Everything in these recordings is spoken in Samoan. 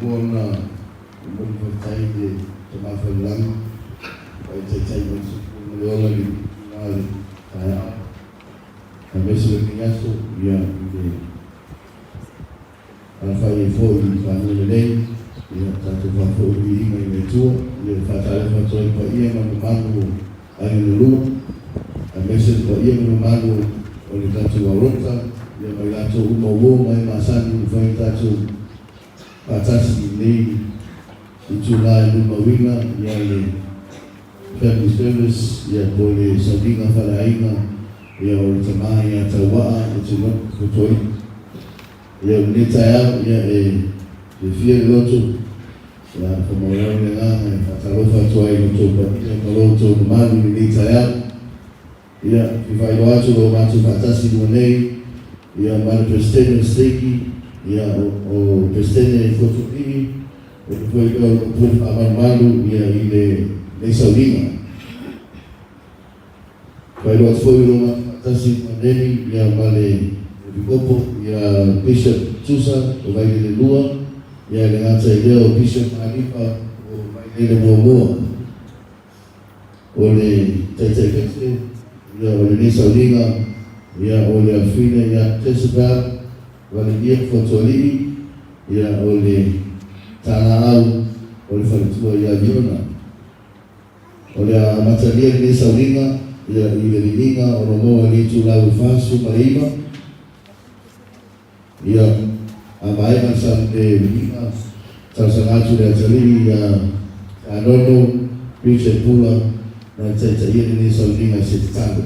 Muamua ona momoli faafetai i le Tama Falelagi ua e taitai mai i le soifua ma le ola i le itula o le taeao aemaise o lenei aso ia i le alafai ai foi i faanuu lelei ia tatou faafoi le viiga i le Atua. Ia e faatalofa atu ai i le paia ma le mamalu o Aiga na Lua aemaise le paia ma le mamalu o le tatou Aorota ia ma i latou uma o uo ma e masani ua mafai ona tatou faatasi i lenei itula e molimauina ia le Family Service ia po o le Sauliga Faleaiga ia o le tama ia Tauaa Etinoko Fotuali'i. Ia o lenei taeao ia e fiafia le loto ia faamaualalo le agaga e faatalofa atu ai i lo outou paia ma lo outou mamalu i lenei taeao. Ia fia faailoa atu lo matou faatasi i luga nei ia ma le Peresetene o le Siteki ia o Peresetene Fotualii o le foi lea o lo o pule faamalumalu ia i lenei sauliga. Faailoa atu foi o lo o matou faatasi i luga nei ia ma le Epikopo ia Bishop Tusa o Vailele 2, ia e le gata i lea o Bishop Malifa o Vailele 1. O le Taitai Pese ia o lenei sauliga ia o le Afine ia Jezebel Valelia Fotualii ia o le Talaau o le Faletua ia Viona. O le a amatalia lenei sauliga ia i le viiga o lo maua i le itulau e 49. Ia, a maea le le viiga, talosaga atu i le atalii ia Teanono Richard Pula na taitaia lenei sauliga i se tatalo.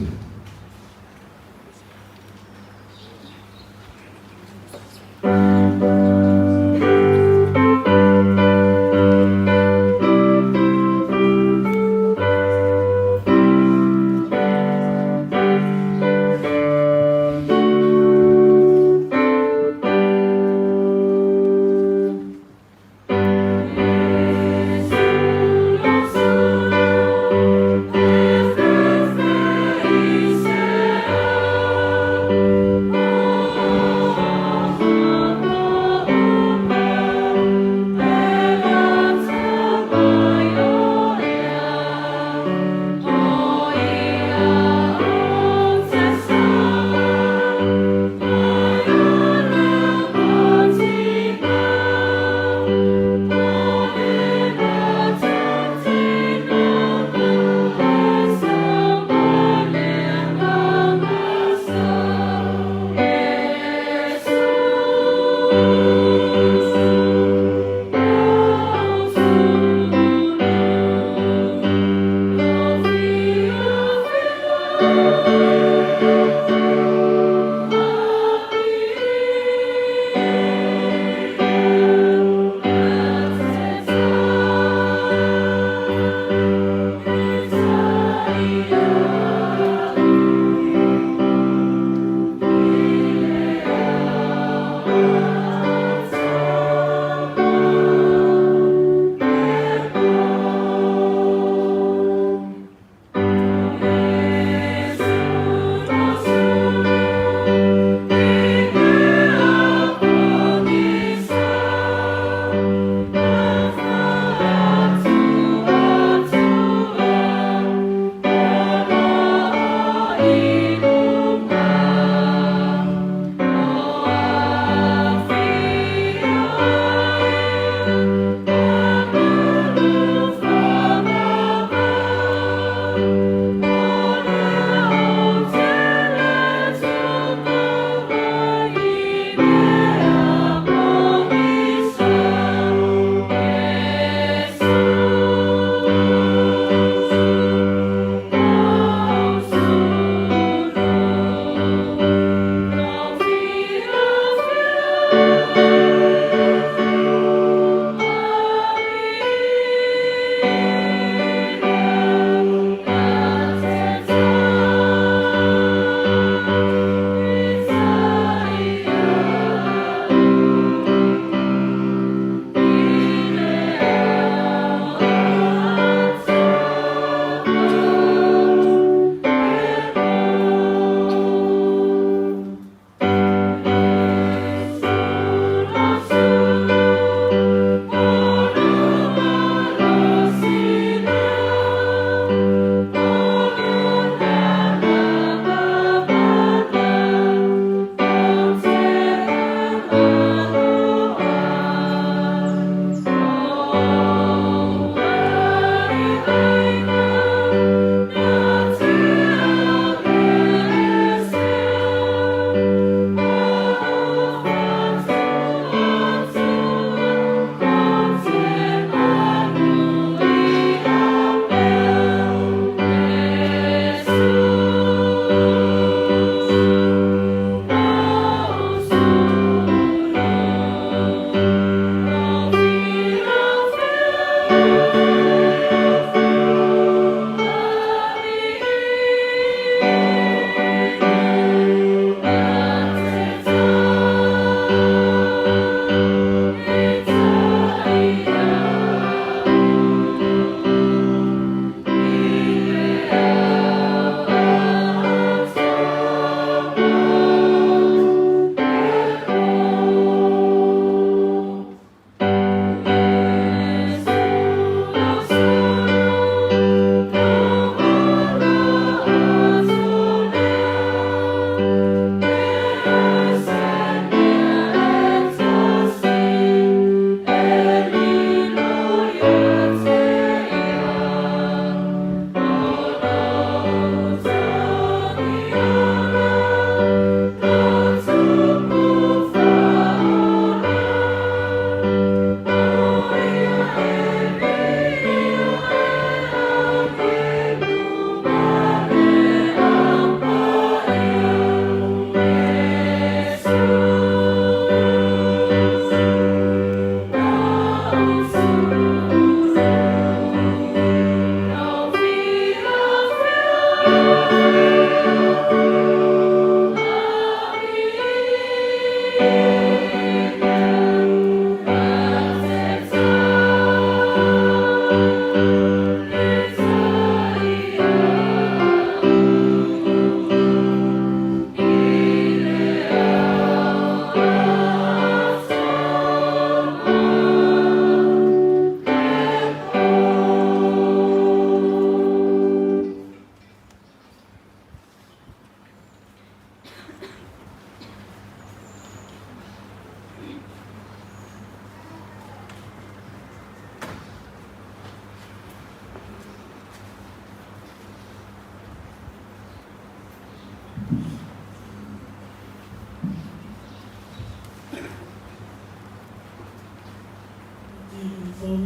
father.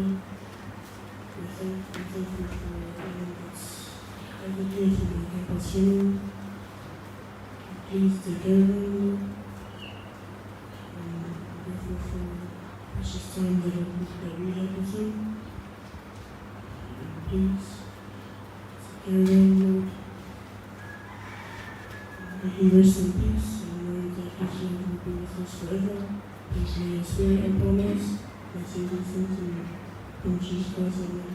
We thank you for everyone that's gathered here for my grandpa's funeral. Please take care of him, Lord. I'm grateful for the precious time that we had with him. And please take care of him, Lord. May he rest in peace and know that his love will be with us forever. Please lay your spirit upon us. I say these things in the name of Jesus Christ, amen.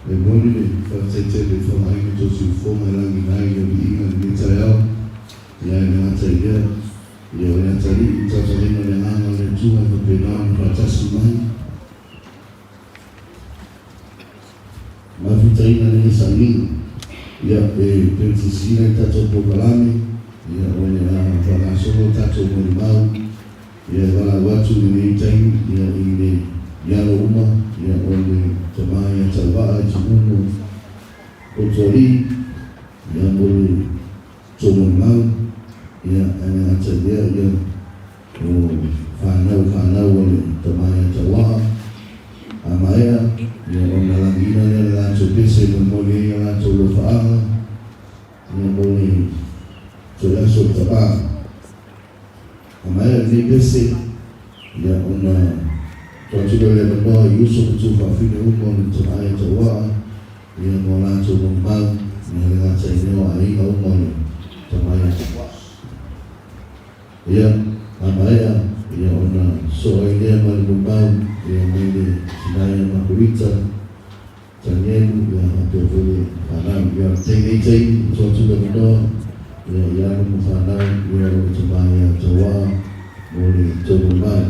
E moni le faafetai tele i faaaogaina tou siufofoga e lagiina ai le viiga i lenei taeao. Ia e le gata i lea, ia o le atalii i le tausaga o le Agaga o le Atua e faapena ona faatasi mai. Mafutaina lenei sauniga, ia, e pei ona silasila i le tatou polokalame, ia, o le a faagasolo tatou molimau, ia, e valaau atu i lenei taimi, ia, i le i alo uma, ia, o le tama ia Tauvaa i Timumu Potoalii, ia, mo le tou molimau, ia, ae le gata i lea, ia, O fanau fanau o le tama ia Tauaa, a maea, ia ona lagiina lea le latou pese e molimoli ai a latou alofaaga, ia mo le toe aso o le tama. A maea lenei pese, ia ona tuu atu lea o le avanoa i uso ma tuafafine uma o le tama ia Tauaa, ia mo a latou molimau, ia le gata i lea o aiga uma o le tama ia Tauaa. Ia, a maea, ia ona soo ai lea ma le molimau, ia mai le tina ia Makuita, Tanielu, ia faapea foi le fanau. Ia, taimi nei taimi, ua tuu atu le avanoa, ia, i alo ma fanau, ia o le tama ia Tauaa mo le tou molimau.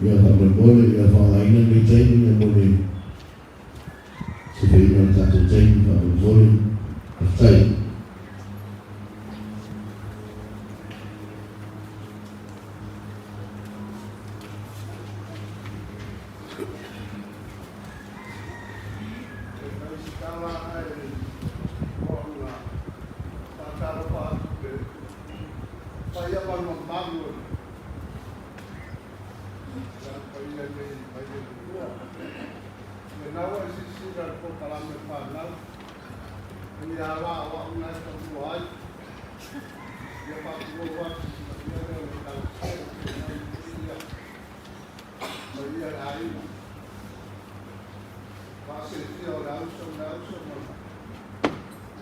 Ia faamolemole, ia faaaogaina lenei taimi mo le sefeina o le tatou taimi faamolemole. Faafetai. E tausikala ae ona faatalofa atu i le paia ma le mamalu o le Au Paia nei mai le Atua. Lena ua e silasila i le polokalame fanau, o ni ala o au na e fanua ai, ia faatulou atu i le paia lea o le Ekalesia i tēnā i kēia ma ia le aiga. Faasetia o le auso ma le auso ma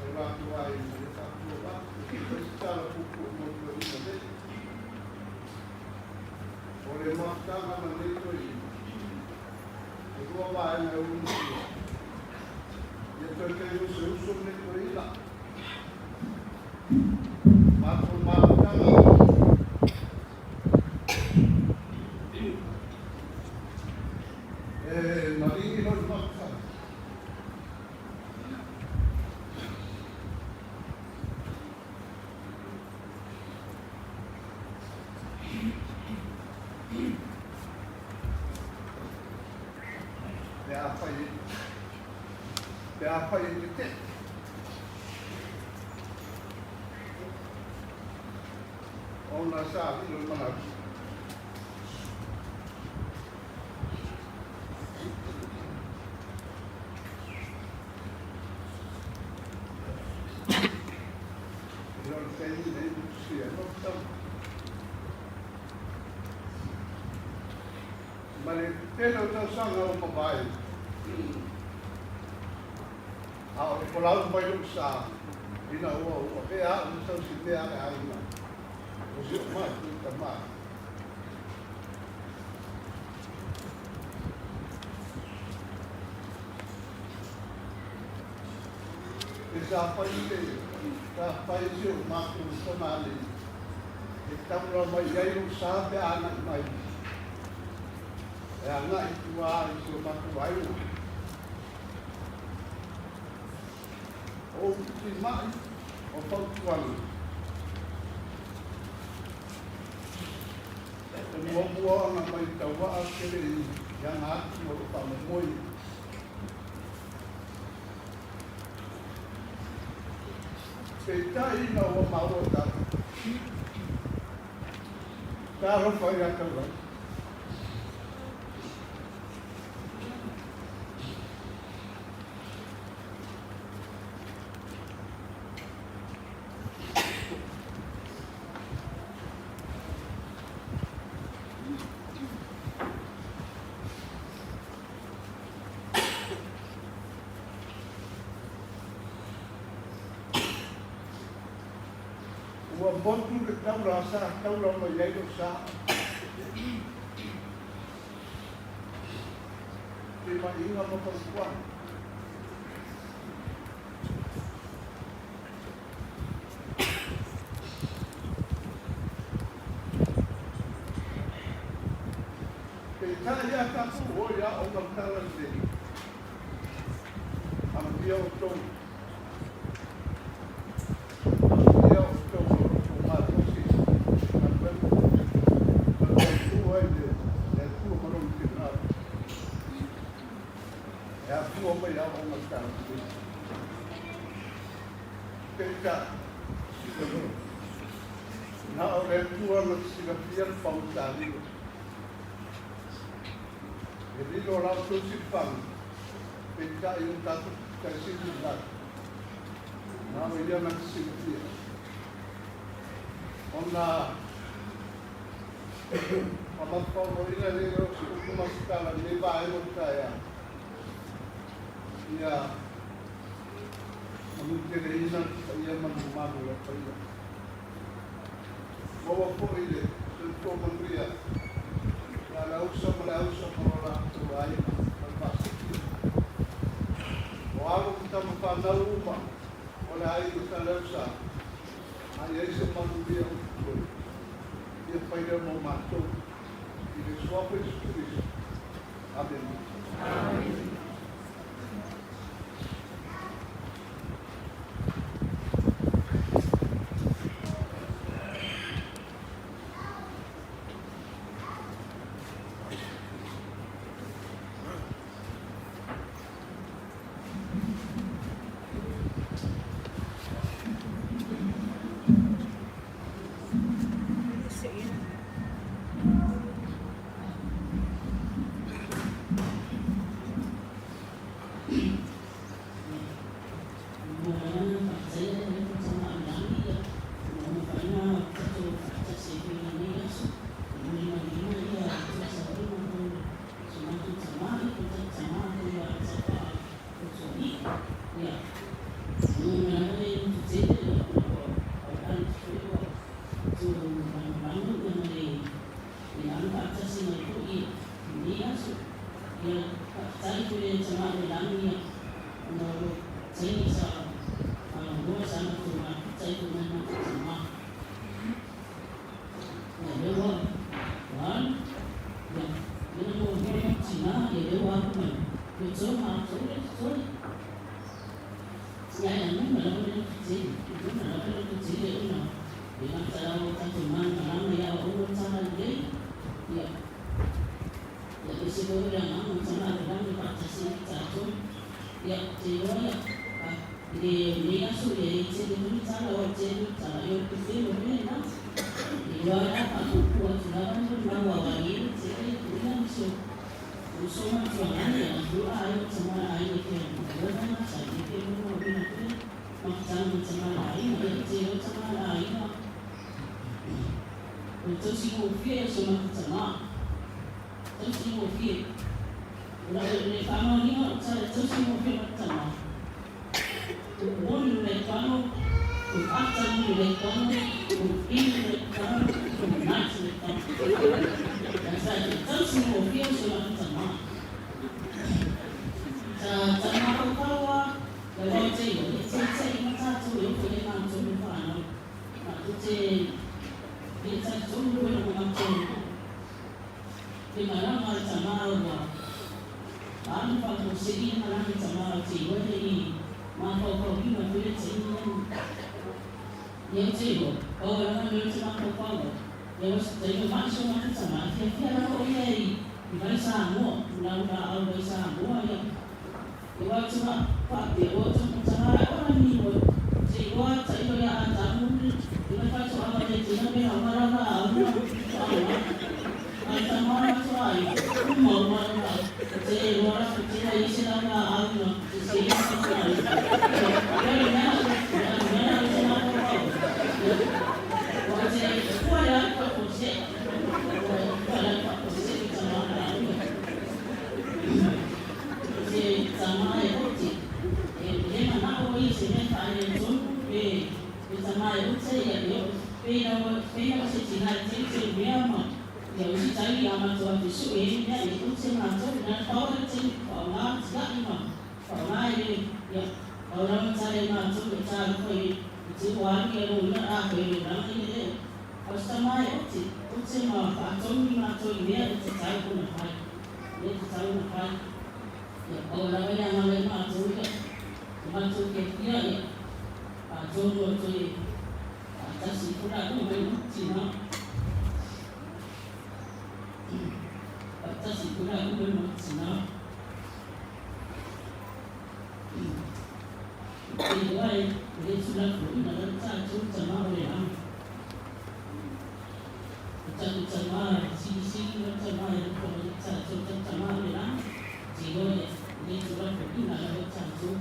o latou aiga, ia faatulou atu. E fai se tala puupuu mo le toeaina nei. O le mafutaga ma lenei toeaina, e lua vaega e ulumatua. Ia toe tei useuso lenei toeaina. Matou mafutaga e maligi lou mafutaga. Pe afai e, pe afai e tetee. Ona sa lilo le manatu. E o le taimi nei ua tusia ai lou tama. Ma le tele o tausaga ua mavae, a o le folau mai lou sa, ina ua ou avea au ma tausimea a le aiga o si ou matou tama. E sa fai se, sa fai si o matou tamalii e taula mai ai lou sa pe a agai mai, e agai i tua i si o matou aiga. O ou timai o fautuaga. E muamua ona matau tele i aga atu o lo faamoemoe. Peitai ina ua maua tala. Talofa ia Taulagi. Ua motu le taula sa taula mai ai lou sa. Timaiga ma fautuaga. Peitai a tatou oi aoga tala lelei. Amuia outou. Amuia outou o lo outou malosi i galuega ma tautua i le Atua ma Lona finagalo. E afua mai aoga tala lelei. Peitai, na o le Atua na te silafia le pagota lilo. E lilo la outou silifaga, peitai o tatou taisili i lalo. Na o ia na te silafia. Ona faamatapaoloina lea o se upu ma se tala i lenei vaega o le taeao. Ia manuteleina le paia ma le mamalu o le paia. Maua foi le soifua manuia ia Leausa ma Leausa ma lo latou aiga ma le faasitia. O alo ma tama fanau uma o le aiga sa Leausa, a i ai se manuia o totoe, ia fai lea mo matou. I le Suafa Iesu Keriso. Amene. Amene. Ia ua tailo mai si o matou tama, e fiafia lava o ia i vai Samoa, lau laau vai Samoa ia. Ia ua te faapea, ua taga ola ni ua se iloa tailo ia Atamu i le faatoaga le tina pe uma lau laau na faaaoga. A o le tama na matua ai, tumau ma lau laau. E te le iloa la te leai se lau laau na sese ma faatoaga. Ia, o le mea o le mea lena ou te mafaufau ai. Ia, ua te fua le alu faafuasei. Ua fua le alu faafuasei le tama na laau ia. O se tama e ote, e le manao o ia i se mea faaletonu pe le tama e ote ia e oo pei lava pei lava se tina e teuteu mea ma ia o isi taimi a matou ave sue ai le mea e ote matou na le pau le taimi faaaoga tiai ma faaaoga e le ia pau lava tali a matou ia talofa i i te ua alu ia loia a koe le olaga ia lea. A o se tama e ote, ote ma faatonu i matou i mea e tatau ona fai, mea e tatau ona fai. Ia pau lava le agaga i matou ia, o matou fiafia ia atonu o toe faatasi ifo latou mai ma tina. Faatasi ifo latou mai ma tina. Ou te iloa e le tulafonoina lava tatou tama o le lagi. O tatou tama e silisili ma tama e alofa mai i tatou, tatou tama o le lagi. Ou te iloa e le tulafonoina lava tatou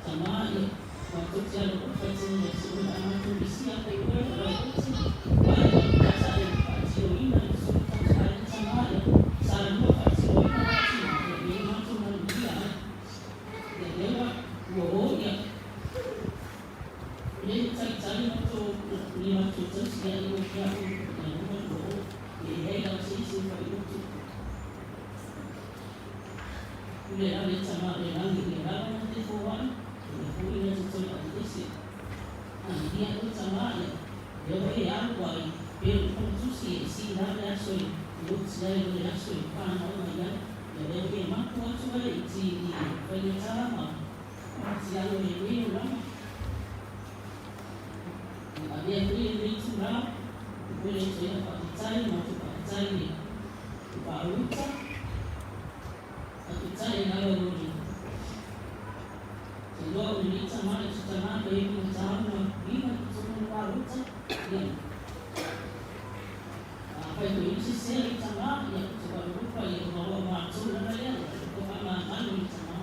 tama ia matou te alolofa tele ia te oe a matou misia atu i oe o lau ote ma e taitai faatinoina le fesoasoani ai le tama ia sa lua faatinoina la tina ia lea ua matou manuia ai ia lea ua ua o ia le talitali matou ni matou tausi ia i o ia o ia lua ua o ia e leai lava se isi e fai utu Pule lava le tama o le lagi ia lava na te foai, ia foi na te toe aveese. Amelia oe tama ia, lea ua e alu ai, pe o le faletusi e sii la le aso e oti ai o le aso e fanau mai ai, ia lea ua e mapu atu ai i ti i faigata ma ti alo e le o lama. Ia avea foi lenei itulā, e momoli atu ai lau faafetai ma matou faafetai i le Faauta, faafetai lava mo le iloa o lenei tama i se tagata e figata ona viga i totonu o le palota. Ia, afai foi o sese le tama, ia, ou te faalolofa ia ona o au matou lava lea, ia, ua faamagalo i le tama.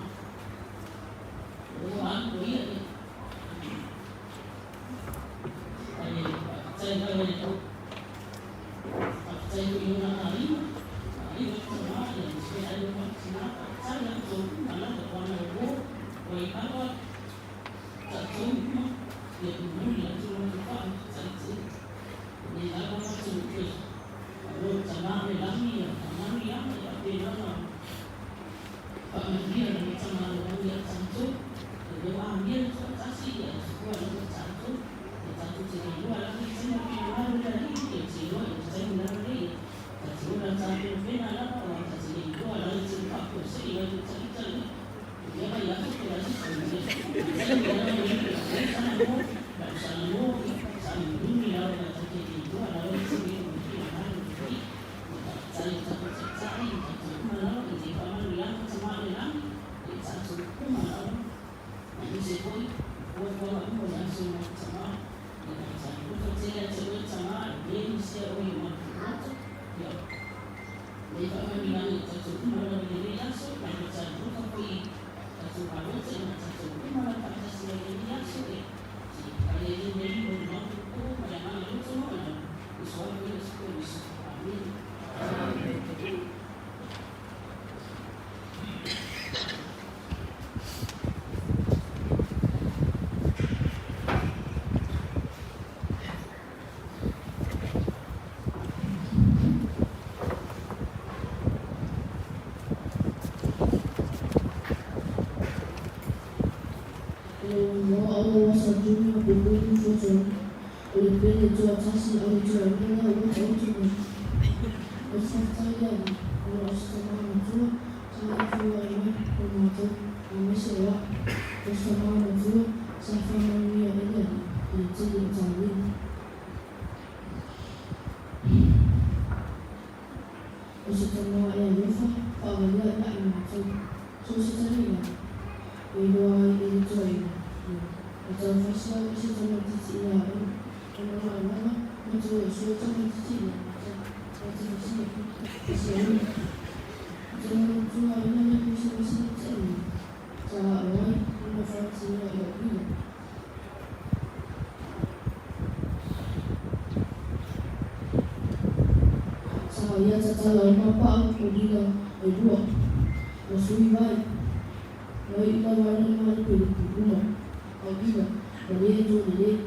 Ua alu o ia, ia. Ae faafetai lava i le Faafetai foi i ona aiga, aiga o tama ia aemaise foi aiga o matou tina. Faafetai ia outou uma lava ona o uo ua i lava tatou uma ia momoli atu le matou faafetai tele. E le lava matou toe alo i tama o le lagi ia faamanuiaga e faapena ona faamanuia lava tama o le lagi ia tatou. Ia lea ua amia le toatasi ia sukua lava tatou. Ia tatou te iloa lava i taimi o finagalo o le Alii, ia te iloa i le taimi lava nei, ia ta te ola tapenapena lava, aua ta te le iloa la le tele faafuasei ai le ita ia, ia vai aso po o le a se taimi, ia le taimi lava lenei, ia oi Salamo, lau Salamo, ia sailiili lava aua ta te le iloa lava le tele o finagalo o le Alii. Ia faafetai i tatou taitai ma tatou uma lava, i le faamanuiaga tama o le lagi, ia tatou uma lava. Aemaise foi fuafuaga uma o le aso i matou tama, ia faatalofa tele ia te oe tama, e le misia oe i o matou loto, ia le faamanuiaga i tatou uma lava i lenei aso, matou talofa foi i tatou palota ina tatou uma lava faatasi mai i lenei aso, ia se i fale ai lenei mo le matou po ma le agaga loto ma le suafa o Iesu Keriso. Amene. O au o Asa Junior Pupuni Tuatonu, o le pele tuatasi a le tuaina lea ua taoto mai. O te faafetai i le Alii, ona o se tama matua sa e foai mai mo matou, aemaise o a'u, o se tama matua sa faamanuia ai le Alii i le tele o tauivi. O se tama e alofa, faavalia ia i matou. So o se tali la, e iloa ai e le toeaina, ia, e taufasi au i se tamaitiiti i aoga, e manao lava matou e sue tamaitiiti i matou, na te fasia, fasiaina. Ou te manatua ina le Kerisimasi na tea nei, sa ao ai ona faatinoa i lau vila. Sa ia tatala uma pau o lila e lua, ma sui vai, mai i lalo ai na malupelupe uma au lila, ma le to lelei.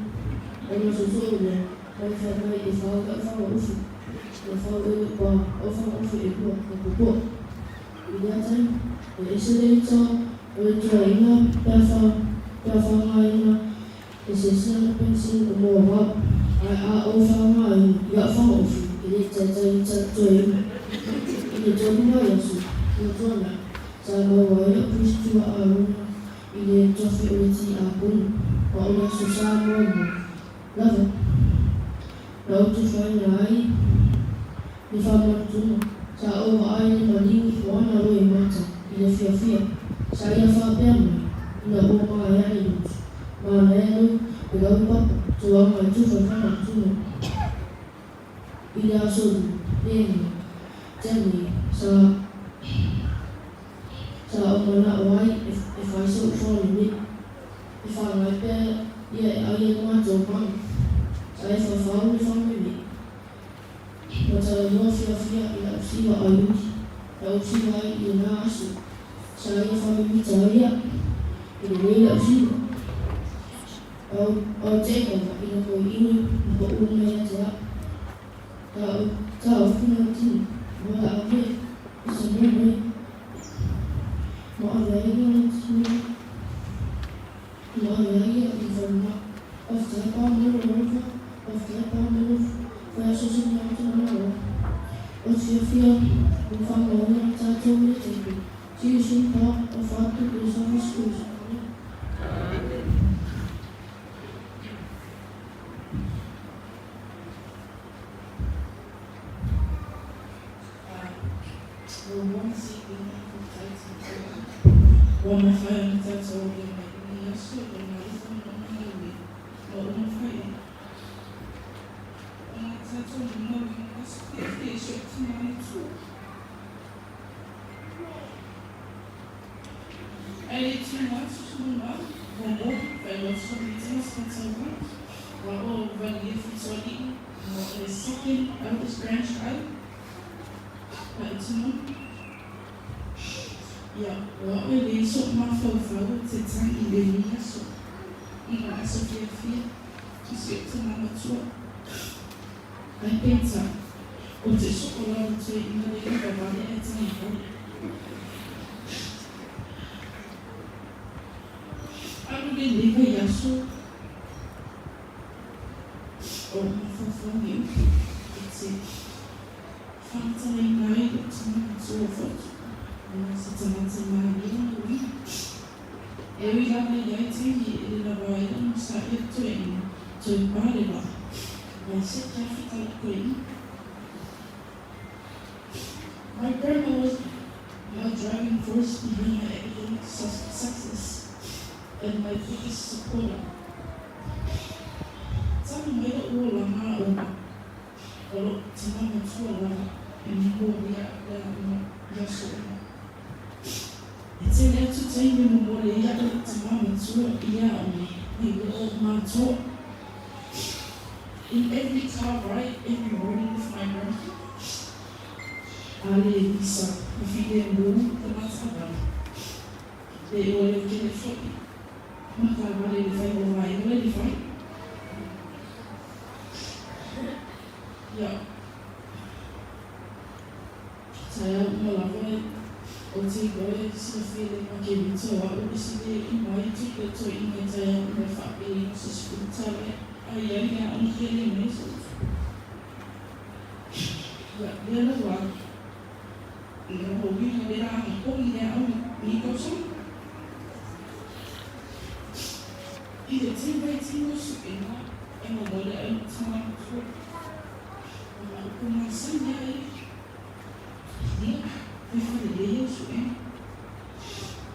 Ona soosoo lea, mai fai mai e fau lau faga ufi, na fau e lou pa au faga ufi e lua, na popoa. I lea taimi, e ese le ita o le toeaina pe a fa pe a faaaogaina e se isi ana penisini o moa vao, ae a ou faaaogaina i a'u fagaofi, e le i taitai ita le toeaina. I le 3 vaiaso ua tuanai, sa maua ai la'u Tusi Tua Arona i le tofi o le tiakono, ma o le Aso Sa muamua lava na ou tufaina ai le faamanatuga. Sa ou vaai i le maliu o ana loimata i le fiafia. Sa ia faapea mai, ina ua maea le lotu, Manaia lou pelau papa, tulaga e tufa i faamanatuga. I le aso lenei, tea nei, sa sa ou manao ai e fai so'u fagalelei, e fagai pea ia e ai ai matou maga. Sa e faufau le fagamemei, ma talanoa fiafia i la'u siva aiuli, na ou siva ai i lena aso. Sa ia faamimita ai ia, e lelei la'u siva. Aote'e lava ina moe'ini ma pa'u mai ia te a'u. Sa ou finatina, ma o le a ave i se mea nei, ma ave ai ia le tino ma ave ai ia i le falemai. Faafetai pa mo lou alofa, faafetai pa mo lou fai aso sili atu na malo. Ou te fiafia ua faamauina tatou i le temple. See you soon pa, ofa atu i le Sunday schools. Amene. Ua mafai ona tatou aulia mai i lenei aso i lona alofa ma lona agalelei ma ua mafai ona tatou molimauina aso fiafia i si ou tina matua. Ae le i tumu atu se molimau, muamua, faailoa atu sa meeting ma Sataua, wa o Valia Fitoalii ma o le second eldest grandchild a Itumona. Ia, o a'u e leai so'u mafaufau ou te tagi i lenei aso, i nga aso fiafia, i si ou tina matua. Ae peitai, ou te so'o lava toeaina le iva vale ae tagi vale. Alu lenei vaiaso, o ou mafaufau i upu e te faamatalaina ai lou tina matua o Fotu, ona o se tagata malie lona uiga. E ui lava i ai taimi e le lawa ai ona saʻi le toeaina, toe pā le vaa, mai se ke afi tala toeaina. My grandma was my driving force behind my academic success and my biggest supporter. Talu mai lo'u olaga aoga, o lo'u tina matua lava e momoli a'u le aoga i aso uma. E tele atu taimi e momoli ai a'u lo'u tima matua i le aoga nai lo o'u matoa. In every car ride every morning with my grandpa, a le visa ma filemu ka matavale, le ua leo kele fo'i matavale le fai o vaega le le fai. Ia, taeao uma lava e ou te iloa e silafia e le Makerita o a'u le isi le i mai tupe toeaina i taeao uma e faapelei ma se $10 e ai ai le aoga kele mai so. Ia, lea la ua lona uiga le la agapogi le aoga nei tausaga. I le tele ai tino suʻega e momoli ai le tina matua. O na upu masani ai. lelei au su'ega.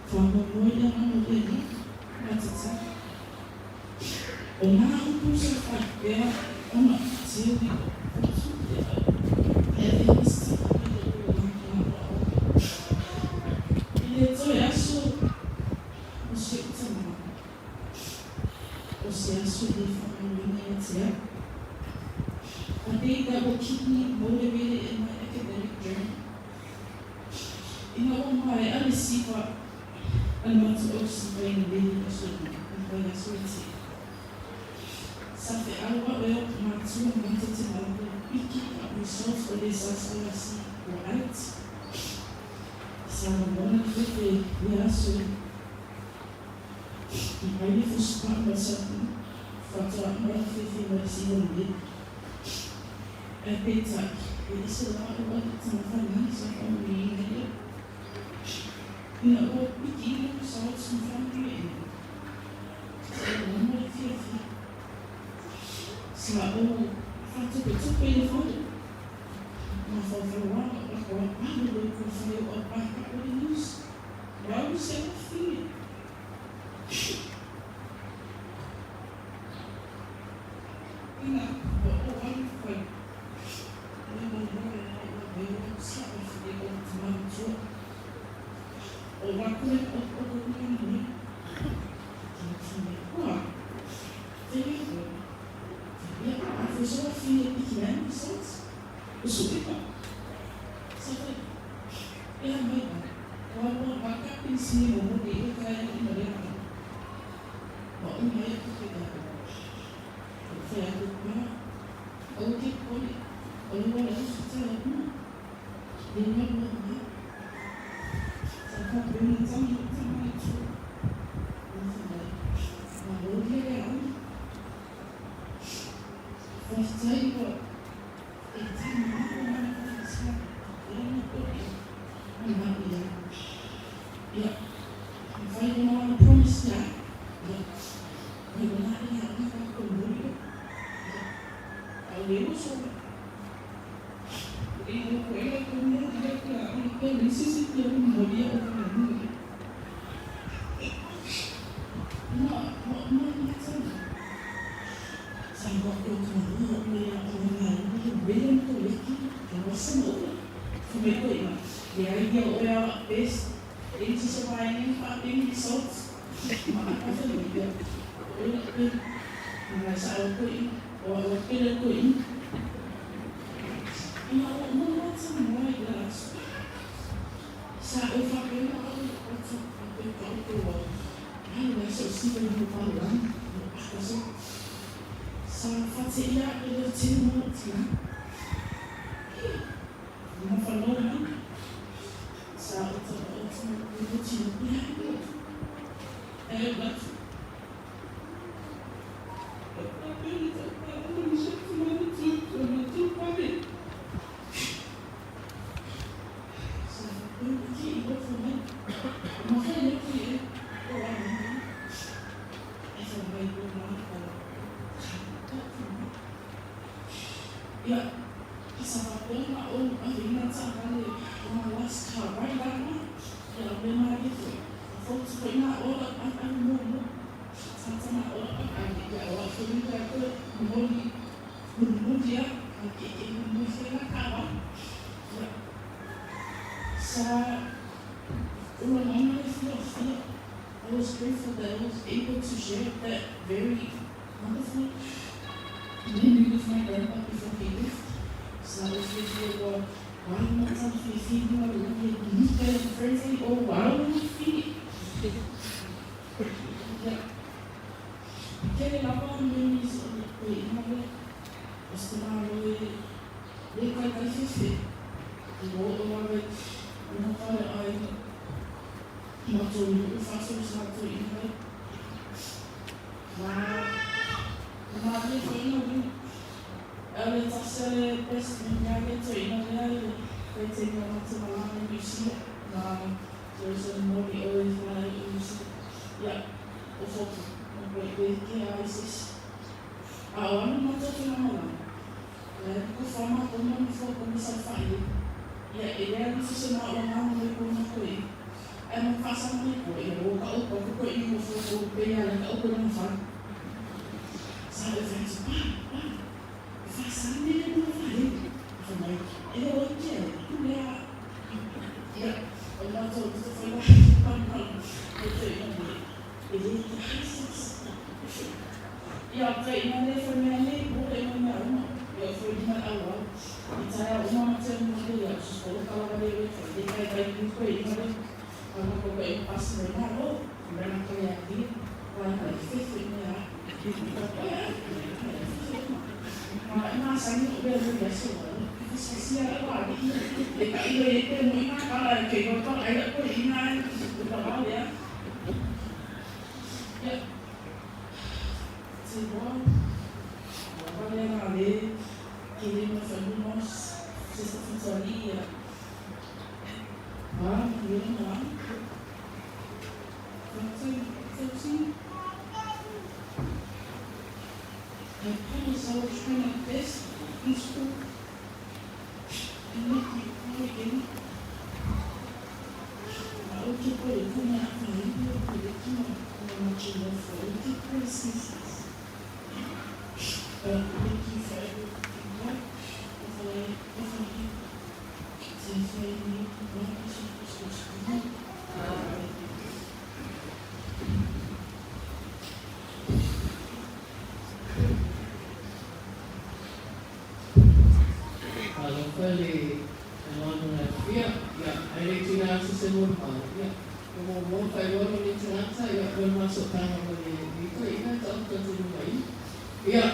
Faamoemoe i le Agaga o le Alii ma tatalo. O nā upu sa faapea ona tell you fotu e avea ma se tatalo i lou lagolago aoga. I le toe aso o si o'u tamā, o se aso e lē faamauina ia te au. A day that will keep me motivated in my academic journey. Ina ua maea le siva a le matou siva ina le i aso i le vaiaso e tea. Sa feau a'u e o'u matua matou te malaga i piki a results o le SSLC ua out. Sa lagona le fefe i ia aso i ai le fusipa'a ma le savuna faatoa uma le fefe ma le siva lelei. Ae peitai, e ese la a'u alii tagafalagi sa faamanuiaina ai a'u. Ina ua piki ina results ma faamanuiaina, sa ou lagona le fiafia. Sa ou faatupatupe i le fale, mafaufau lava o lako au alu loi ko fai o au pae o le news. Wau se wafine. Ina ua ou alu fai le momoe na ua weu au sa wafine o tama matua. O lako le o o o o o. Te ia, a foi só a filha pequena, results. O su'ega. Sa fai, e a mai o a ua waka pinsini mo mo ni o kai i ma lea ma o mai aku ke ka o fai aku pa o ke poli o le wala o su tala uma le ma ma ma sa ka pena tangi o tama i tu o fa mai ma o le le au Faafetai ua e tama o mana faafetai e ana poli ma ia ia mafai ona wana promise ia ia mai ona ia ona ka ko muri ia au le uso e o ko e ko muri ia ia ona pe le sisi ia mo ia o ka muri ma ma ma ma tama sa wa ko ka ro o ia o na i William ko leki e wasa mo for me ko ia ia ia o ia best e ti se vai nem pa bem results ma a ka fa ia o ia pe ma sa o ko i o o pe le ko i ma o mo mo tsa mo i la sa o fa pe na o o tsa pe ka o ko wa ai la so si ve mo pa la a so sa fa te ia e le te mo ti ma fa no ma sa o tsa o tsa mo ti ia e la ia sa faapea o aveina taavale ma last car right lava ia o le malie foi fautu foi na ola ai mo mo sa tama ola ai ia o foi ni ka ko moli moli ia ke ke mo se la ka wa ia sa o la mama le fia fia. I was grateful that I was able to share that very wonderful memory with my grandpa before he left. Sa o fia fia ua wai mata fia fia ni wa le ni ka friendly o wow fi ia kele lava memories o le koe ina le o se malo e le kai kai fefe i o o lava ona fale ai matou i o faso sa to i mai ma ma le foi ina wi e le tasi le best man ia le to ina lea le kai te nga mata malanga i New Zealand ma there is a moli o e whai i New Zealand ia o fotu o koe koe ke a isis a o anu matou te malanga le ko whama ko manu fo ko misa whai. Ia, e le alu se na o ngā mo le kona koe. Ai ma whaasa mai ko, ia o ka upa ko koe i mo fō pe ia le ka upa na wha. Sa e whai tu, pa, pa, whaasa ni le mo wha he. Wha mai, e o ke, ku lea. Ia, o nā tō, te whai wā, pa, pa, e te ina me, e le te haisas. Ia, te ina le whai mea le, mo le ina mea uma. Ia, whai lima au au. I taea uma ma te mo le ia, so ko ka lava le le, le kai kai ku koe ina le. Ka ko koe e pasi mai nā ro, mea na koe a ki, wa na i fefe mea. Ka koe a, ma ina sangi o le le ia so wa. Sa sia e wa ni. Le ka ilo e te mo ina ka la ke ko to ai la koe ina e o ka wa le. Ia. Te wa. Wa le na le. Ke le ma fa no se sa fitali ia. Ah, le na. 13. I promise I will try my best in school and make you proud again. I will keep all the kuma much love for all the princesses. But thank you for everything. God. If I say you, what is your Alofa le manu na fia, ia, ai le tina asa se mo pa, ia, ko mo mo whai waro ni tangata, ia, ko maso tanga mo le ni ko ina ta o te mai. Ia,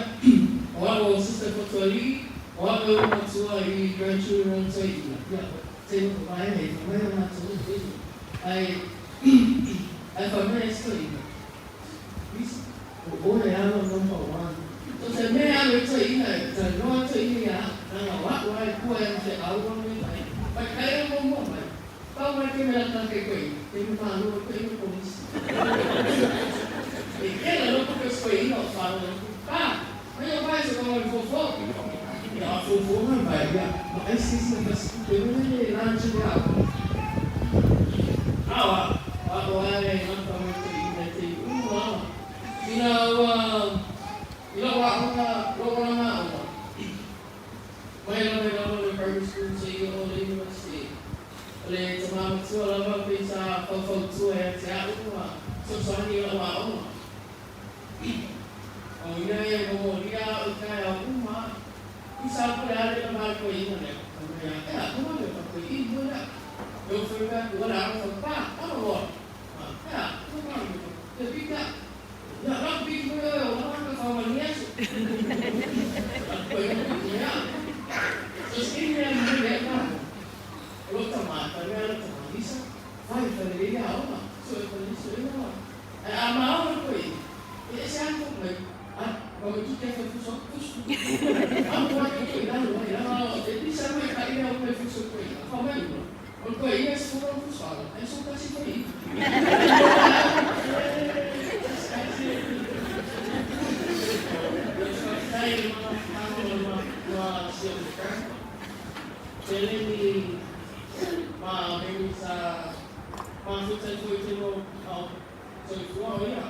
o ao sister Fotuali, o ao o matua i grandchildren te ina, ia, te no mai nei, mai o matua te ai, ai fa mea esto ina. O le alo number one. So te mea alo i te ina, te noa te ina ia, nanga wa wa e kua e te au o me mai. Pai kai o mo mo mai. Pau mai te mea ta ke koe, te me mālo o koe ina polisi. E kela loko ke koe ina o whāro. Pa, mai o vai se konga fofo. Ia a fofo mai vai, ia, ma ai sisi na kasi te mea le lanche le au. Awa, wa o ai mata mai te ina te ua. Ina ua, ina wa anga, lo anga ua. Mai la mai lava le primary school se ia o le university. O le tamamatua lava pe sa faufautua ia te au ma sosoani la wa onga. O ina e mo ria o kai au uma. I sa ko le ale la mai ko ina le. O mea e a ko le pa ko i mo la. Eu fui ba ko la o pa o o. E a ko ma le te pika. Ya la pi ko yo la ka fa ma ni aso. Ko ina ko ya. So skin ya mo le ka. Lo ta ma ta le la ta ma isa. Vai fa le ya o ma. So e fa le so e ma. E a ma o ko i. E se an ko me. A ko me tu te fa fu so fu. A mo ko ko ina lo ina e bisa me ka ina o me fu so ko ina. Fa mai no. O ko ina se fu fu so. E so ka si ko i. Tele ni ma me sa ma fu te fu te mo au so fu o ia.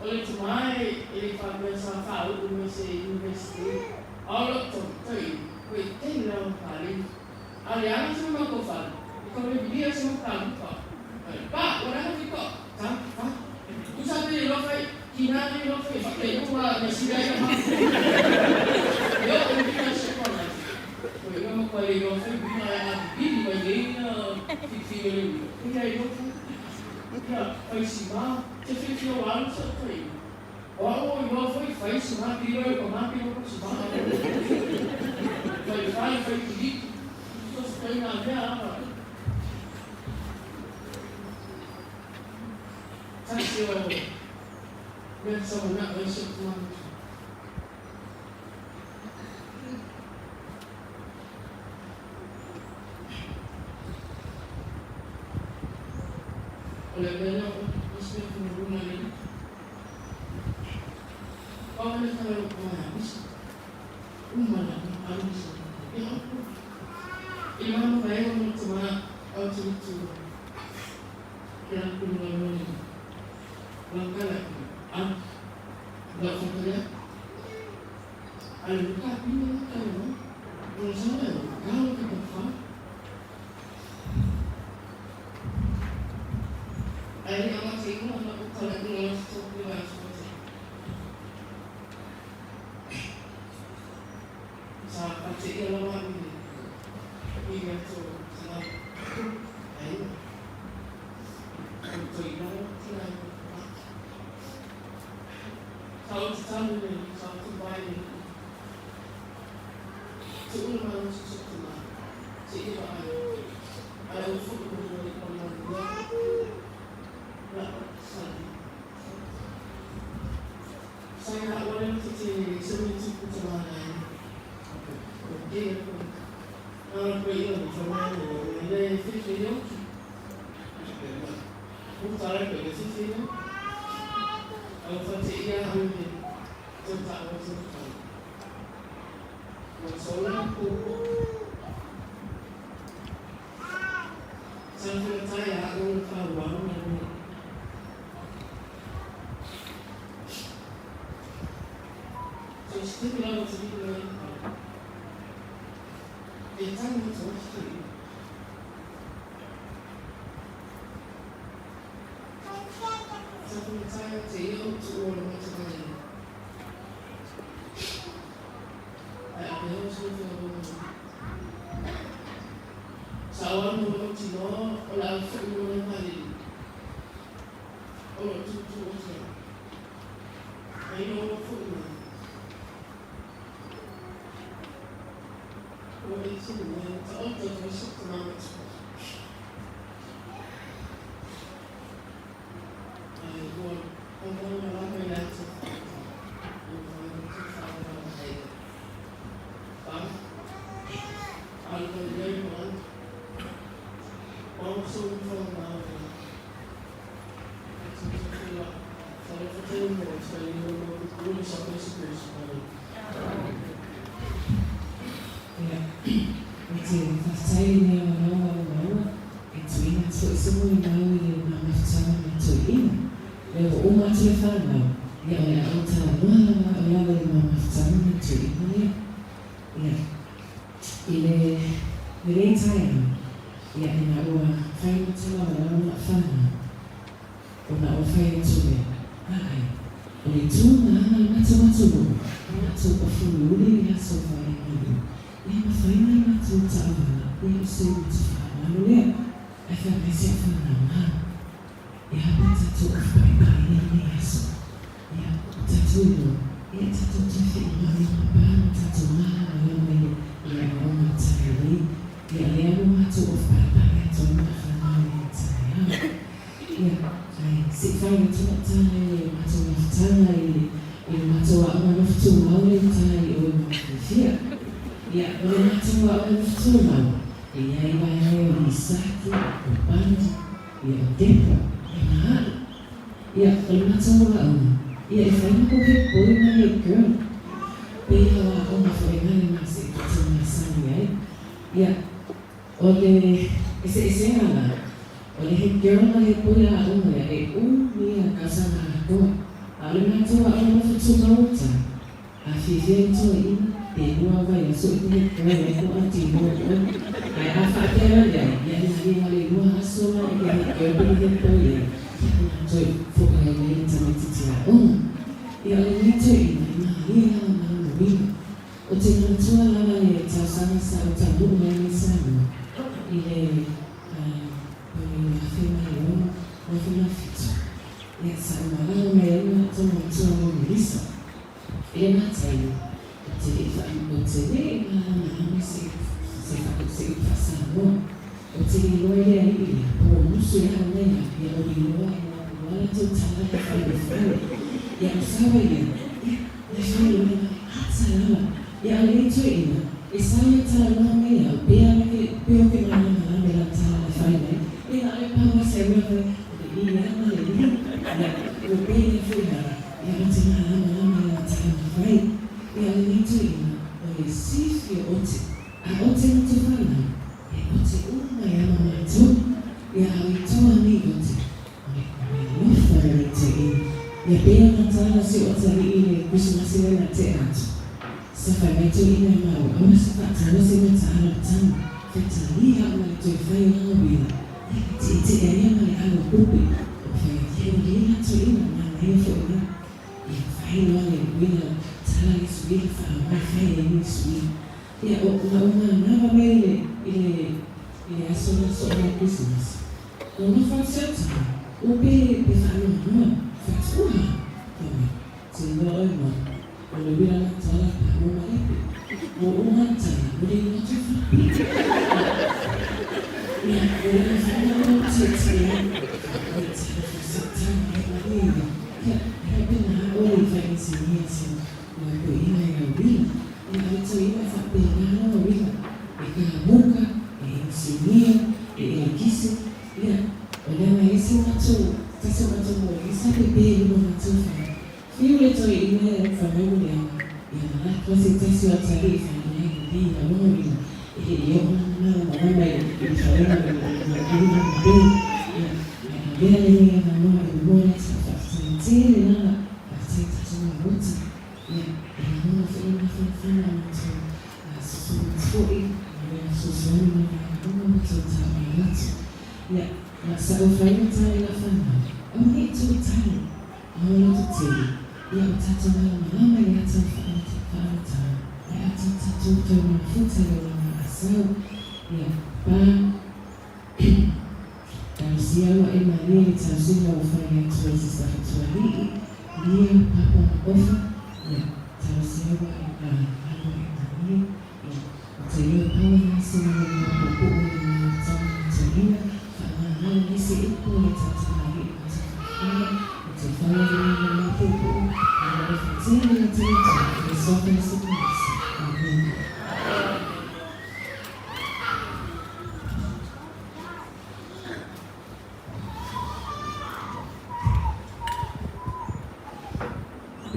O le tumai e le fa me sa fa u me se university. Au lo to toi ko te la o pali. A le ana se ma ko fa. Ko le bia se ma ka pa. Pa, ora ha ko. Ta, pa. Tu sa te lo fai ki na ni lo fai fa te no ma si ga ma. Yo o ni ka se ko na. Ko ina ma ko le lo fai bi na a bi ma ye na fi fi le. Ia i lo fai. Ia fai si ma te fi fi o alu sa toi. O au i lo fai fai si ma pi lo ko ma pi lo si ma. Fai fai fai ki. So se na mea ama. Tasi o mea sa na o se tu O le mea o se mea ku runa ni. Pa o le kala o ko ya misa. Uma la alu sa. Ya. I mana ma aiga ma le tamā ae ou te le tu ke la kulu galue le lau kala a lau whakarea a le luka pina la kai no o sa le ka o ka wha ai le ama te ingoa na o kala ingoa la tōku la tōku sa ka te ia lawa i le ato tana ai o toi lava tina i Sa o te tanu le sa o te vai le te ula mai o te tuku mai te iwa ai ai o fuku mo le o nā la sa sa ia wale no te te se me tuku te mana ai o ke ko nā ko ia mo fa mai mo le whiwhi yo Ko tārai koe le whiwhi yo au fa te ia au le tau tā o te tau Ua sola ko Sa whakatai a o wha wau na me. So se te lava te rito e hau. E tangi tō te Sa whakatai a te ia o tu o la te mai. Ai a pehea o se wha wau. Sa o anu o tino o le au whi o le mariri. O lo tūtū o te ao. Ai no o foʻi mai. Ua e tino mai ta o ta toi sa ta mama tua. Ai ua o maua lava i le ata whaata. Ua vai o te whaarawa hei. Ba. Alu mai lei mai. Mau so i whanau. Ia, e te whawhai i mea o rawa o maua, e tuina atu i se moe mau i le mamafutaga ma toeina, le o uma atu le whanau, ia o le a o talanoa lava o lava i le mamafutaga ma toeina lea. Ia, i le lenei taeao, ia ina ua whai mata lava lava ma whanau, Ona ua fai atu lea, Aae, o le tu na aga le matou atunuu, o matou ofuliuli i le aso faaimalu, ia mafai na le matou taavala ia o se utu faamalo lea, ae fai mai si au fanau, Ha, e a pe tatou ofupaepae i lenei aso, ia, o tatou iloa, ia tatou toe feʻimaʻi ma pa ma tatou malamalama i le i le aoaoga o tae lelei, ia lea ua matou ofupaepae atu ai ma fanau i le taeao. Ia, ae se i fai atu lau tala i le matou mafutaga i le i le matou aoga nofo tumau le uta i o i Makaifia. Ia, o le matou aoga nofo tumau, e i ai vaega o Isaki, o Bandi, ia o Debra, ia ma aʻu. Ia, o le matou aoga, ia e fai ma ko head boy ma head girl. Pei o aoga foi na le se i tatou masani ai. Ia, O le eseesega la, o le head girl ma le head boy a aoga ia e umi ia tausaga atoa, a o le matou aoga nofo tumau uta, a fiafia le toeaina, pe lua vaiaso i te head girl ai po autinoa oe, ae a faapea la le ai, ia e malie ma le lua aso la i te head girl pe le head boy ai, ia ona toe foʻi ai lea le tamaititi aoga. Ia o lenei toeaina e malie lava ma lona uiga. O te manatua lava le tausaga sa ou taunuu mai ai i Samoa i le tau 2006, ia sa ou malaga mai ai ma tō matua mō Melissa. I le mataina, o te le ou te le malamalama se se se upu faa-Samoa. O te le iloa i le aliʻi lea, po o musu e au nei au, ia o liloa e nā ua latou tala e whai o whare. Ia o sawa ia, ia, na whai o na ata lava. Ia a lei toeʻina, e sa ia tala noa mai au, pe ana ke, pe o ke malamalama la tala e whai mai, ia na ai pau ase au ia whai, o te i ana le li, ia, ua pe ia whai nara, ia o te malamalama i la tala na whai. Ia a lenei toeʻina, o le sifi o ote, a ote na te whanau, e ote Ia, a o i tua nei o te, o le, o le alofa o lenei toeaina. Ia pei ona tala si ou atalii i le Krisimasi lea na tea atu. Sa fai mai toeaina e maua, aua se faataua se mea taalo le tanu. Faitalia au ma le toe fai o lana uila. Ia, e tietie ai ia ma le alu a Pupe. Ou fai atu, ia ua lelei la toeaina, manaia foi lea. Ia, fai loa le uila, tala le isi uila, faaauau fai ai le isi uila. Ia, o, na ou manava mai i le, i le, i le aso la soo o le Krisimasi. Ua nofo atu si au tama, ua pe, pe faanoanoa, fai atu, Ua! Fai mai, Te iloa oe ma, o le uila na tala pe a ua malepe. Ua uma le tala, ua le iloa atu e faapipii. Ia, ua le mafai ona ou tietie ai. Fai mai, Talofa i sau tama, ia malie ia. Ia, e faapena oe i fai inisinia si lau toeaina i lau uila. Ia, a o le toeaina e faapena lana uila, e kamuka, e inisinia, e elekise. Ia, o lea na i ai si o matou, tasi o matou moli sa pepe i luma o matou fale. Fiu le toeaina e fai mai muliaga, ia na lako se tasi o atalii fai mai ai lelei ina lona uila, e le i oo lana malamalama i le falega o le uila ma peu. Ia, ae avea lenei avanoa e momoli atu lau faafetai tele lava, faafetai i tatou maota. Ia, e lagona foi le mafanafana o matou susu atu foi, ma le fesoasoani mai vaega uma ua tou taua atu. Ia, ma sa ou faigata i lau fanau, aua ne i tou tali, aua loto tele, ia o tatou malamalama i le ata o faamatala, le ata o tatou tau mafuta i le olaga asau. Ia, pa, talosia ua e malie le tausiga ua fai atu e Sista Fatualii, Lia, Papa ma Ofa, ia, talosia ua e, alu e malie. Ia, o te iloa pau lena sina le mea puupuu i le manaotaga o toeaina, faamagalo nisi upu o le tautamalii ma taufaafala, o te faia lenei mo mea puupuu, i le alofa tele o te Atua, i le Suafa Iesu Keriso. Amene.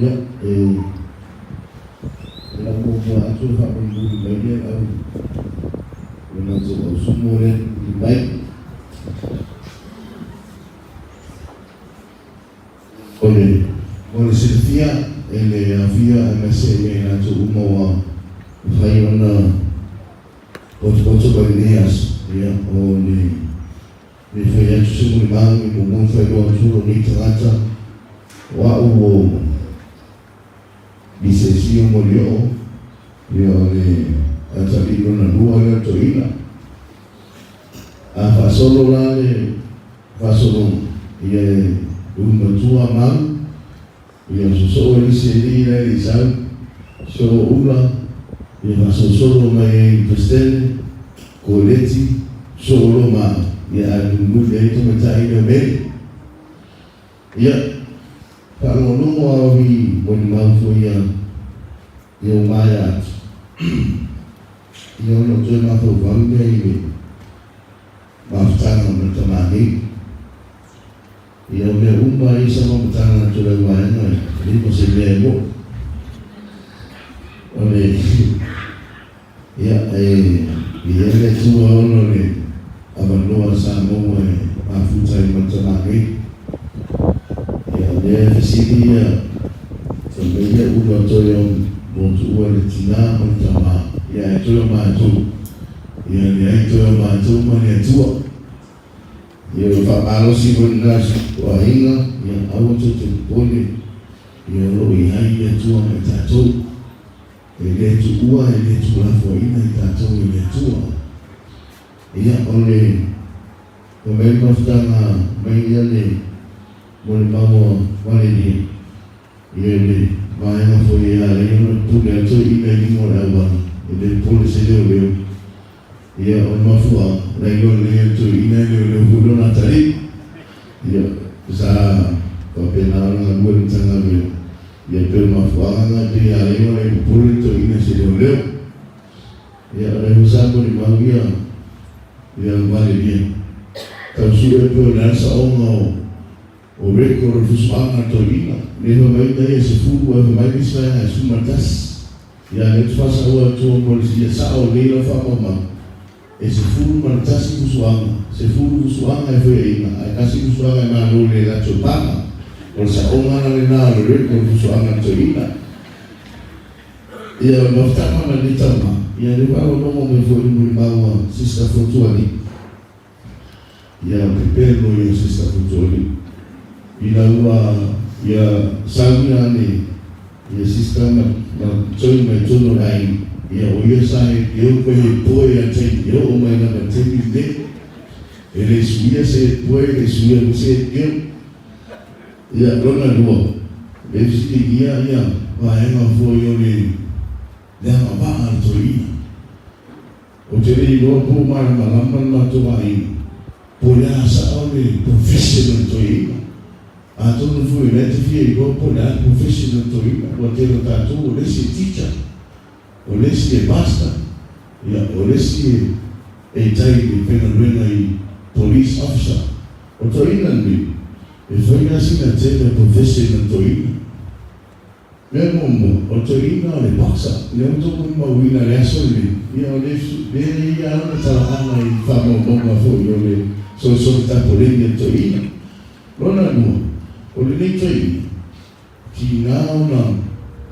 Ia, e lau muamua atu le faamulimuli mai lea lau le matou ausumo lea mulimuli mai. O le mo le silafia e le aofia aemaise ia i latou uma ua mafai ona potopoto mai lenei aso, ia, o le Le fai atu se mulimalu i muamua fai loa atu lou nei tagata, o a'u o Misesio Molioo, ia o le atalii lona lua lea o toeaina. A faasolo la le faasologa, ia e ulu matua mau, ia sosoo e le isi alii la e le i sau, soo ula, ia faasolosolo mai ai i Peresitene, Koleti, soo loa ma au, ia ae mulimuli ai tamaitai lea o Meli. Ia, faalogologo au i molimau foi ia, ia ua maea atu. Ia ona ou toe mafaufau lea i le mafutaga ma le tama nei. Ia o mea uma ia sa faamatala atu e lau vaega e leai ma se mea e moʻo. O le ia e i ai le Atua ona o le avanoa sa maua e mafuta ai ma le tama nei. Ia o lea e fesili ia fai mai ia ula toe o motuua le tina ma le tama ia ae toe o matou. Ia leai toe o matou ma le Atua. Ia ua faamalosi foi lena o aiga, ia aua tou te popole, ia o lo o i ai le Atua ma i tatou. E le tuua, e le tuulafoaiina i tatou e le Atua. Ia o le fai mai le mafutaga mai ia le molimau a Valeria, ia le vaega foi e ala ai ona pule atu ai ina i luma o le auala, e le popole se leoleo. Ia, o le mafuaaga, na iloa lelei e le toeaina e leoleo foi lona atalii. Ia, sa faapena ona galue le Matagaluega. Ia, e pei o le mafuaaga lena e pei a le iloa e popole le toeaina i se leoleo. Ia, o lea foi sa molimau ia, ia Valeria. Tau sue pei o le a le saoga o, o record o le fusuaga a le toeaina. Lea fai mai ina ia 10 ae fai mai le isi vaega e 11. Ia, lea ou te faasaua atu mo le ia sao lelei lau faamaumau. E 11 fusuaga, 10 fusuaga e foeaina, ae tasi fusuaga e malo i le latou paga. O le saoga la lena o le record o fusuaga a le toeaina. Ia, o le mafutaga ma lenei tama, ia lea ua alologo mai foi i le molimau a Sister Fotuali'i. Ia, pepelo ia Sister Fotuali'i ina ua ia sau ia ane ia Sister ma join mai totonu o le aiga, ia o ia sa he eo koe he poe ia taimi e oo mai lava i le taimi lenei. E le suia se poe, e le suia foi se eo. Ia, lona lua, e fesiligia ia vaega foi o le agavaa a le toeaina. Ou te le iloa po o malamalama le matou aiga po o le a sao le profession o le toeaina. Atonu foi o lea e te fia iloa po o le a le profession o le toeaina, ua tele o tatou o le isi e teacher, o le isi e pastor, ia, o le isi e tai i le faigaluega i police officer. O toeaina lenei, e fai lava sina tele o profession a le toeaina. Mea muamua, o le toeaina o le boxer, lea ua outou molimauina i le aso lenei, ia o le le ia lava le talaaga i faamaumauga foi o le solisoli tapoleni a le toeaina. Lona lua, o lenei toeaina, tiga ona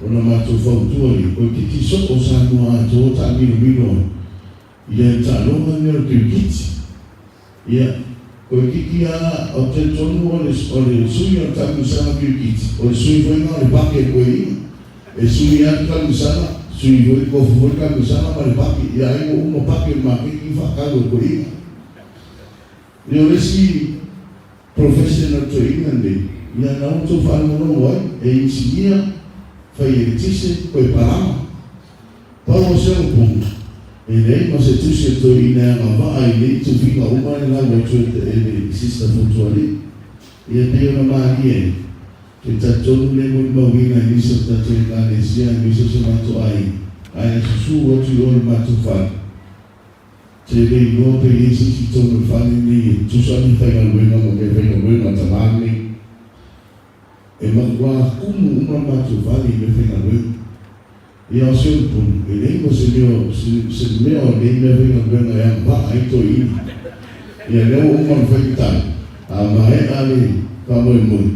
ona matou fautua i koe kiki soo o Samoa atoa taamilomilo ai ia le taaloga lenei o le kirikiti. Ia, koe kiki a o talitonu o le o le sui o le taamilosaga kirikiti, o le sui foi lena o le pake e koe ia. E sui a le taamilosaga, sui foi kofu foi le taamilosaga ma le pake, ia ai ua uma pake o le maketi faatau e koe ia. Ia o le isi profession o toeaina lenei, ia na ua tou faalogologo ai, e inisinia, fai eletise, koe palama. Pau o se upu, e leai ma se tusi o toeaina e agavaa i nei tufiga uma e lau atu e le Sister Fotuali'i. Ia pei ona malie ai, ke talitonu le molimauina i nisi o tatou Ekalesia aemaise o se matou aiga, ae a susuu atu i o i le matou fale, Te le iloa pe i ai se isi tonu o le fale lenei e tusa ni faigaluega ma meafaigaluega a tama lenei. E matua kumu uma le matou fale i meafaigaluega. Ia o se upu, e leai ma se mea, se mea o nei meafaigaluega e agavaa ai toeaina. Ia lea ua uma ona fai le tala, a maea le faamoemoe,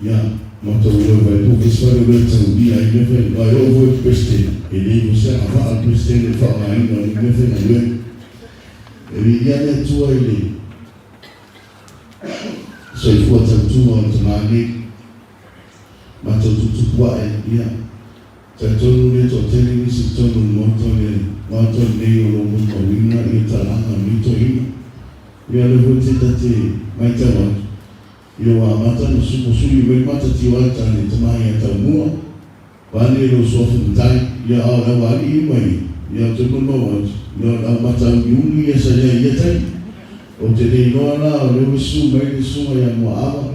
ia, matou o e vaai po o isi fale o lea e taulia ai meafaigaluega. Aua e oo foi i le Peresetene, e leai ma se agavaa o le Peresetene i le faaaogaina o nei meafaigaluega. E viia le Atua i le soifua tautua o le tama nei. Matou tuputupu ae, ia, talitonu le toatele nisi i totonu o le Maota o le Maota lenei o lo o molimauina ia talaga o lenei toeaina. Ia o lea foi te ta te maitau atu, ia ua amata ona sui mai le matatio ai tane tama ia Taumua, vaeane lou suafa matai, ia a o le aualii uma ia, ia ou te molimau atu, ia o le au matauniuni ia sa i ai i ia taimi. Ou te le iloa la o lea ua susu mai le susuga ia Muaava,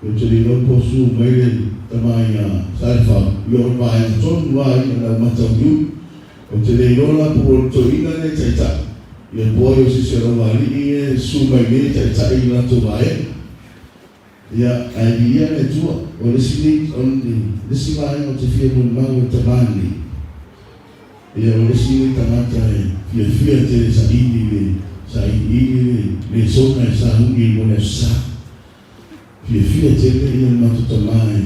Ou te le iloa po o su mai le tama ia Salefau, ia o le vaega tonu lava ia o le au matauniuni. Ou te le iloa la po o le toeaina lea e taitai, ia po ai o se isi o le aualii ia e susu mai nei e taitai i le latou vaega. Ia, ae viia le Atua, o le isi nei, o le isi vaega ou te fia molimau o le tama lenei, ia o le isi nei tagata e fiafia tele saili le sailiili le lesona e sauni ai mo le Aso Sa. Fiafia tele ia le matou tama e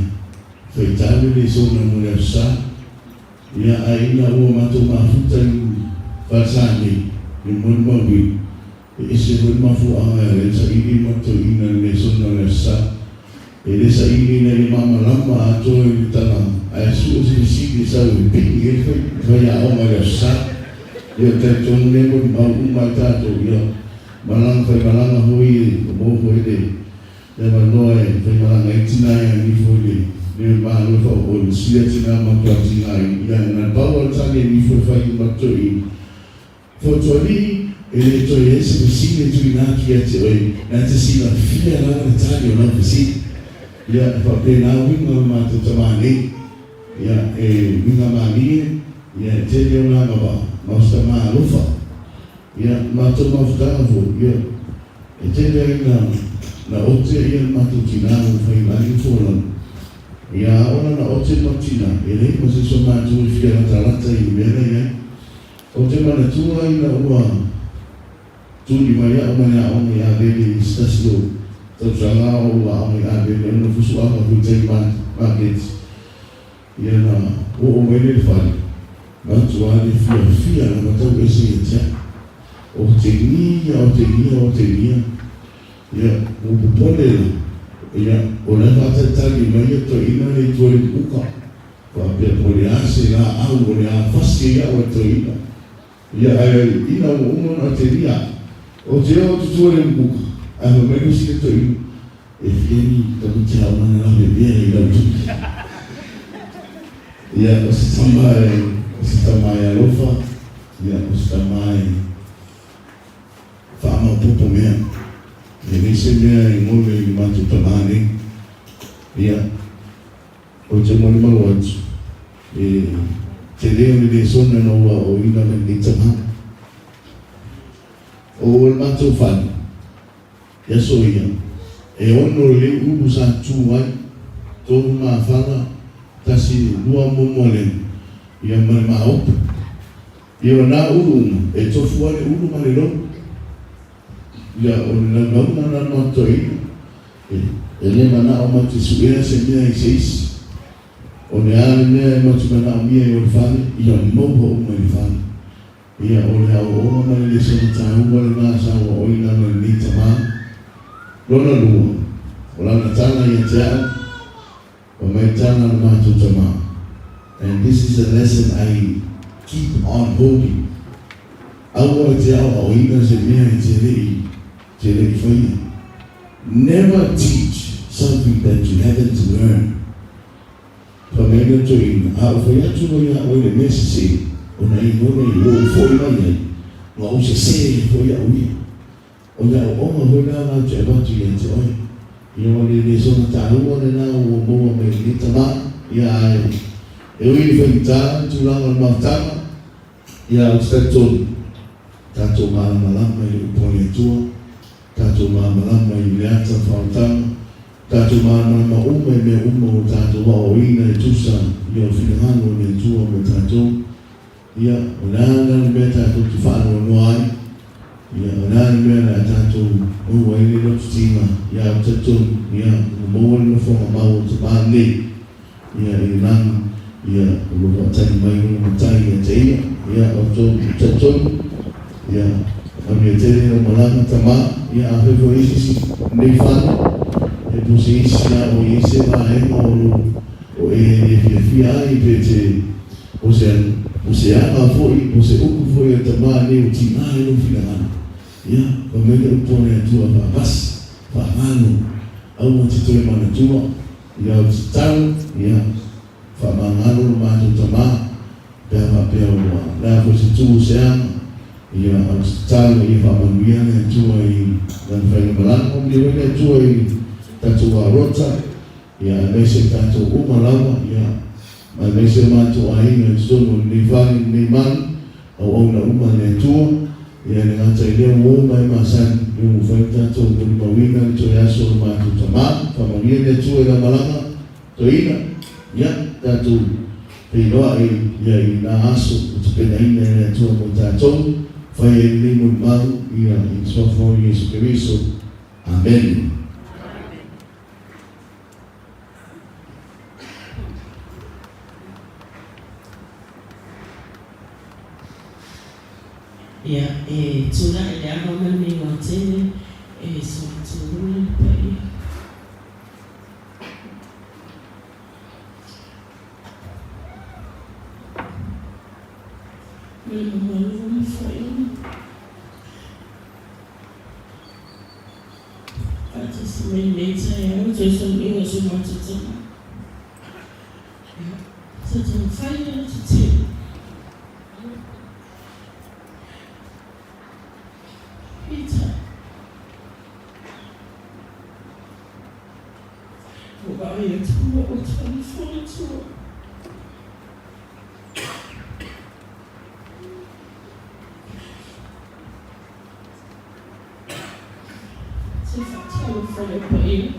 faitau le lesona mo le Aso Sa. Ia ae ina ua matou mafuta i falesa nei, i molimauina, e ese foi le mafuaaga e ala ai ona saili ma toeaina le lesona o le Aso Sa. E le saili ina ia malamalama atoa i le tala, ae sue se fesili e sau e pigi ai le faiaoga i le Aso Sa. Ia o talitonu lea molimau uma ai tatou, ia Malaga faimalaga foi o mo foi le le avanoa e faimalaga ai tina ia ni foi le le malo e faaopoo le sia tina matua tina ai ia na pau o le tali e ni foi fai ma toi Fotualii e le toe i ai se fesili e tuuina atu ia te oe na te silafia lava le tali o lau fesili. Ia e faapena uiga o le matou tama nei. Ia e uiga malie ia e tele ona agavaa ma o se tama alofa. Ia, matou mafutaga foi, ia, e tele ai na, na ote ia le matou tina ua fai mai le folauga. Ia, a ola na ote le matou tina, e leai ma se isi o matou e fia latalata i le mea la i ai. Ou te manatua ina ua. Tuli mai a'u mai le aoga i Avele i se tasi o tausaga a o ou aoga i Avele ona fusuaga foi tai maketi. Ia na oo mai lea i le fale, matua le fiafia lava tau ese ia te a'u. Otegia, otegia, otegia. Ia, ua popole la, ia, o la e faatalitali mai ia toeaina lea i tua i le uka, faapea po o le a se laau o le a fasi ai a'u e toeaina. Ia, ae ina ua uma ona otegia a'u, ou te oo atu tua i le uka, ae fai mai le isi lea toeaina, E fia ni tamaiti aoga na lavevea i lau tupe. Ia, o se tama e, o se tama e alofa, ia, o se tama e faamaopoopo mea. E leai se mea e gole i le matou tama nei. Ia, ou te molimau atu, e tele o le lesona na ua aoaoina mai lenei tama. O le matou fale, I aso ia, e ono lelei ulu sa tu ai, tolu mafala, tasi lua momoalena, ia ma le maopu. Ia o na ulu uma, e tofu ai le ulu ma le lou. Ia o le laulauna na ma toeaina, e le manao ma te suea se mea i se isi. O le a le mea e ma te manaomia i o le fale, ia maua uma i le fale. Ia, o le aoaoga ma le lesona taua lena sa aoaoina mai lenei tama. Lona lua, o lana tala ia te au, Fai mai tala le matou tama, And this is a lesson I keep on holding, Aua e te aoaoina se mea e te le'i, te le'i faia. Never teach something that you haven't learned. Fai mai le toeaina, A ou fai atu loa iā oe le mea sesē, ona e igoa nei ua ou foʻi mai ai, ma ou sesē ai foi iaʻu ia. O le aoaoga foi lena latou te avatu ia te oe. Ia o le lesona taua lena ua maua mai lenei tama, ia ae e ui i le faigata le tulaga o le mafutaga, ia ou te talitonu, tatou malamalama i le upu a le Atua, tatou malamalama i le ata faaotaga, Tatou malamalama uma i mea uma ua tatou aoaoina e tusa ia o le finagalo o le Atua mo tatou. Ia, o le a la le mea tatou te faanoanoa ai? Ia, o le a le mea o le a tatou maua ai le lotutiga? Ia, ou te talitonu, ia, ua maua le nofoaga mau o le tama lenei, ia, i le lagi, ia, o lo o faatali mai lona Matai ia te ia. Ia, ou te talitonu, ia, manuia tele lau malaga tama, ia, afai foi i se isi lenei fale, ia po o se isi lava o i ai se vaega o lo o e le fiafia ai pe te, po o se, po o se aga foi, po o se upu foi a le tama lenei ua tiga ai lou finagalo, ia, fai mai le upu a le Atua faavasi, faagalo, aua te toe manatua, ia, ou te tatalo, ia, faamagalo lo matou tama, Pe a faapea ua le a foi se tu o se aga, ia, ou te tatalo ia faamanuia le Atua i lana faigamalaga, faamanuia foi le Atua i tatou arota, ia, aemaise tatou uma lava, ia, aemaise o matou aiga i totonu o lenei fale, lenei malu, auauna uma a le Atua, ia, e le gata i lea ua uma e masani, ia ua mafai ona tatou molimauina le toe aso o le matou tama, faamanuia le Atua i lau malaga, Toeaina, ia, tatou feiloai ia i na aso ua tapenaina e le Atua mo tatou, fai ai lenei molimau ia i le Suafa o Iesu Keriso. Amene. Ia, e tulaʻi le ava ma le meiloa tele e solituluna le paia. Ma le mamalu o Nofoaina. Faatasi mai lenei taeao i toe tauiga o si o matou tama. Ia, sa taumafai le loto tele. Peitai. Ua vaai atu ua ota le faletua. Se faatalofa i le paia.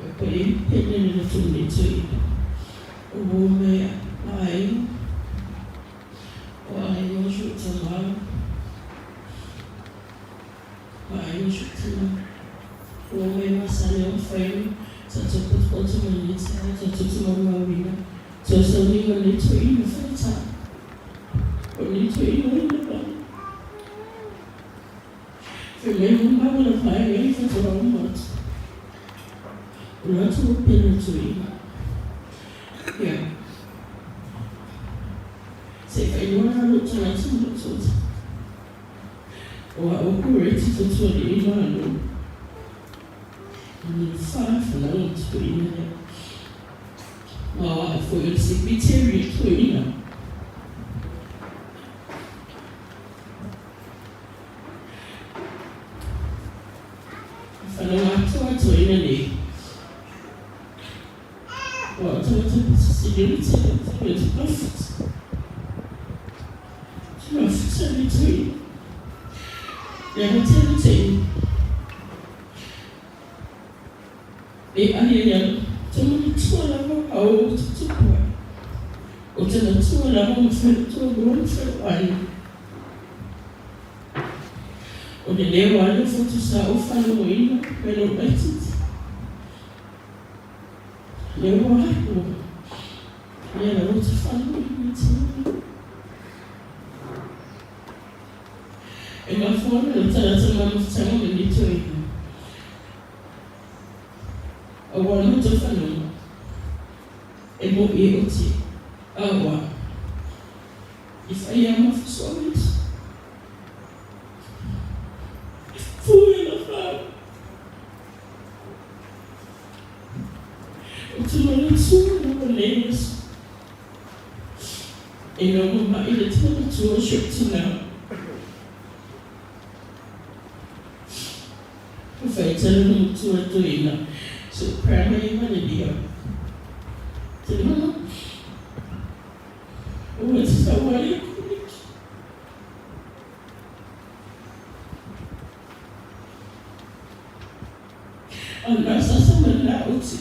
Le paia pele le loto lenei toeaina. O uo me a aiga. O aiga o si ou tama. Ma aiga si ou tina. Ua oo mai masani au mafai ona tatou potopoto ma lenei taeao tatou te maumauina toe sauniga o lenei toeaina faigata o lenei toeaina o le vaa. Fai mai ua mau le vaega i faatoa uma atu o le atu ua pele toeaina. Ia. Se i faailoa la lou tagata ma lou tuata. O au ko Reti Fotuali'i Malo. I le whāwhanau o toeaina lea. Ma o au foi o le secretary o toeaina. Whanau atoa toeaina nei. O au tagata pito sili o le tele o te mea te mawhiti. Te mawhiti a le toeaina. Le aha tele te E ai ai ana, te manatua lava a o te tupu ai. O te matua lava ma whenua loa ma whenua O le leo a le fotu sa o whalogoina me lo laititi. Leo a o lea lava te whalogoina te E mafua ana le tagata mamafutaga ma le toeaina. Aua no to whanau e mo e oti aua i whai a mawhisoa I fue la whau. O te manatua na o nei aso. E noho mai le te matua o si ou tina. Ua faitala le matua toeaina so prayer mai ai malelia. Te mana ua te tau ai e Koliki. Ana sasa mana oti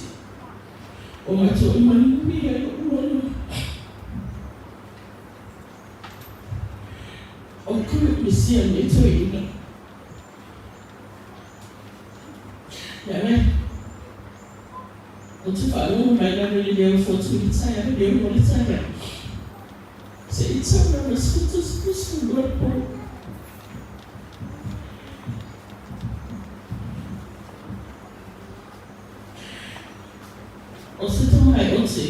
o matua i manumi ai o uana. O kulu misia nei toeaina. Leaga ou te faalogo mai lava i le leo fotu i le taeao, leo mo le taeao. Se i tau lava 11 12 le po. O se tama e oti.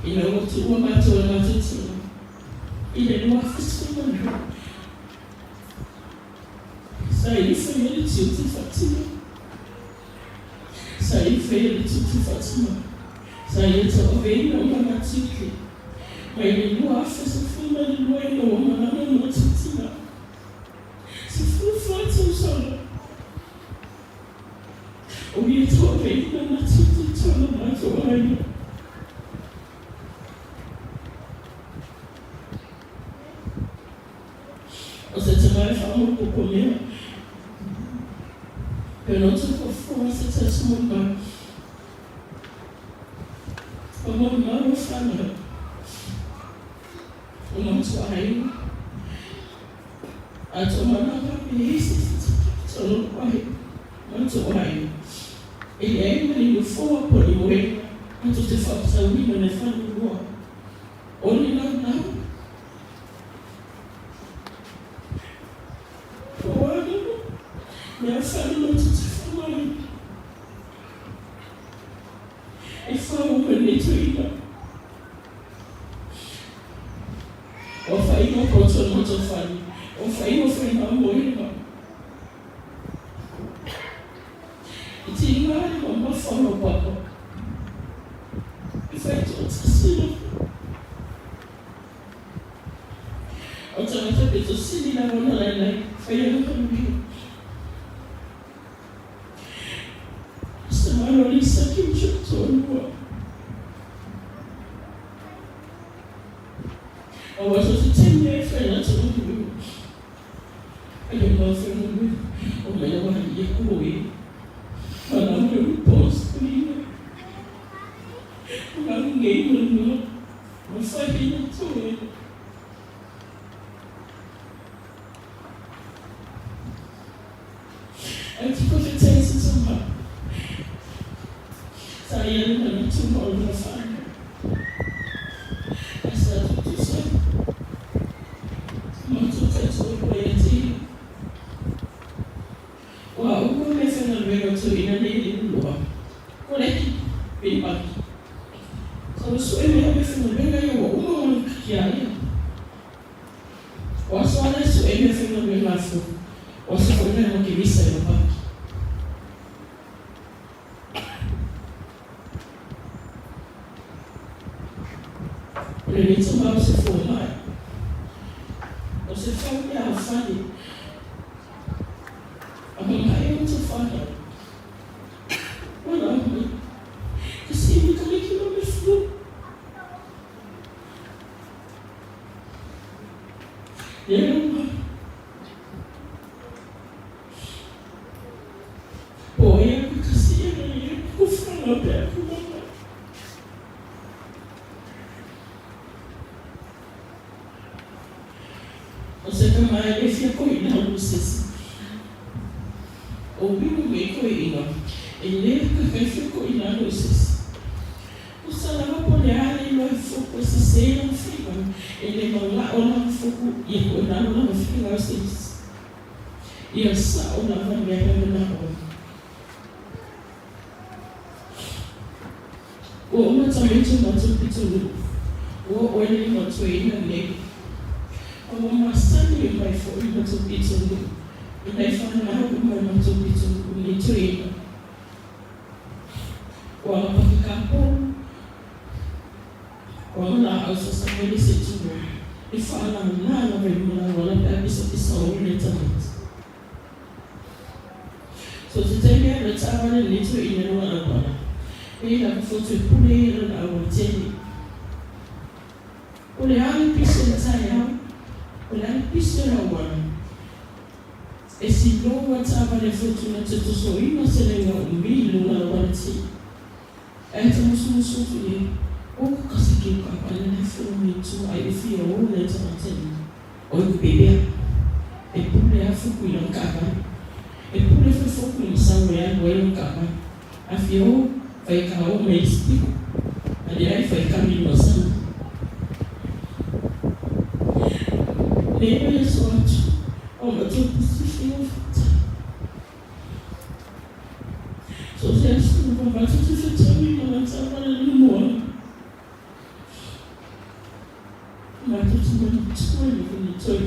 Ina ua tuua mātou e mātou tino i le 2008, sa i whaia le tiute whatima. Sa i whaia le tiute whatima. Sa ia tauaveina o mana tiute. Mai le 2012 ina ua malaga o mātou tina. 14 tausaga. O ia tauaveina na tiute tona mātou aiga. O se tama e whaamaopopo mea. Pe no te whawhua se tasi mo mau. O mo mau o whanau. O matua aiga. A to manaka pe hisi se te tono wahi. Matua aiga. E leai ma ni nofoa po o ni moega matou te faapatauina le falelua o le laulau. O a lava mea fale matou te faaaogaina e faauma nei toeaina. O afaina poto o le matou fale, o afaina faiga moega. I tiga le mamafa o lau papa e fai toatasi lava. O tagata pito sili lava ona lailai fai ana manuia. Se malo Lisa ki o toalua. Aua so se taimi ai fai latou manuia. Ai o mau fai manuia. O mai lava hali ia ko e. Mana mo le post ni. Mana ngei manuia. Ma fai hina to e. taia le manatu ma o lona fanau. Ae sa tutusa matou taitoalua ia te ia. Ua uma meafaigaluega o toeaina nei e lua, koleki, pilipaki. Sa ua sue mea meafaigaluega ia ua uma ona kiki a ia. O aso a la e sue meafaigaluega a le fono, o aso foi la e makemisa i Mapaki. O lenei tama o se fomai, o se fau meaofani, a mamae o matou fanau. Ua mai, kasi mi kaliki ma me flu. Lea uma. Po ai aku kasi ia na ia ku whanga pe aku mama. O se tama e le fia koe ina o sesi. O wiu me koe ina e le ka kai fia koe ina o sesi. O sa lava po le ale iloa e foku e sesē lana faiva, e le maula'o lana foku ia koe lalo lana faiga o se isi. Ia sa'o lava le mea e mana'o ai. Ua uma tamaiti o matou pitonuu, ua oo ai le limatoeina nei. A ua masani mai foi le matou pitonuu i nai fanau uma o le matou pitonuu nei toeaina. Ua mapakikapou, ua malaau sasa mai le isi tulou, e faalala lava i luma o le auala pe a pisapisa o le tamaiti. So se taimi alu e taavale lenei toeaina i luga o le auala, e i ai lava fotu e pule ai e lona auala tele. O le a le pisi o le taeao, o le a le pisi o le auala, E silou a taavale fotu na te tosoina se lenga umi i luga o auala tele. Ae te musumusu atu i ai, O ku kasi ki uka pale nei fulu mai tua ai ufi o ou nei tagata i oi ku bebea. E pule a fuku i lona kaavale. E pule foi foku i masau e alu ai lona kaavale. A fia o, fai ka o mai isi piko. A leai fai kami lua sana. Nei mai aso atu, o matou pusi fia o fata. So se aso na matou te fetaui ma na taavale le moana. Matou te manatua i le toi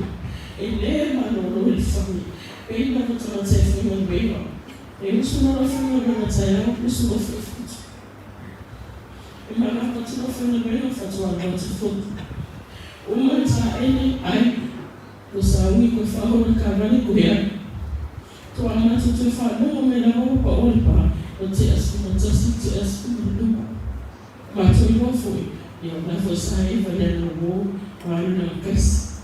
e le malolo i le fale, pei lava tagata e faigaluega. E usu ma lau faigaluega taeao, usu ma fuefutu. E manava atu lau faigaluega faatoa alu atu fotu. Uma le taele, ai, ko sauni koe whaahou le kaavale koe au. Toa matou toe faalogo mai lava ua pao le pa, o te 11, te 12. Matou iloa foi, ia o la foi sa eva i ana uō ma alu lana kasi.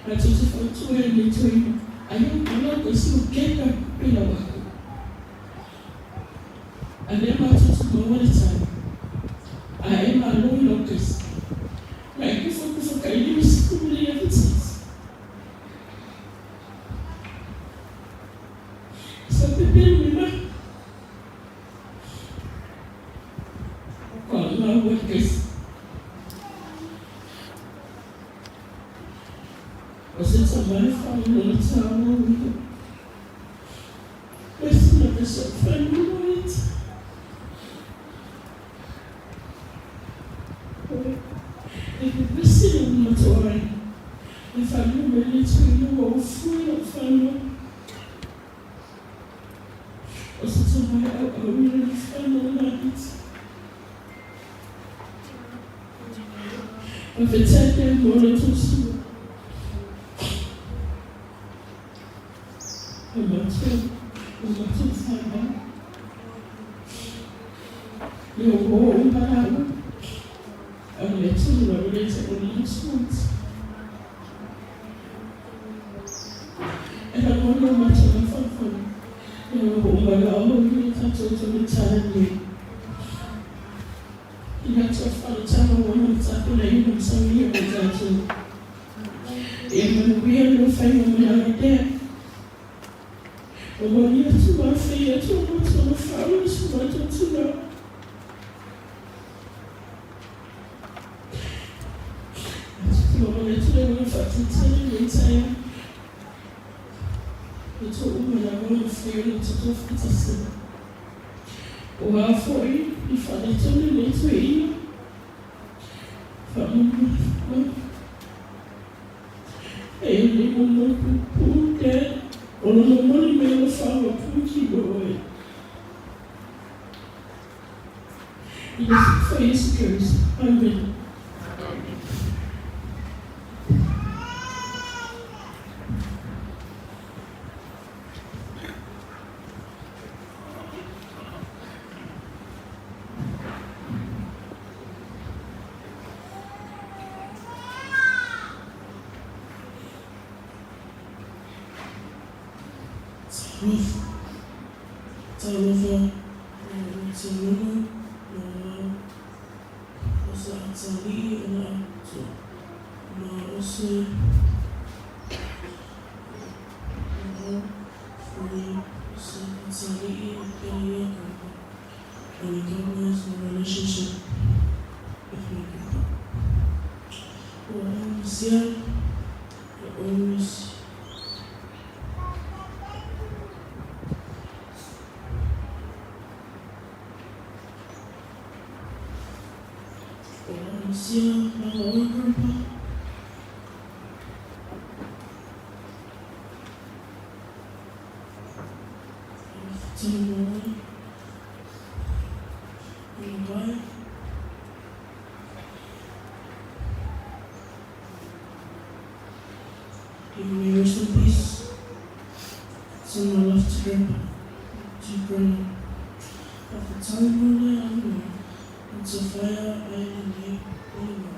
Matou te fautua i lenei toeaina, aia o lau kasi o keka pe lau aku. A lea matou te maua le tali, a e malo i lau kasi, ma e kufakufa ka i 50 le ia fatasi. Sa pepelo me mahi. Kua mau ai kasi. O se tama e whaonona tāua iho. Koe sina ka sa whanua iti. Koe, e pepesi le matua ai. E whanua me le tuina ua ufui lau whanua. O se tama e auau i lana whanau nāhiti. Faafetai pea mo le tausiga. E matou, o matou whanau. Ia ua oo uma lāua. A o le tonu lava lea te o matua atu. E lagona o matou mafaufau, ia ua uma lāua i le tatou taumatala nei. I atua wharetanga o ana tapenaina matangia mo tatou. Ia manuia lou fainga malaga pea. Momoli atu ma afei atu o matou na whanau. Te momoli atu le agaga faafetai i lenei taeao. E tou uma lava o le mafai ona tatou faatasi. Ua a foi i faaletonu lenei toeaina. Faamolemole. E le momoli puupuu Dad, o le momoli mai o faamapuki oe. I le Filifa Iesu Keriso. Amene. Talofa, talofa na o te luna na o se atalii o le atua, ma o se na o foi o se atalii e pele ia Grandpa. I recognize my relationship with my grandpa. Ua amusia e always Ua amusia lava oe grandpa. Faafetai mo oe. Ua Give me rest in peace. Send my love to Grandpa, to Grandma. Faafetai mo le avanoa e tafaia ai lenei molimau.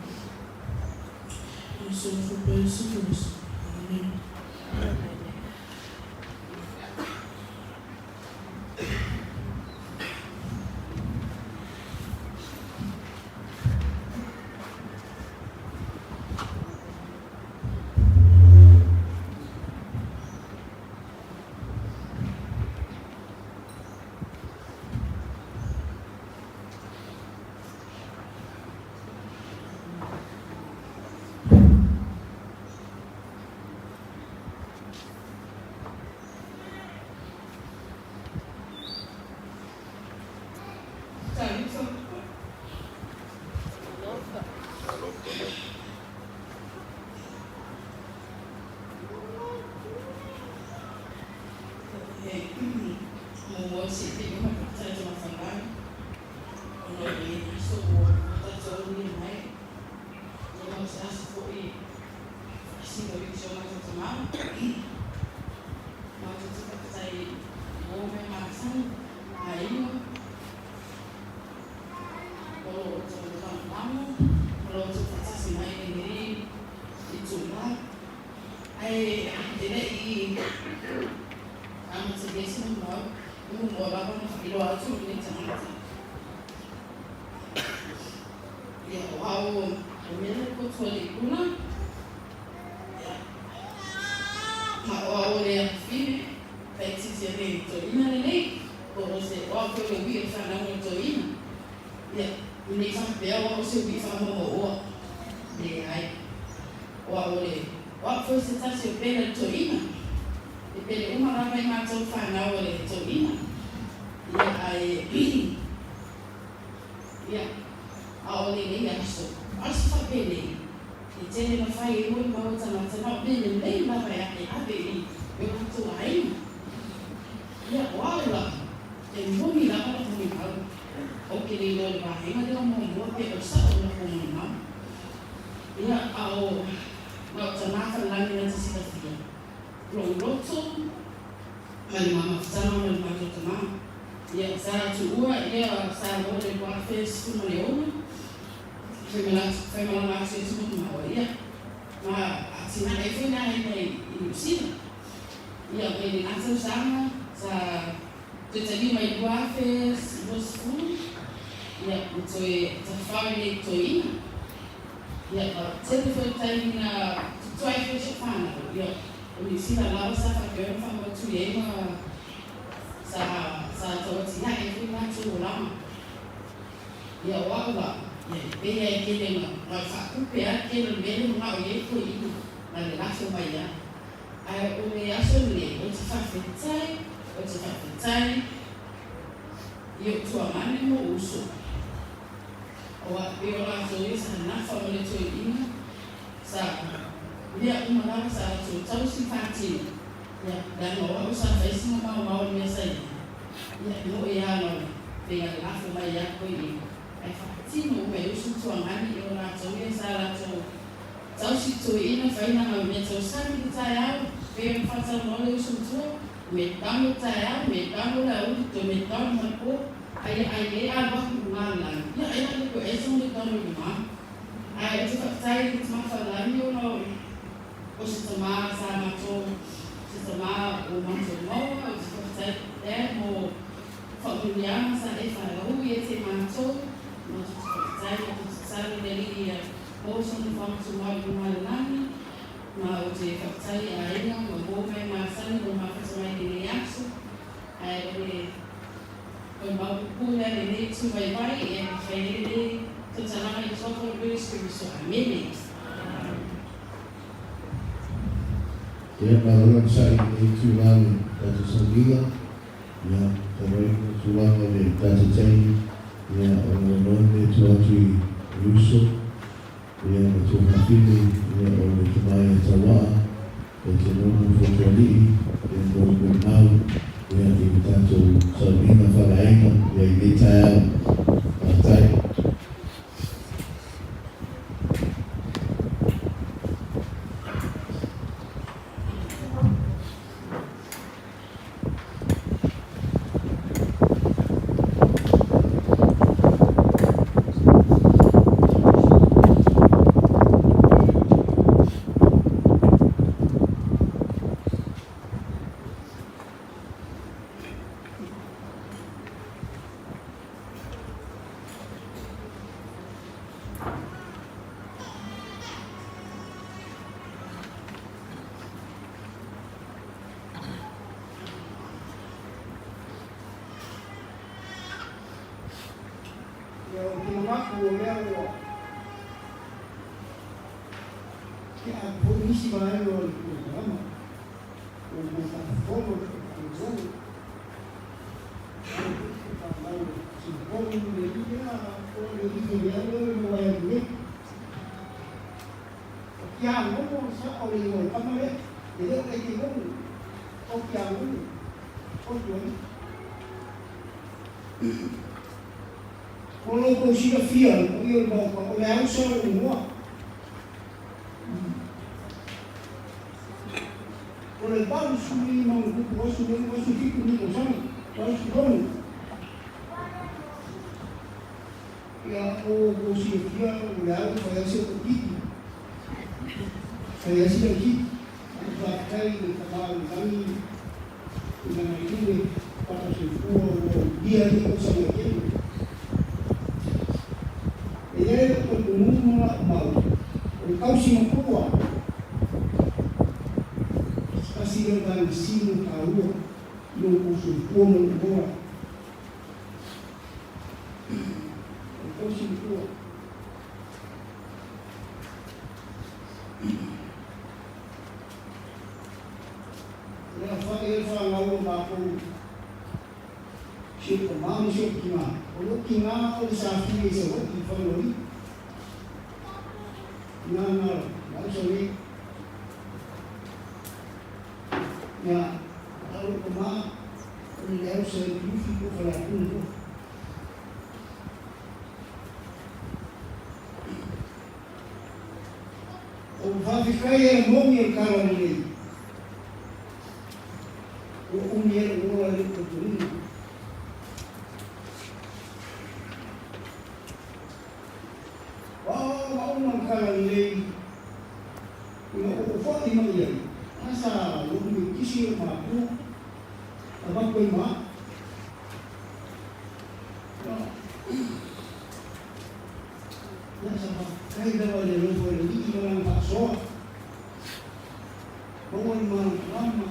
I le soifua pea Iesu Keriso. Amene. Muamua se tele ma faafetai atu mafalai ona o lenei aso ua tatou aulia mai ia ma o se aso foi faasino i si o matou tama. Matou te faafetai mo mea masani aiga o lo outou lagolago ma lo outou faatasi mai i lenei itula. Ae e le i amatalia se molimau, e muamua lava ona faailoa atu lenei tagata. Ia, o au o Mele Kotualiipuna, ia, ma o au o le afafine, faititi a le toeaina lenei, po o se, o au foi o le uiʻi o le fanau a le toeaina. Ia, ne i faapea o au o se uiʻi faamaoaoa, leai. O au o le, o au foi se tasi o pele a le toeaina. E pele uma lava i matou fanau a le toeaina. Ia, ae, ia, a o lenei aso, aso faapenei, e tele na fai ai molimau a tagata na o mea lelei lava e e ave i o latou aiga. Ia, o au la, e moni lava lau molimau. Ou te le iloa i le vaega lea o muamua pe o sao lau molimau. Ia, a o na o tama ka lani na te silafia, lou loto ma le mamafutaga ma le matou tama. Ia, sa tuua, ia, sa loa le 2016, faimalaga atu i atunuu mamao, ia, ma atinae foi le aiga i Niu Sila. Ia, mai lena tausaga, sa toe taliu mai 2020, ia, ma toe tafafao i nei toeaina. Ia, ma tele foi taimi na tutuai foi si ou fanau, ia, o Niu Sila lava sa faapea ona faamautu i ai ma sa sa tau atinae ai foi latou olaga. Ia, o au la. Ia, e pei lava e tele ina na o le faatupe lava le tele o le mea lea e manao i ai toeaiina, na o le lafo mai lava. Ae o le aso lenei, ou te faafetai, ou te faafetai i ou tuagane ma ou uso, aua e pei o latou ia sa nafa ma le toeaina, sa mea uma lava sa latou tausi faatino, ia, leaga o au sa fai sina maomao i le mea sa i ai, ia, e moni lava na o le pei na o le lafo mai lava toeaina, ae faatino uma e uso ma tuagane i o latou ia sa latou tausi toeaina fai lana mea tausami i le taeao, pei ona faatalanoa le uso matua, me tago le taeao, me tago le aoauli, toe me tago ma le po, ae ia ai le alu atu i luga o le lagi, ia ai la le toe esa ma le tago i luga. Ae ou te faafetai i le Tama Falelagi ona o se tama sa matou, se tama ua matou maua, ou te faafetai Dad mo faamanuiaga sa e faalaui ia te matou, matou te faafetai, matou te tatalo i le Alii ia maua sona faamotumau i luga o le lagi, ma ou te faafetai i aiga ma uo ma e masani mo le mafata mai i lenei aso, ae o le o le mau pupuu lea lenei itu vaivai e fai ai lenei tautalaga i tua o le Holy Spirit so Amene. Ia, malo le onosai i lenei itula le tatou sauniga. Ia, talu ai le tulaga o le tatou taimi, ia, o le avanoa lenei e tuu atu i le uso, ia, ma tuafafine, ia, o le tama ia Tauaa, e te nono Fotualii, ia, mo le molimau, ia, i le tatou sauniga faaleaiga, ia, i lenei taeao. Faafetai. Ia, ou te manatu o lea ua tea atu foi nisi vaega o le polokalama ua matafofono le faalogologo. Ua foi se fanau e faasinofono le alii a o le alii e leai oe ma wae atu nei. O Tiagogo le sao o le igoa o le tama lea, e le o Etegogo, o Tiagogo, o Tualii. Mo lo outou silafia, le paia o le Maota, o le ausa lou igoa. O le 85 ma ono tupu aso nei, 87 nei tausaga, 86. Ia, o outou silafia, o le au e fai ai se titi. Fai ai se titi. Faafetai i le Tama o le Lagi i lana liu e faasoifua ua ulia ai tausaga e tele. E i ai lou talitonuga ma lau mau, o le tausi matua, o se tasi lea o vaega sili ona taua i lo outou soifua ma lou ola. O le tausi matua. O le a fai ai le fanau a matou si ou tama ma si ou tina. O lou tina o le sa fili i Savaii i Fagalii. Ina na lausa nei. Ia, a o lou tama o le lausa i Lufilufi po o Faleapuna foi. O faafetai e moni o le tala lelei. Ua umi ai lou ola i lou talitonuga. O aoaoga uma o le tala lelei ina ua ou fo'i mai ai, a sa lou mitisi i ou matua, avatu ai ma au. Ia sa faafetai lava i le alofa o le Alii ma Lana faasoa. Maua le malamalama.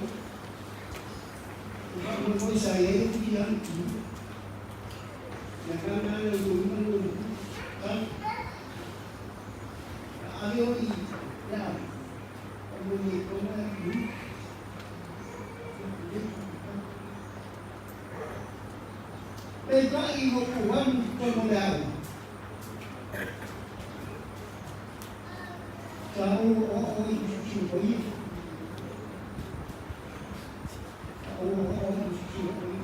O faamoemoe sa i ai le futi alu i le agaga lea o le toeaina lea o le Tali. leo i le au, o mo le kona i Peitai ua ou alu i totonu o le ao, sa ou aoao ai i tusitusi paia. Sa ou aoao ai i tusitusi paia.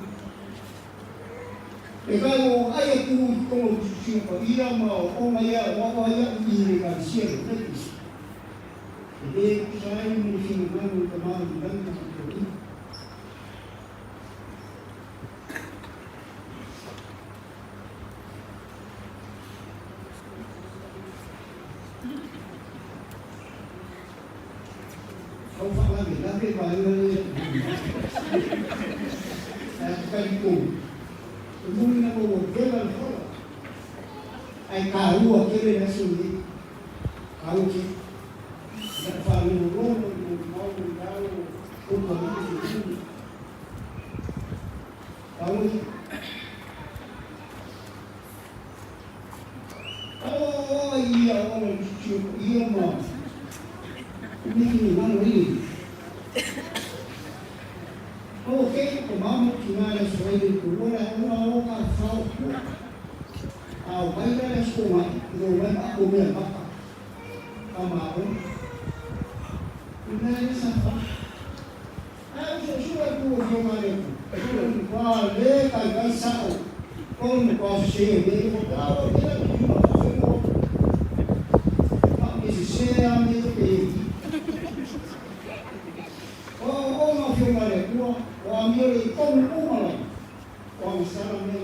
Peitai ua ou vaai atu i totonu o tusitusiga paia ma aoaoga ia e aoao ai au i le Ekalesia lelei, e le tusa ai ma le finagalo o le Tama o le Lagi ma le Alii. Tau faalavelave vaega ia e tuuina atu. Ae ou te talitonu, e moni lava ua vela le fola, ae taua tele le aso lenei. Taua tele. Ina ua faalogologo i molimau i lalo o Utualii i se taimi. Taua ia. Aoaoa ia aoga i ia ma miki ngalo i. O ke ko mama ki ngā le so i ko wala o ngā o ka whao kua. A o mai la le so mai, i o mai ma ko mea maka. Ka ma o. I mea le sa wha. A o so sua ku o fio ma le ku. Wa le kai kai sa o. Ko mo pa se le o ta o te la ki ma fa fe o. Ma me se se a me te. O o ma fio ma le ku o a mi le ko mo o ma la. O a sa la me.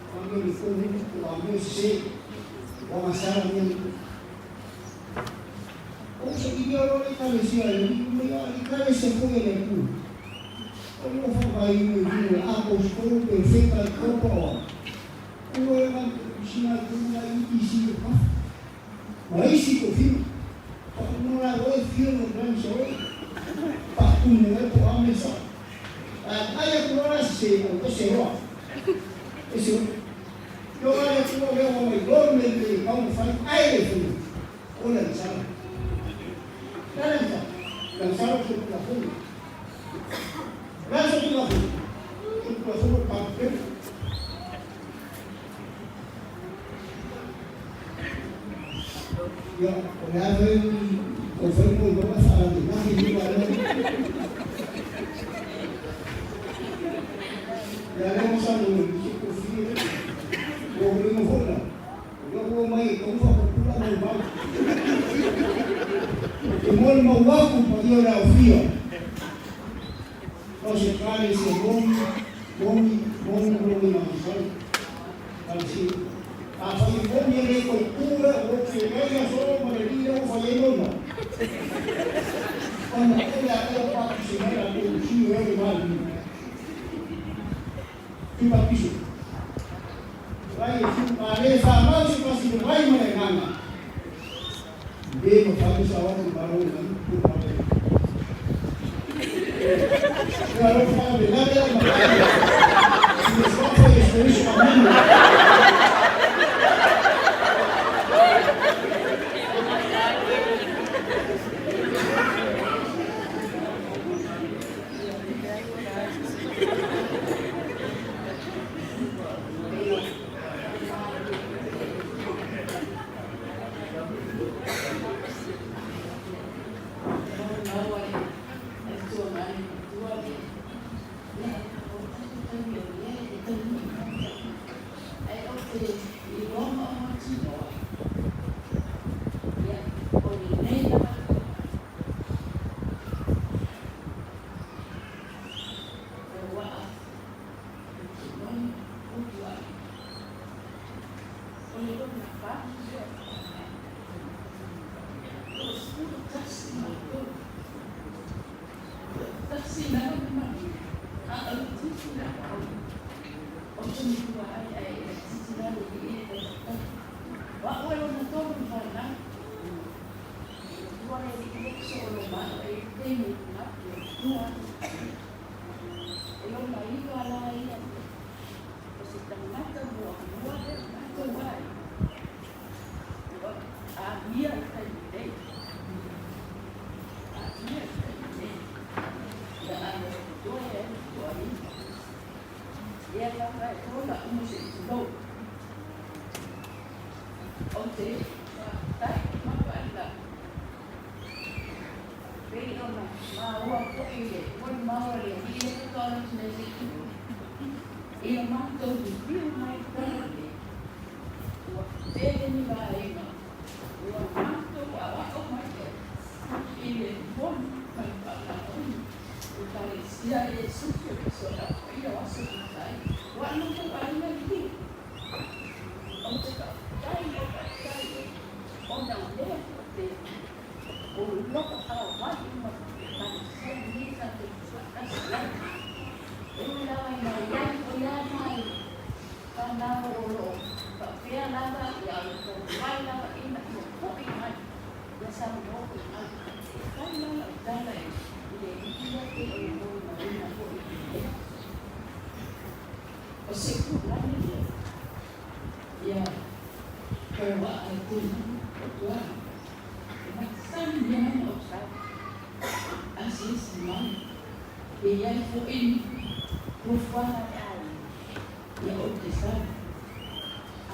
O a mi le ko mo o a mi se. O a sa la me. O se i olo le ekalesia e li mai a ekalesia foi e le Atua. O lo whakainu i le apostolo pe wheka i kopa oa. O lo e ngā sina tuna i isi o kafa. Ma isi ko whiu. Pa unora oe whiu no grani sa oe. Pa kune oe po ame sa. A ai aku ora se o te se roa. E se roa. Yo ale atu o leo mai lor me le kau whai ai le whiu. O le sala. La le sala. La sala so la fulu. La so la fulu. So la fulu pa pe. Ia, o le a fai o fai mo loa sa le na hi ni wa le. Ia le mo sa no ni ko fi le. O le mo fona. O le mo mai ko fa ko pula mo ba. Te mo mo wa ku pa ia la fia. O se kale se momi momi momi mo ni ma sa. Kasi a fai momi le ko kura o ke ngai so ma le ni o fai no no. Ona e la e pa se mai la ko si o e ma ni. Ti pa piso. Vai e su pa le fa ma se pa si vai ma le nganga. Be ma fa sa wa ku ba ro ni ku pa le. Ya lo fa le la le ma. Ni so fa e so so ma ni. Ou te faafetai ma faailoa pei ona maua foi i le molimau a le alii lea faatoa alu atu nei se i tulou i lo matou liliu mai Talalelei, ua tele ni vaega ua matou aoao mai ai i le moni ma le faamaoni o Ekalesia a Iesu Keriso e aoaia o aso muliai. Ua matou aiga liliu. Ou te faafetai o faafetai e ona o lea toatele o lo o auai uma i Ekalesia nei tatou te faatasi ai. E ui lava ina i ai foi lava nai fanau o lo o faapea lava ia o le taumafai lava ina ia foi mai, ia saunoa foi mai. E fai la lau tala i le alii lea pei ona molimauina foi i lenei aso. O se tulaga lea ia foua ai tulaga o tuaga e masani ai ona ou sau asiasi mai pe i ai foi ni fuafuaga a le aiga ia ou te sau.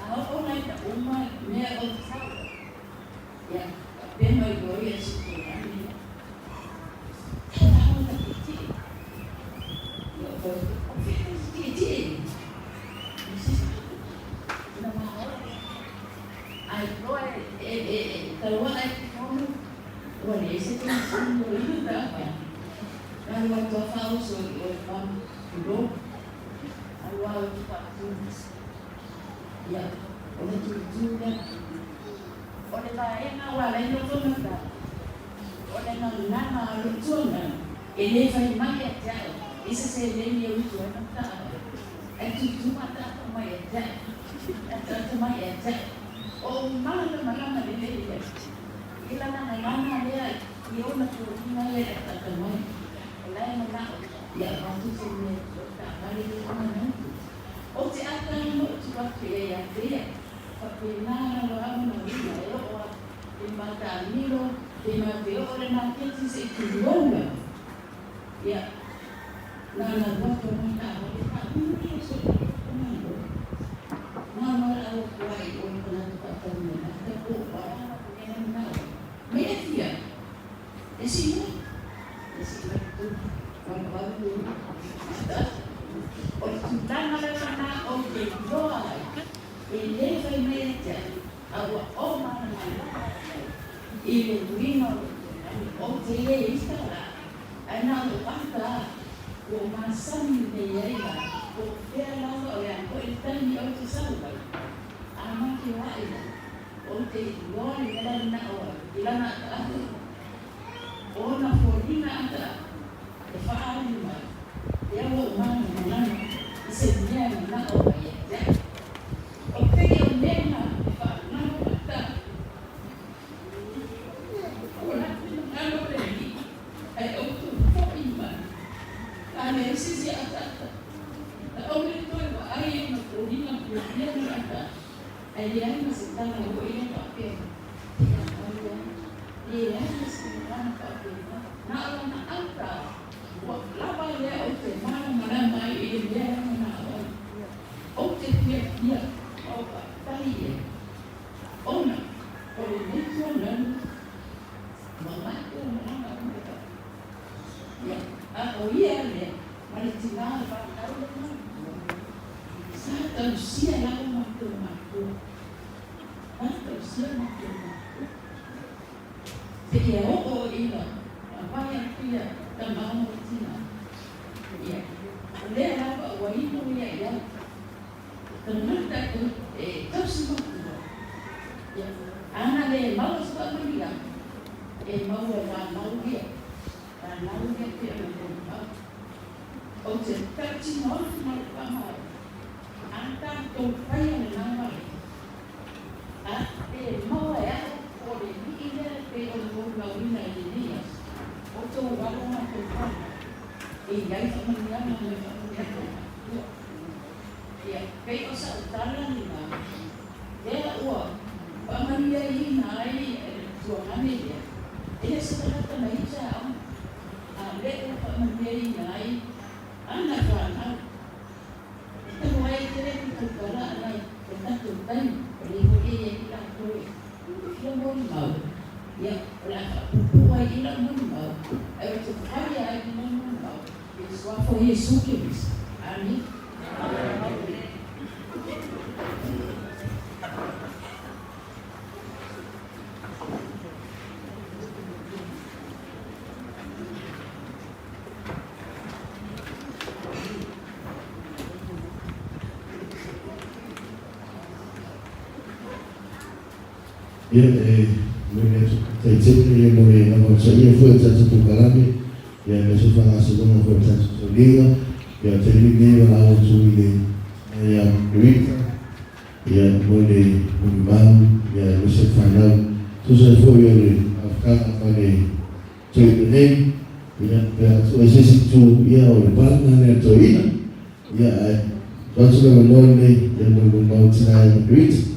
A oo la ina uma mea ou te sau ai, ia faapea mai loa ia si tulaga lea, Tala ona tietie. Ia ou fai atu, O fea e tietie ai? Ina maoa ai loa e tauaa i totonu, ua leai se penisini o lana taavale. Na alu atu lava faaoso i o i lalo, tulou, alu lava ou te faatu. Ia, o le tutu lea. O le vaega ua ala ai ona tala, o le gagana a lou tuanana, e le fai mai ia te au i se seleni e utu ai lau taavale, ae tutu ataata mai ia te au, ataata mai ia te au. O ou malamalama lelei ia i lana gagana lea i ona foliga ia e ataata mai. O la e manao ia avatu se mea e tu ai taavale lea i lana utu. Ou te ata ma ou tu atu i ai ia te ia, faapena lava au na uiga e oo a i le mataamilo pe ma te oo i le maketi se i tulou lava. Ia, na ona alu atu a mai taavale, taavale ia o so'u itumalo. Na ona valaau atu lava i o i le tagata faatau meamata po o a lava le mea la e manao ai. Mai afia, e sii mai, e sii mai i totonu, 8 8 O le tulaga lava lena ou te iloa ai, e le fai mai ia te au, a ua ou malamalama ai i le uiga o lou tulaga. Ou te le ita la, ae na o lou ata lava, ua ou masani nei ai la, po o fea lava o le a foi le taimi ou te sau ai, a make aʻe la, ou te iloa le mea la e manao ai i lana ataata. Ona foliga ataata e faaali mai lea ua ou malamalama i se mea e manao ai ia te au. O pei o mea na e faamalo ata o la finagalo o le Alii ae outou foi mai a leai se isi ataata. Aʻole toe vaai i ona foliga fiafia ma le ataata ae leai ma se tala foi lea faapea mai te aumai ai. Leai ma se tulaga faapena. Na o lana ata ua lava lea ou te malamalama ai i le mea e manao ai. Ou te fiafia ma ou faafetai i ai, ona o lenei tuananu ua matou malaga uma i fafo. Ia, a o ia lea ma le tinā o le fanau lea matua, sa tausia lava matou matua. Sa tausia matou matua. Seia oo ina mavae atu ia tama ma le tina. Ia, o lea lava ua inu ia i au. Tagata e tausi matua. Ia, ana le maua se faamanuiaga, e maua e fanau ia, fanau ia pei ona molimau. Ou te tautino atu ma lou faamalo, a tatou faia lena vaega, a e maua e au po o le alii lea e pei ona molimauina i lenei aso, o tou alo ma tou fanau, e i ai faamanuiaga ma le faamanuiaga o le Atua. Ia, pei o sau tala lena, lea ua faamanuiaina ai le tuagane lea, e le o se tagata mai se aoga, a o lea ua faamanuiaina ai ana fanau. E talu ai e tele atu tautala ana i le tatou taimi, o lea foi e i ai i latou e. i lau molimau, ia, o le a faapuupuu ai i i lau molimau, ae ou te fai lava i lau molimau i le Suafa o Iesu Keriso. Amene. Ia, e momoli atu faafetai tele ia mo le lavapsaia foi o le tatou polokalame, ia aemaise o faagasologa foi o le tatou tauliga. Ia, o le taimi lenei o le a oo atu i le Tina ia Margarita, ia, mo le molimau, ia aemaise le fanau. Tusa ai foi o le mafutaga ma le toeaina nei, ia, pe a tuu ai se isi itu, ia o le partner lea a le toeaina. Ia, ae tuu atu le avanoa lenei ia mo le molimau a le Tina ia Margarita.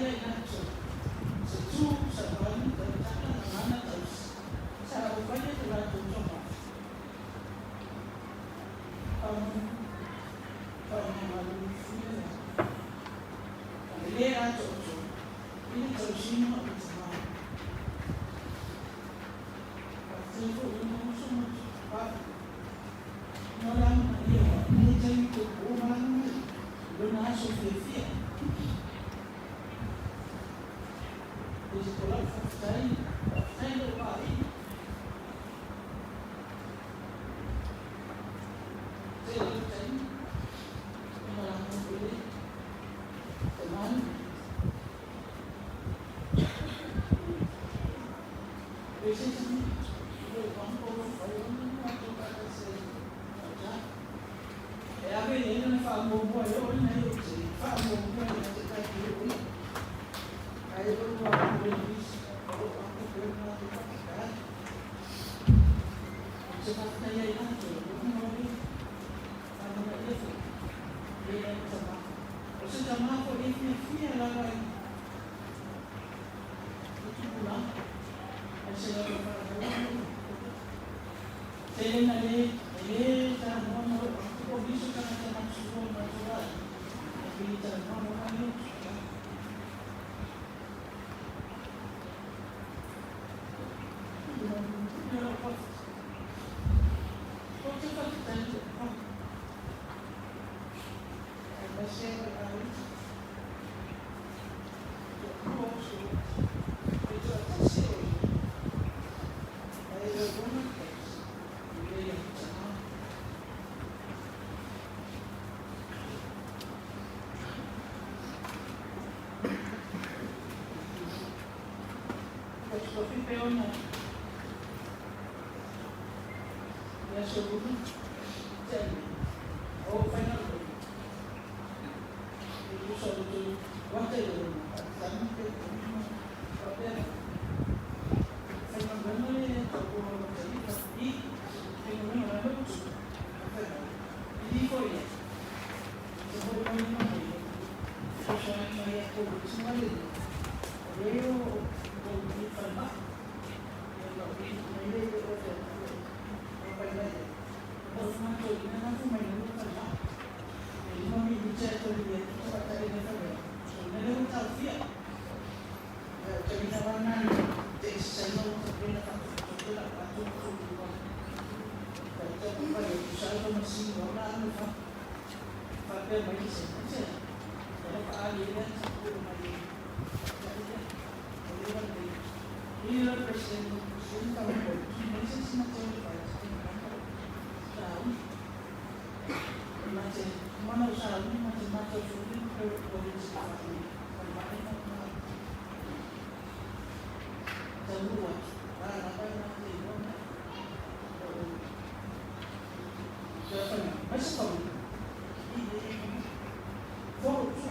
ia i latou, se tu, savali, tautala, gagana, tausi, sa aufaia to latou toga, faamagalufia le o le lē atoatoa i le tausiga o le tamā. Faafetai foi i lona uso ma tupu mo le amanaia o au i lenei taimi puupuu malaga mai i lona aso fiafia. O lau faafetai, faafetai lou aiga. Tele o taimi e malaga foi le tamani. E se taimi, lou uncle o fai o le matou faatasi ai i E ave i ai lana faamuamua e oo ina ia te faamuamua ia te tatou o ia. Ae o lua o le nisi o lou uncle pe o matou faafetai. Ou te faafetai ai latou, ona o le amanaia foi e lana tamā. O se tamā foi e fiafia lava i tupulaga, ae se lava faanoa. Tele na le e lē talanoa ma lou uncle po o nisi o tagata matutua o le matou aiga, ae pei e talanoa lava ia o tupulaga. Ou te faafetai i lou papa, aemaise ai le aiga, toalua uso e toatasi o ia, ae le o lona tausi, e lei atu tamā. Ua tofi pea ona i aso luma tea nei, o faigaluega e tusa o le toe ata i le lona faatanu pe ma faapea mai. Faigaluega le tautua o Matai i faigaluega la le utu. Fai mai, i foi ia, se foi mai ma mai, fesoasoani mai ia tou isi ma le o le o o i falemai. Ia na o i mai le o te o pai mai. O matou ina na fu mai le falemai. E lima minute e tolu ia tu ta le falemai. O le le o tau fia. O te mina wana te saino o te pena fa to la pa to to to. Ta te pa le tu sa lo masini o la anu fa. Fa pe mai se se. O fa ali le sa ku mai. Ya ya. O le va le. I le president president ta mo. Mai se sina te fa te sa. Ma te mana o sa ma te mata o fu pe o le se fa. Fa mai ma talu atu. La pa na te no na. O te fa mai se fa. I le fo tu.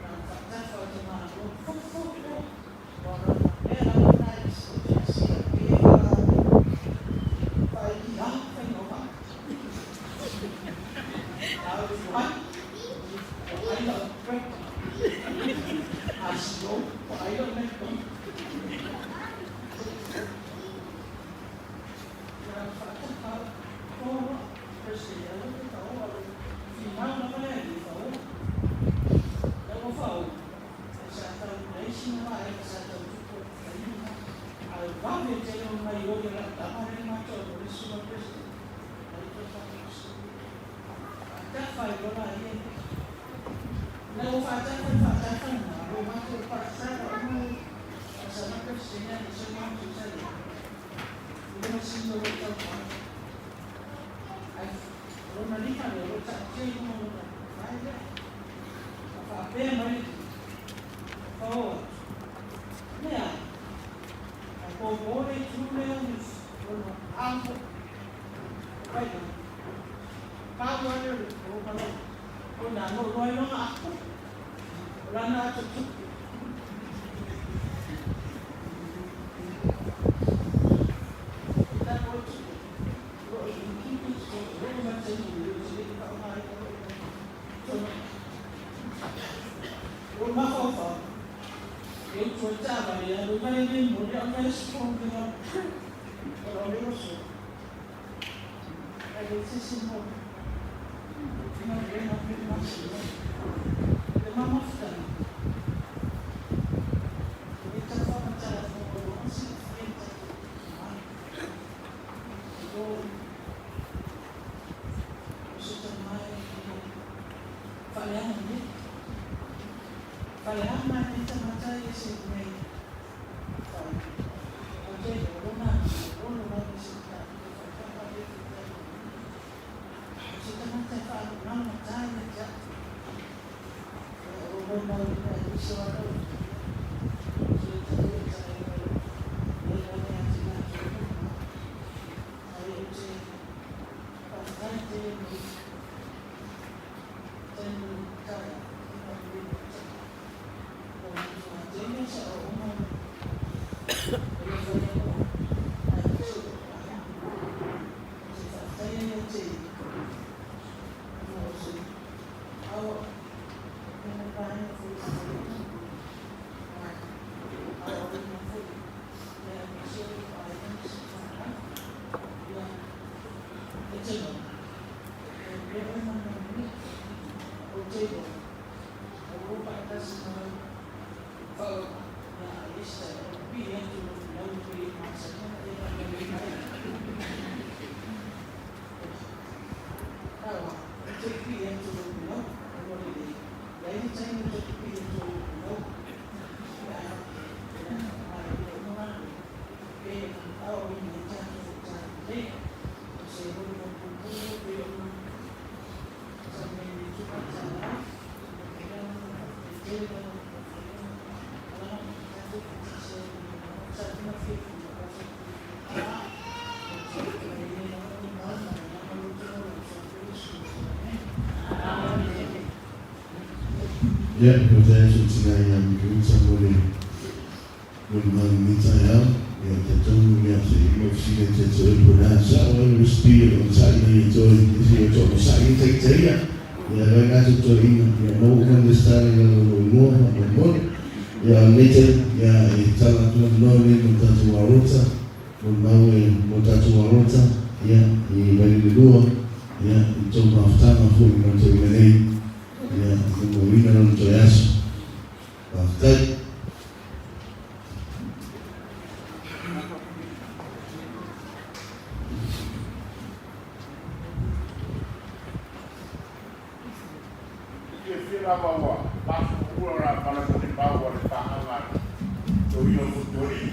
Na fa ta fa te ma lo fo fo fo. Wa na e la na i se se e la fa i la fa no fa. A o ai. O ai la pre. A si o ai la me ko. Na fa ta fa o president o te tau o finau na le ni fa o. E o fa o. E sa tau nei sina va e sa tau tu ko ai na. A va me te o mai o la ta ma re ma to o le suma president. Ai to fa ko. Ta fa i la ia. Na o fa ta fa fa ta fa na o ma to pa sa o mo sa na president ni sa ma tu sa le. I le sino o tau fa. Ai lona lima le o ta te mo na ai le. Fa pe mai fa o. Mea. Ai ko ko le tu le o ni lona ampo. Ai na. Pa wa le o pa lo. O na no lo ai longa aku. O lana atu tu. Ta ko tu. Ro i ki ki so ro ma te ni le se ka o mai ko. So ro ma fa fa. E utu ai taavale e alu ai valele mo le au vai aso le o le oso. Ae leai se isi mo galuega pe masina. Le ma mafutaga, e le tau faamatala atu o lo o silafia i tatou itumalo. O o se tama e faaleaga nei. Faaleaga nei tagata ia se mea fai. O te lona olo lava se tatou faitapa le faitapa. O se tagata e faalogologo ia te au. O lo mau ina e uso a lau. So e tau e tau e le lava e ati na te mo. Ai o te whakatai te mo tēnu taia i ngā ui o te. O ngā tēnei sa o uma o le whai anō ai te o te whakatai ai o te o se awa mena pāhea foi te whai mai awa o ina foi mea me se o ai na se whanau ia e te mau e mea o mana mea o te o o paatasi ma whao ia a esta o pi atu o lau pe masana e na me mai Awa, te pi atu o lau o le le ia i taimi te pi atu o lau ia ai o mga pe au i nei tātou tātou le o se holo mo pupu pe o sa me ni tupa tālau Ia, faafetai atu i tina ia Mikelisa mo le molimau i lenei taeao. Ia, e talitonu ia se i mau fesili atu ia te oe po o le a sao ai le recipe o le onosai ina ia toe isi ua toe onosai ai taita ia. Ia, e vaega atu toeaina, ia maua uma le lesitala i lalo o lou igoa faamolemole. Ia, o lenei taimi, ia, e tatala atu le avanoa lenei mo le tatou Arota, molimau e mo le tatou Arota, ia, i Vailelelua, ia, i tou mafutaga foi ma le toeaina nei. Ia, molimauina lona toe aso. Faafetai. Fiafia lava ua paso ua la pala mo le mau a le paaga toeaina o Fotualii.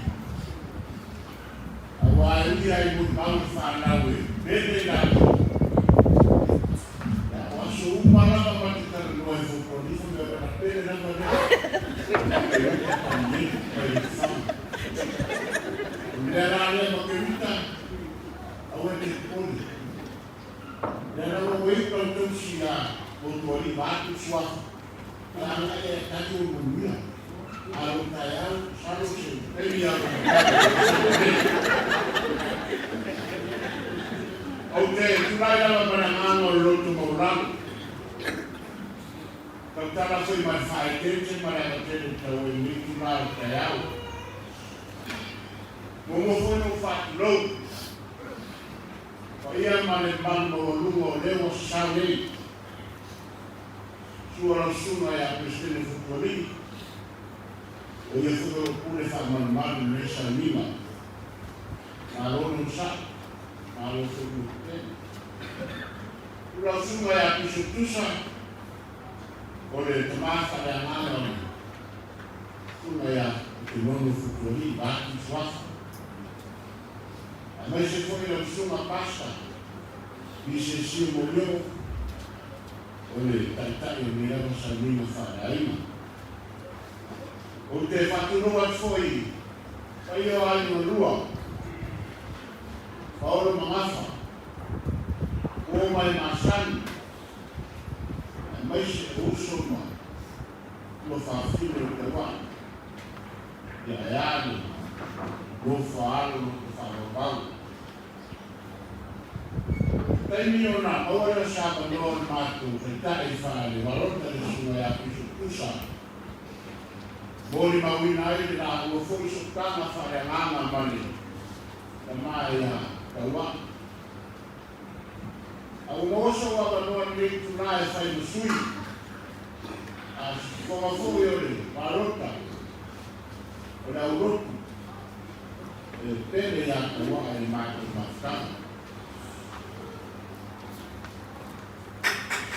Aua e ui ai molimau i fanau e pele i latou. Ia, o aso uma lava ma te talanoa i Fotualii fa mea na pele lava lea. E uta mai mai le faga. O le mea la lea Makerita, aua e te popole. Lea lava ua iu lau tausi ia Fotualii vaeatu suafa. Ia agai e tatou i manuia. A o taeao, masalo se taimi a Ou te tulai lava ma le agaga o le loto maualalo. Tautala foi ma le faaeteete ma le agatele tau ai lenei itula o le taeao. Muamua foi ona ou faatulou paia ma le mamalu maualuga o lea ua sasao nei. Sua lau susuga ia Peresetene Fotualii, o ia foi o lo pule faamalumalu i lenei sauniga. Malo le onosai, malo foi le lototele. U lau susuga ia Bishop Tusa, o le tama faaleagaga o le susuga ia Okenono Fotualii, vaeatu suafa. Aemaise foi lau susuga Pastor Visesio Molioo, o le Taitai o lenei lava sauniga faaleaiga. Ou te faatulou atu foi i paia o aiga lua, Paolo ma Gafa, Uo ma e Masani, aemaise o uso ma tuafafine o Taua'i, ia e a le nofo alo loto faavauvau. Taimi ona maua lea o se avanoa o le matou taitai faale Valota le susuga ia Bishop Tusa. Molimauina ai le laua foi sootaga faaleagaga ma le tama ia Tauaa. A ua maua sou avanoa i lenei itula e fai ma sui, a fofoga foi o le palota o le aulotu e pele ia Tauaa i le matou mafutaga.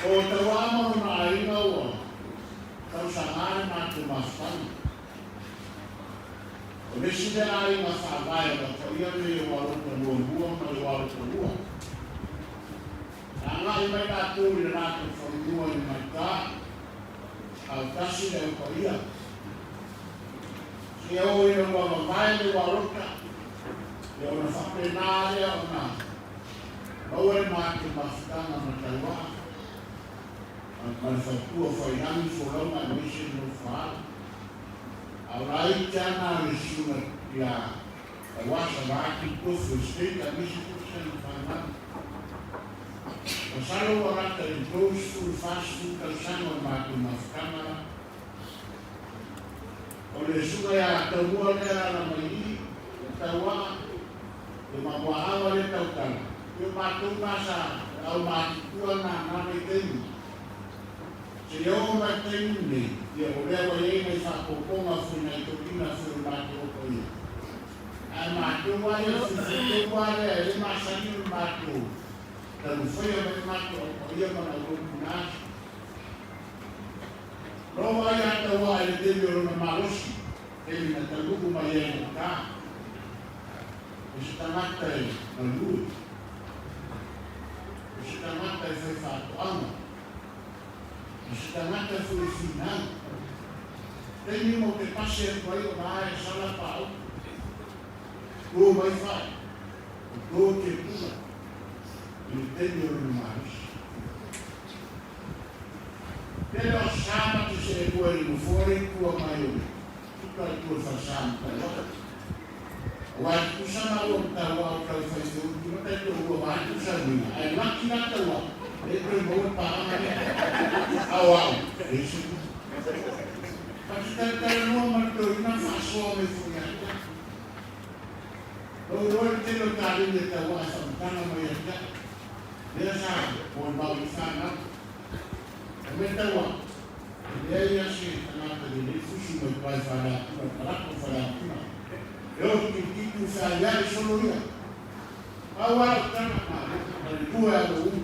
O Tauaa ma lona aiga ua tausaga le matou mafutaga. O le isi lea aiga faavae o le paia lenei o Ualota muamua ma le Ualota lua. Na agai mai latou i le latou falelua i Maita, a o tasi le au paia. Seia oo ina ua vavae le Ualota, ia ona faapena lea ona maua le matou mafutaga ma Tauaa ma le faletua Failangi Folauga aemaise le nofo a alo. A o laiti lava na o le susuga ia Tauaa Savatu i tofi o le State aemaise foi sana fanau. Masalo ua lata i le 30 i le 40 tausaga o le matou mafutaga la. O le susuga ia Taumua lea e alaala mai i i, o Tauaa, ia ma Muaava lea e tautala, ia o matou na sa aumatutua na na vaitaimi. Seia oo mai le taimi lenei, ia o lea ua i ai nai faaopoopoga foi nai toeaiina foi o le matou aopaia. Ae matou lava ia, o le fuifui tonu lava lea e le masani ona matou taumafai mai matou aopaia ma le aulotu na aso. Lova ai a Tauaa i le taimi o lona malosi, taimi na taunuu mai ai i gauta. O se tagata e galue. O se tagata e fai faatoaga. O se tagata foi e finau. Taimi uma ou te pasi atu ai o la e sala paaupu. To mai fai. O to te pula. I le taimi o lona malosi. Tele o sa ma te seelua i le nofoa lea i tua mai o le tuka i tua i le falesa ma Tauaa. Aua e tutusa maua ma Tauaa o tau fai feulu ma tai toalua vaeatu le saunoaina, ae laki la Tauaa lea toe maua le paaga lea. A o au, leai se mea. Ta te talatalanoa ma le toeaina faasoa mai foi ia te au. Na ou iloa le tele o taleni a Tauaa e faamatala mai ia te au. Lea sa molimau i fanau. O mea taua, e leai lava se tagata lelei fusu mai tua i Faleapuna, i Palapa o Faleapuna. E oo i Tilititu fealiali solo ia. Pau lava lau tala, malo, na le lua e alo umi.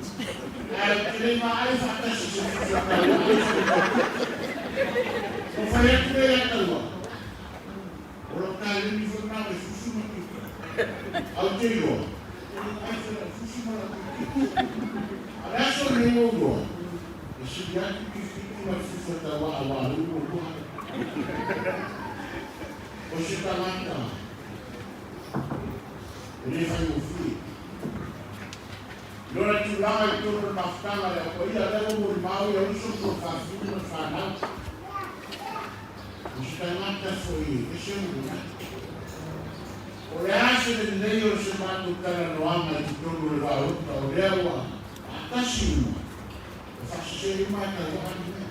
Ae ou te le vaai faatasi i se fusu a taua ai se mea. Ua fai atu lea ia taua, o lau taleni foi lena o le fusu ma tiute. Ae ou te iloa, e le vaai foi lau fusu ma lau tiute. A o le aso lenei ua ou iloa, e sili atu tifiti ma le fusu a Tauaa aua o lea ua muamua au. O se tagata e le faigofie. I lona tulaga i totonu o le mafutaga a le Au Paia, lea ua molimau ia uso ma lona faafili ma le fanau. O se tagata foi e ese ona manatu. O le a se lelei o se matou talanoaga i totonu o le vaota, o lea ua faatasi uma, ua faasese uma e Tauaa le mea.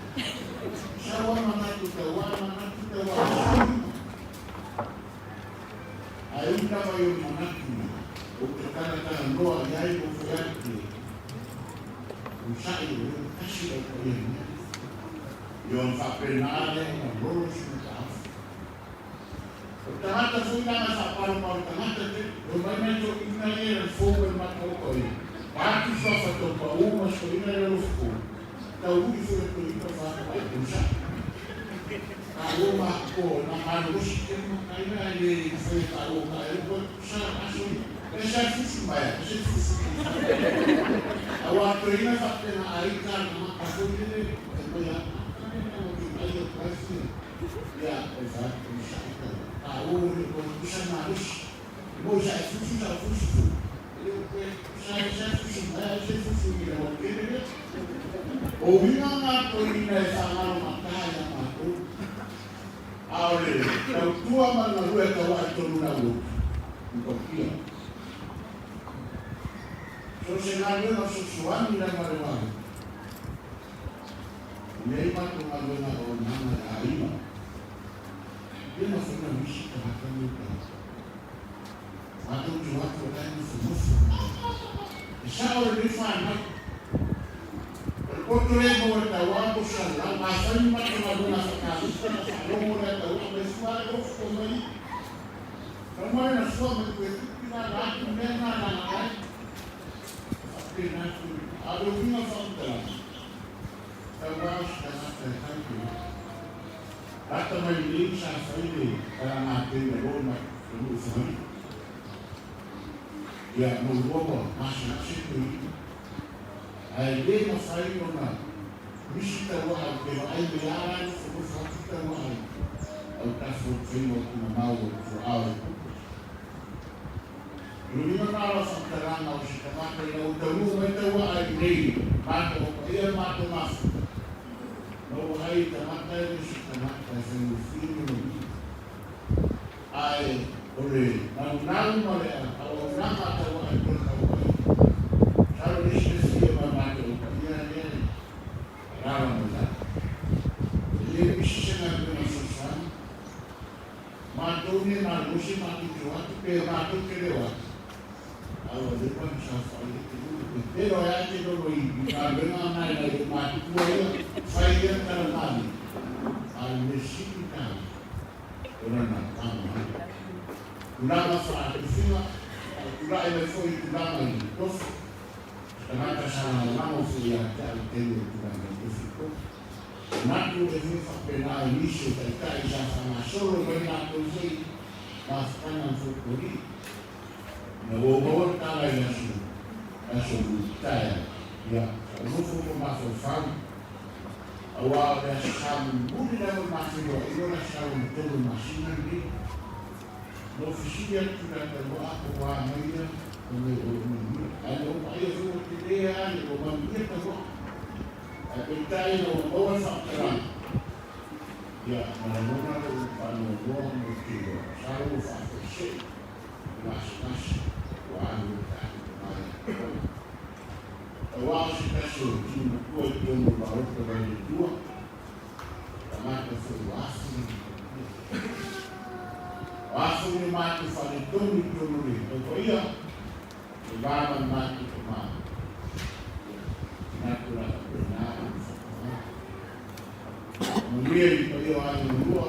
Sau lava manatu Tauaa, manatu Tauaa, sui uma. Ae ui lava i ona manatu ia, ou te talatalanoa i ai ma ou fai atu i ai, Onosai o lea ua tasi lau paia i le mea. Ia ona faapena lea ona lolo sina taaofi. O le tagata foi leaga e faapalopalo tagata te, e omai nai toeaiina ia e fou mai le matou paia, vaeatu suafa tau pau ma si toeaina lea o Lofo, tau ui foi e toeaina faatoa onosai. Taua ma ko na malolosi tele ma taina ae le mafai e taua ka e ua tusa aso ia. E sa fusu mai a, se fusu. Aua toeaina faapena ai ka na maka foi lele e mai a ka le na o ai o kai fia. Ia e fa onosai ka. Taua le ko tusa malosi. Mo sa fusu sa fusu fu. E le o koe sa sa fusu mai a se fusu i le wa kele le. O uiga na toeaina e faagalo mata ia matou, a o le tautua ma le galue a Tauaa i totonu o le aulotu, i Paupia. So o se galuega fesoasoani lava le wā, e leai matou galuega auaunaga i aiga. Le mafai ona misi tagata nei tagata. Matou te o atu o la e nofonofo. E sao lenei fanau. O le poto lea e maua e tauā po o salau. Afai ni matou galuega faataluka na faalogo lea tauā mai fua e ofo mai. Taumai na fua mai koe tupi la la atu mea na la ai. Faapena atu. A o le uiga o faamatalaga, tauā o se tagata e fai te upu. Lata mai nei sa fai le talagateina loa mai le nuu i Fagalii. Ia, na ou iloa ua gasegase toeaina. Ae le mafai ona misi tauaa ou te vaai mai lava la e nofonofo atu tauaa i autafa o le faiga o Tunamau o le tuaa o le pupu. O le uiga lena o lau faamatalaga o se tagata ina ua taunuu mai tauaa i inei matou o paia le matou mafuta, na ou vaai i tagata e le o se tagata e faigofie le manuia. Ae o le naunau ma le auaunaga a tauaa i kona taupaia, masalo le isi mea fia ma matou o paia lea e alaala mai lalo. E le misi se galuega fesoasoani. Matou nei malosi matou te o atu pe matou te le o atu, a ua leva ona saofai ai te lolo. E pelo ai lava te lolo i galuega na e nai ou matutua ia, fai ia le tala malie, a o le mea sili taua, o lana lagolago. Tulaga faatufiga, a o tulai mai foi i tulaga i tofi, se tagata sa lagolago foi ia te au i taimi o tulai mai i tofi i Manatu e fai faapena ai nisi o taitai sa faagasolo mai latou foi mafutaga ma folklore. Ina ua ou maua le tala i le aso aso Lutaea, ia, sa ou nofo ma mafaufau, aua o le aso Sa mulimuli lava o le ma feiloaiga o le aso Sa lona tolu o le masina lenei. Na ou fesili atu i la taua po o a mai ia fai mai o lo o manuia. Ae na ou vaaia foi ua tele lava le ua manuia taua. Ae peitai ina ua maua le faamatalaga, ia, na lagona lou faanoanoa ma ou te iloa, masalo ua faafoesei le gasegase ua alu ai le tatou tama ia Taua'a. Taua'a o se tasi o tino matua i totonu o le Maota mai le Atua, tagata foi ua afu lona manuia. Ua afu le matou faaletonu i totonu o le taupaia, le va ma le matou tama. Ia, manatu o le a faapena ona faapena. Manuia i le paia o aiga lua,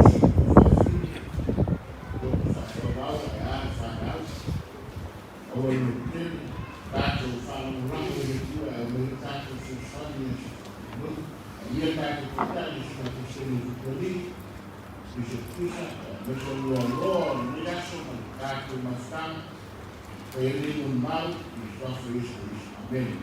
si ou faafine, loto faatoavau ae a le fanau. Aua le lototele, tatou faalagolago i le Atua e aumai ai tatou fesoasoani i aso faamoemoe. Manuia tatou taitai i so matou sele i Futualii, Bishop Tusa, aemaise o loaloa o lenei aso ma le tatou mafutaga. Fai ai lenei molimau i le Suafa o Iesu Keriso. Amene.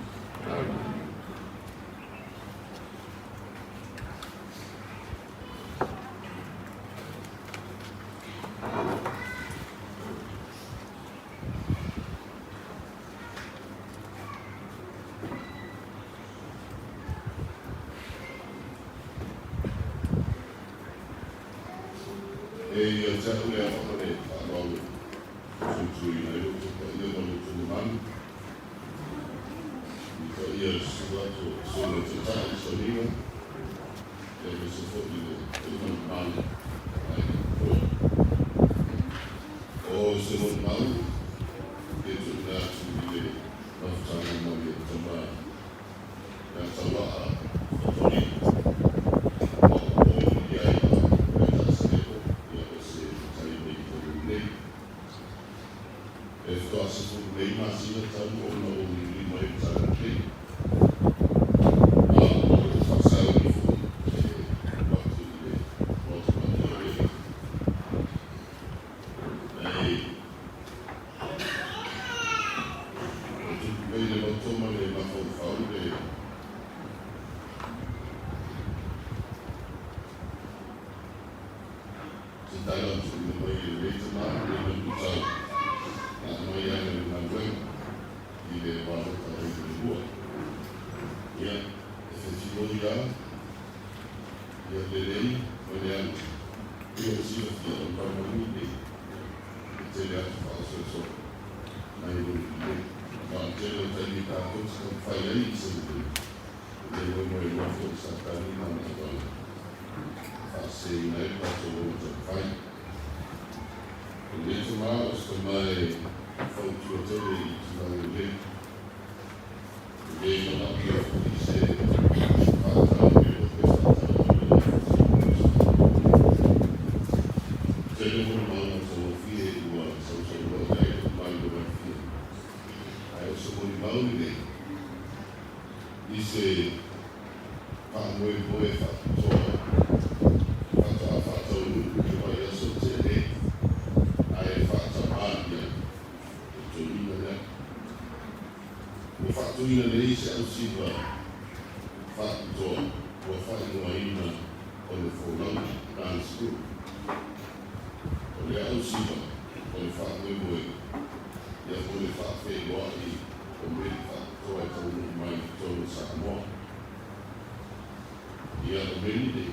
E ia te au le ava ma le faaaloalo e fautuaina ai lo outou paia ma lo outou mamalu i paia i le susu atu o Susuga i le Taitai Toniga aemaise foi le paia ma le mamalu o Aiga Matua. O se molimau e tuuina atu i le mafutaga ma le tama ia Tauaa Fatolima ma ua i ai ma Taitai Salepo ia o se taimi i totonu nei. E faatoa 10 nei masina talu ona ou liliu mai i le tala lelei. A o lo o faasauni foi e alu atu i le Maota Paia o le Alii. Nei, e tupu mai le loto ma le mafaufau le se tala na tuuina mai e lenei tama i le luitau na aumai ai le galuega i le palota ai le lua. Ia, e fesiloi lava ia lelei ma le ala. Ia ua silafia o le malumalu nei e tele atu faaosoosoo nai lo lelei. Ma o le tele o taimi tatou te taumafai ai i se lelei, e le moemoenoa foi Satani ma ana auala. Faaseseina ai le tatou ola taumafai. O lenei tama o se tama e fautua tele i tulaga lelei. E le manaomia foi se faataulewa pe faatauina le faasalalauga. Tele molimau matagofie ua sausaunoa i ai lou mailomalifia, ae o se molimau lenei i se faamoemoe faapitoa faatoa faataunuu i le vaiaso tea nei, ae faatamā i ai le toeaina lea. Ua faatuina nei se ausiva faapitoa ua faaigoaina o le Folauga Dance Group. O lea ausiva o le faamoemoe ia mo le faafeiloai o meli faapitoa e taunuu mai i totonu o Samoa. Ia o meli nei,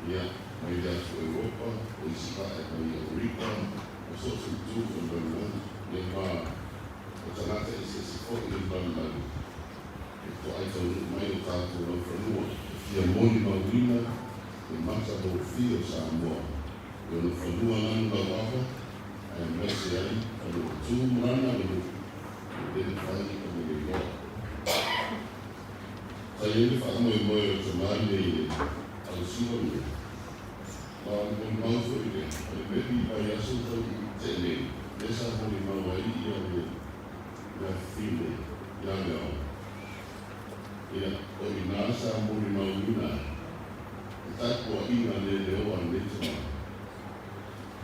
ia, mai le atu Europa, o isi vaa e mai Amerika, ma so o se itu o le lalolagi, ia ma o tagata eseese foi o le lalolagi e toai taunuu mai o tatou laufanua e fia molimauina le matagofie o Samoa i ona fanua lanu lauava aemaise ai fanua tu ma lana aganuu e le mafai ona leiloa. Sa i ai le faamoemoe o le tama lenei i le ausiva lenei, ma o le molimau foi lea, o le meli i vaiaso tau tea nei, lea sa molimau ai ia le afifine ia Leao. Ia, o i ina sa molimauina ai le tapuaiga le leoa a lenei tama.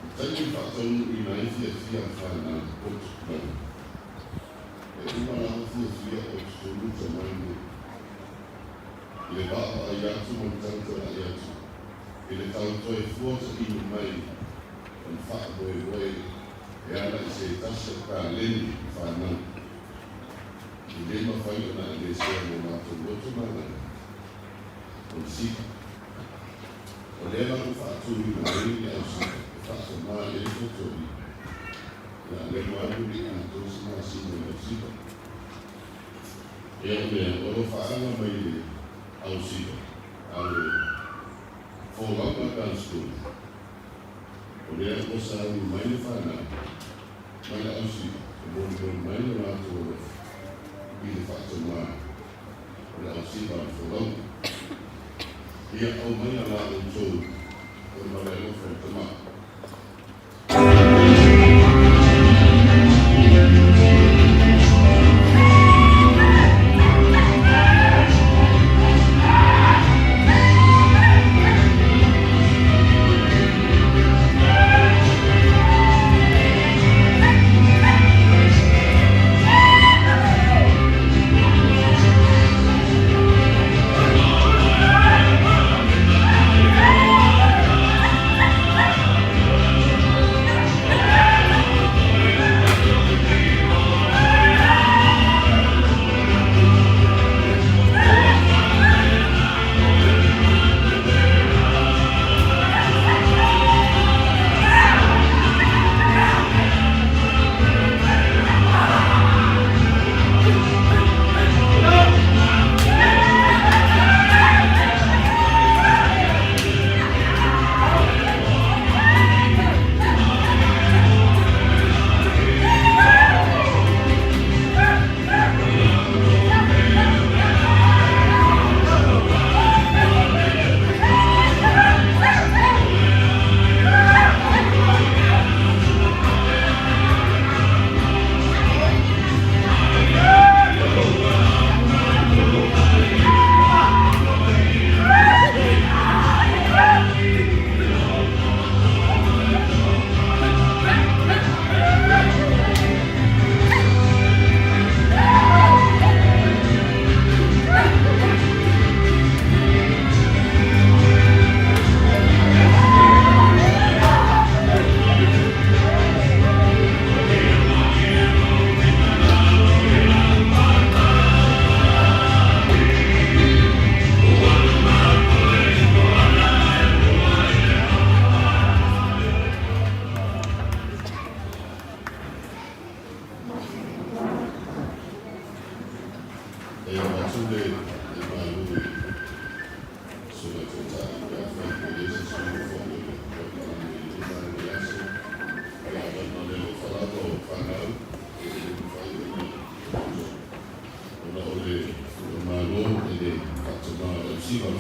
I taimi faataunuuina ai fiafia a fanau o tupulaga. E uma lava fiafia o totonu tama nei. I le vaavaai atu ma le tautalai atu i le tau toe fuatainu mai o le faamoemoe e ala i se tasi o kaleni i fanau. E le mafai ona aveesea mo latou loto malama o le siva. O lea la ua faatuina ai le ausiva e faatamā i ai fautuaina. Ia lea ua alu le atoa se masina i le ausiva. Ia o lea, o lo o faaala mai le ausiva a le Folauga Dance School. O lea ua sauni mai le fanau mai le ausiva e molimoli mai lo latou alofa i le faatamā o le ausiva a le Folauga. Ia aumaia la outou o le male alofa i le tama.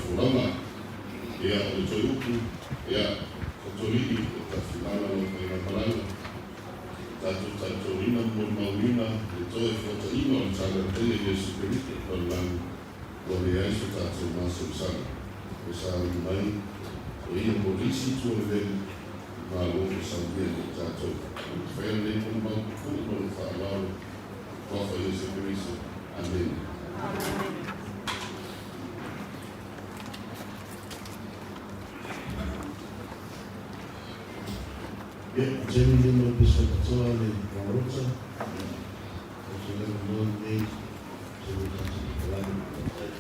folauga. Ia, o le toe upu, ia, Sotolii, e tafilala lau faigamalaga, tatou talitonuina ma molimauina le toe fuataiga o le Tala Lelei a Iesu Keriso i lalolagi, ua leai so tatou masalosalo, e sauni mai o ia mo le isi itu o le veli, i Malo ua saunia mo tatou. Faia lenei molimau pupuu ma lou faaaloalo, Alofa Iesu Keriso. Amene. Ia, o taimi lenei mo le pisa katoa le Maota. Ia, o se leo noa lenei, se le tatou takalani. Faafetai.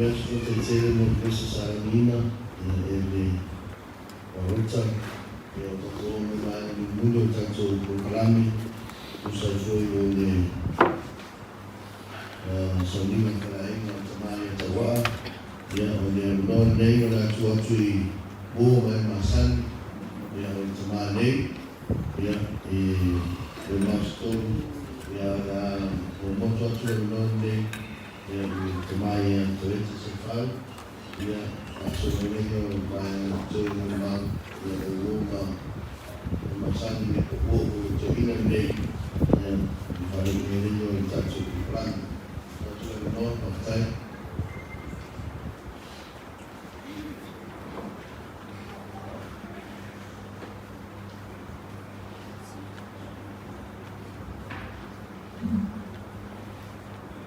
mea se faafetai tele mo le pese sa lagiina e le Maota. Ia, ua tatou oo mai vaega mulimuli o le tatou polokalame, tusa ai foi o le sauniga faleaiga o tama ia Tauaa. Ia, o le avanoa lenei o le a tuu atu i uo ma e masani, ia, o le tama nei, ia, e toe maositolu, ia, o le a momoto atu le avanoa lenei, ia, i le tama ia Toeta Sefau, ia, faasolo ai lea o vaega toe molimau, ia, o uo ma e masani, ia, po o uo o toeaina lenei, ia, i faaiuina ai lea o le tatou polokalame. Tuu atu le avanoa, faafetai.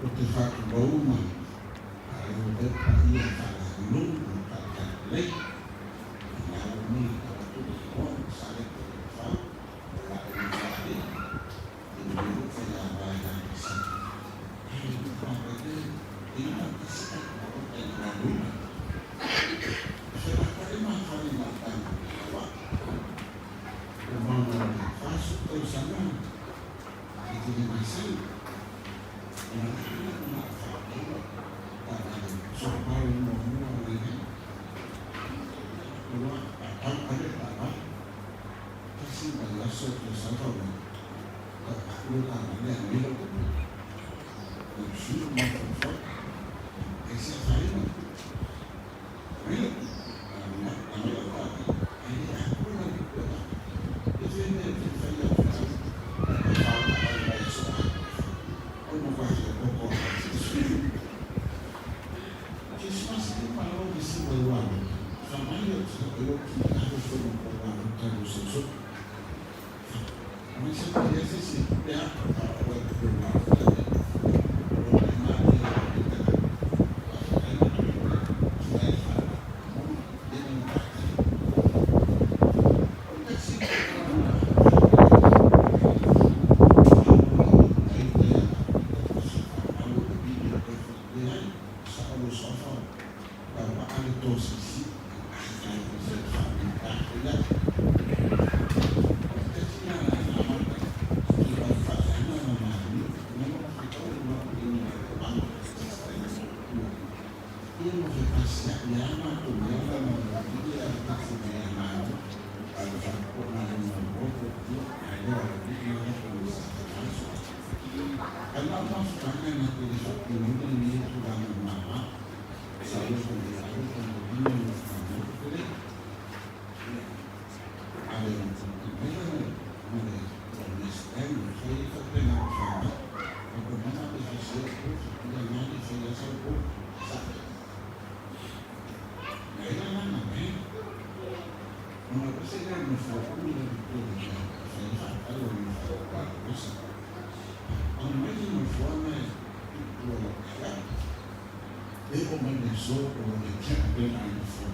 Ou te faatulou ma faailoa atu paia faaleaganuu ma faale-talalelei i lalo nei o Tauatuli Igoa ma Salete Lepefau o Laʻi Faalii i le faiava i Lalisa.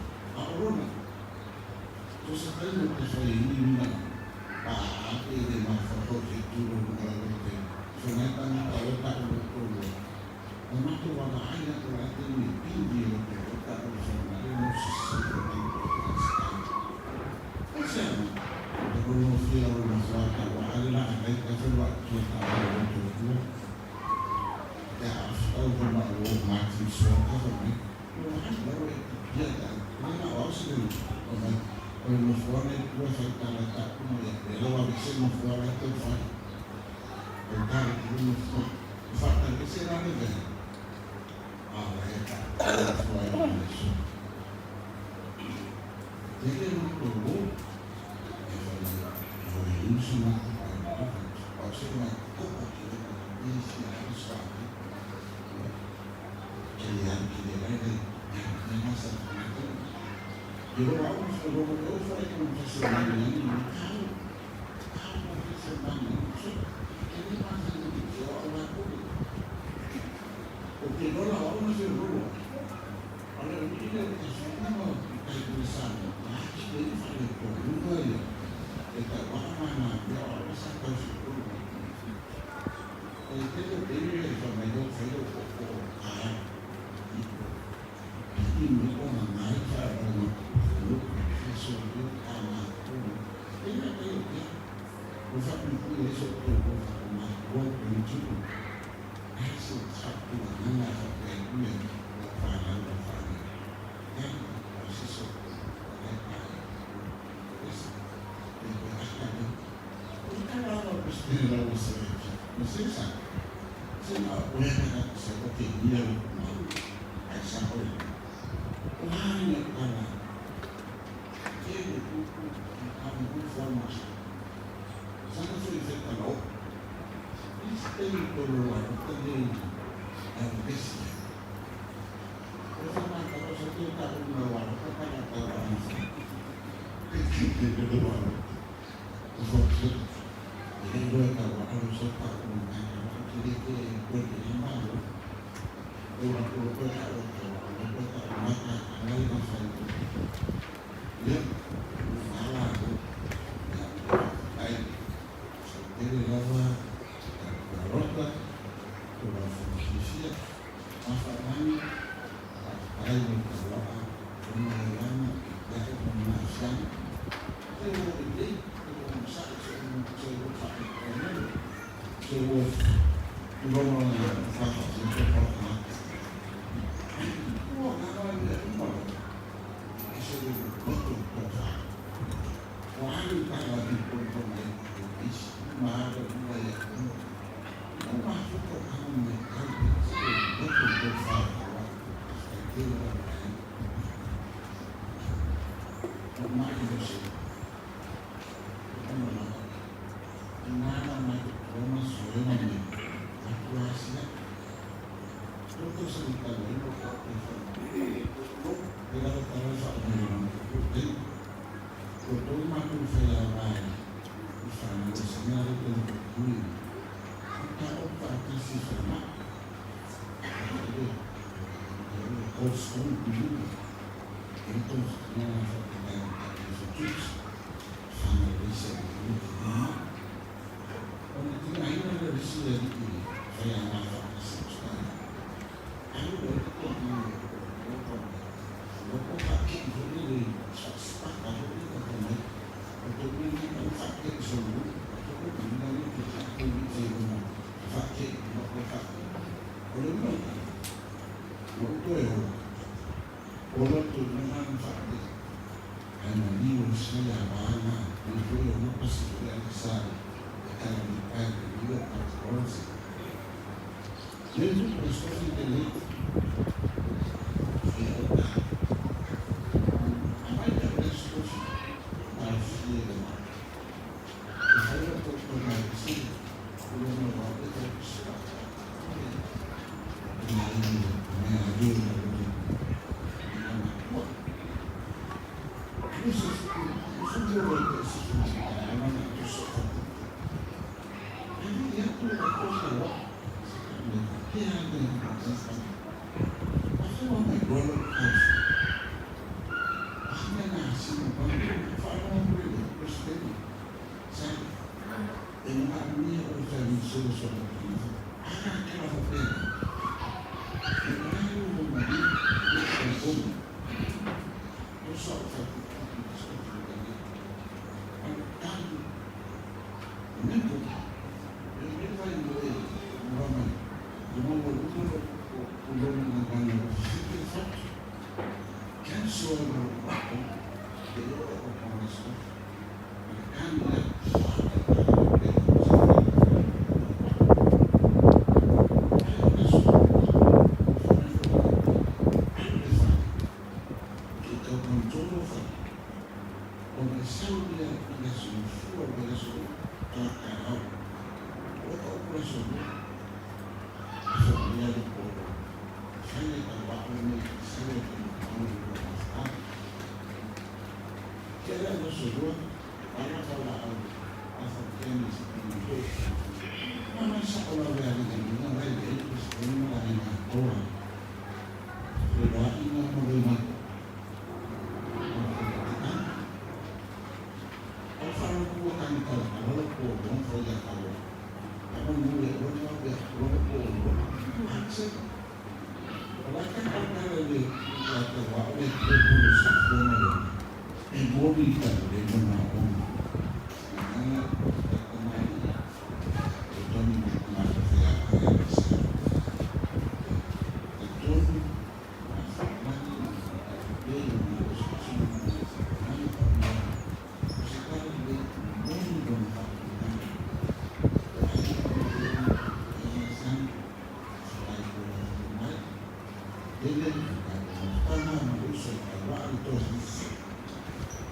tele le tatou mafutaga ma le uso i Tauaa le tofi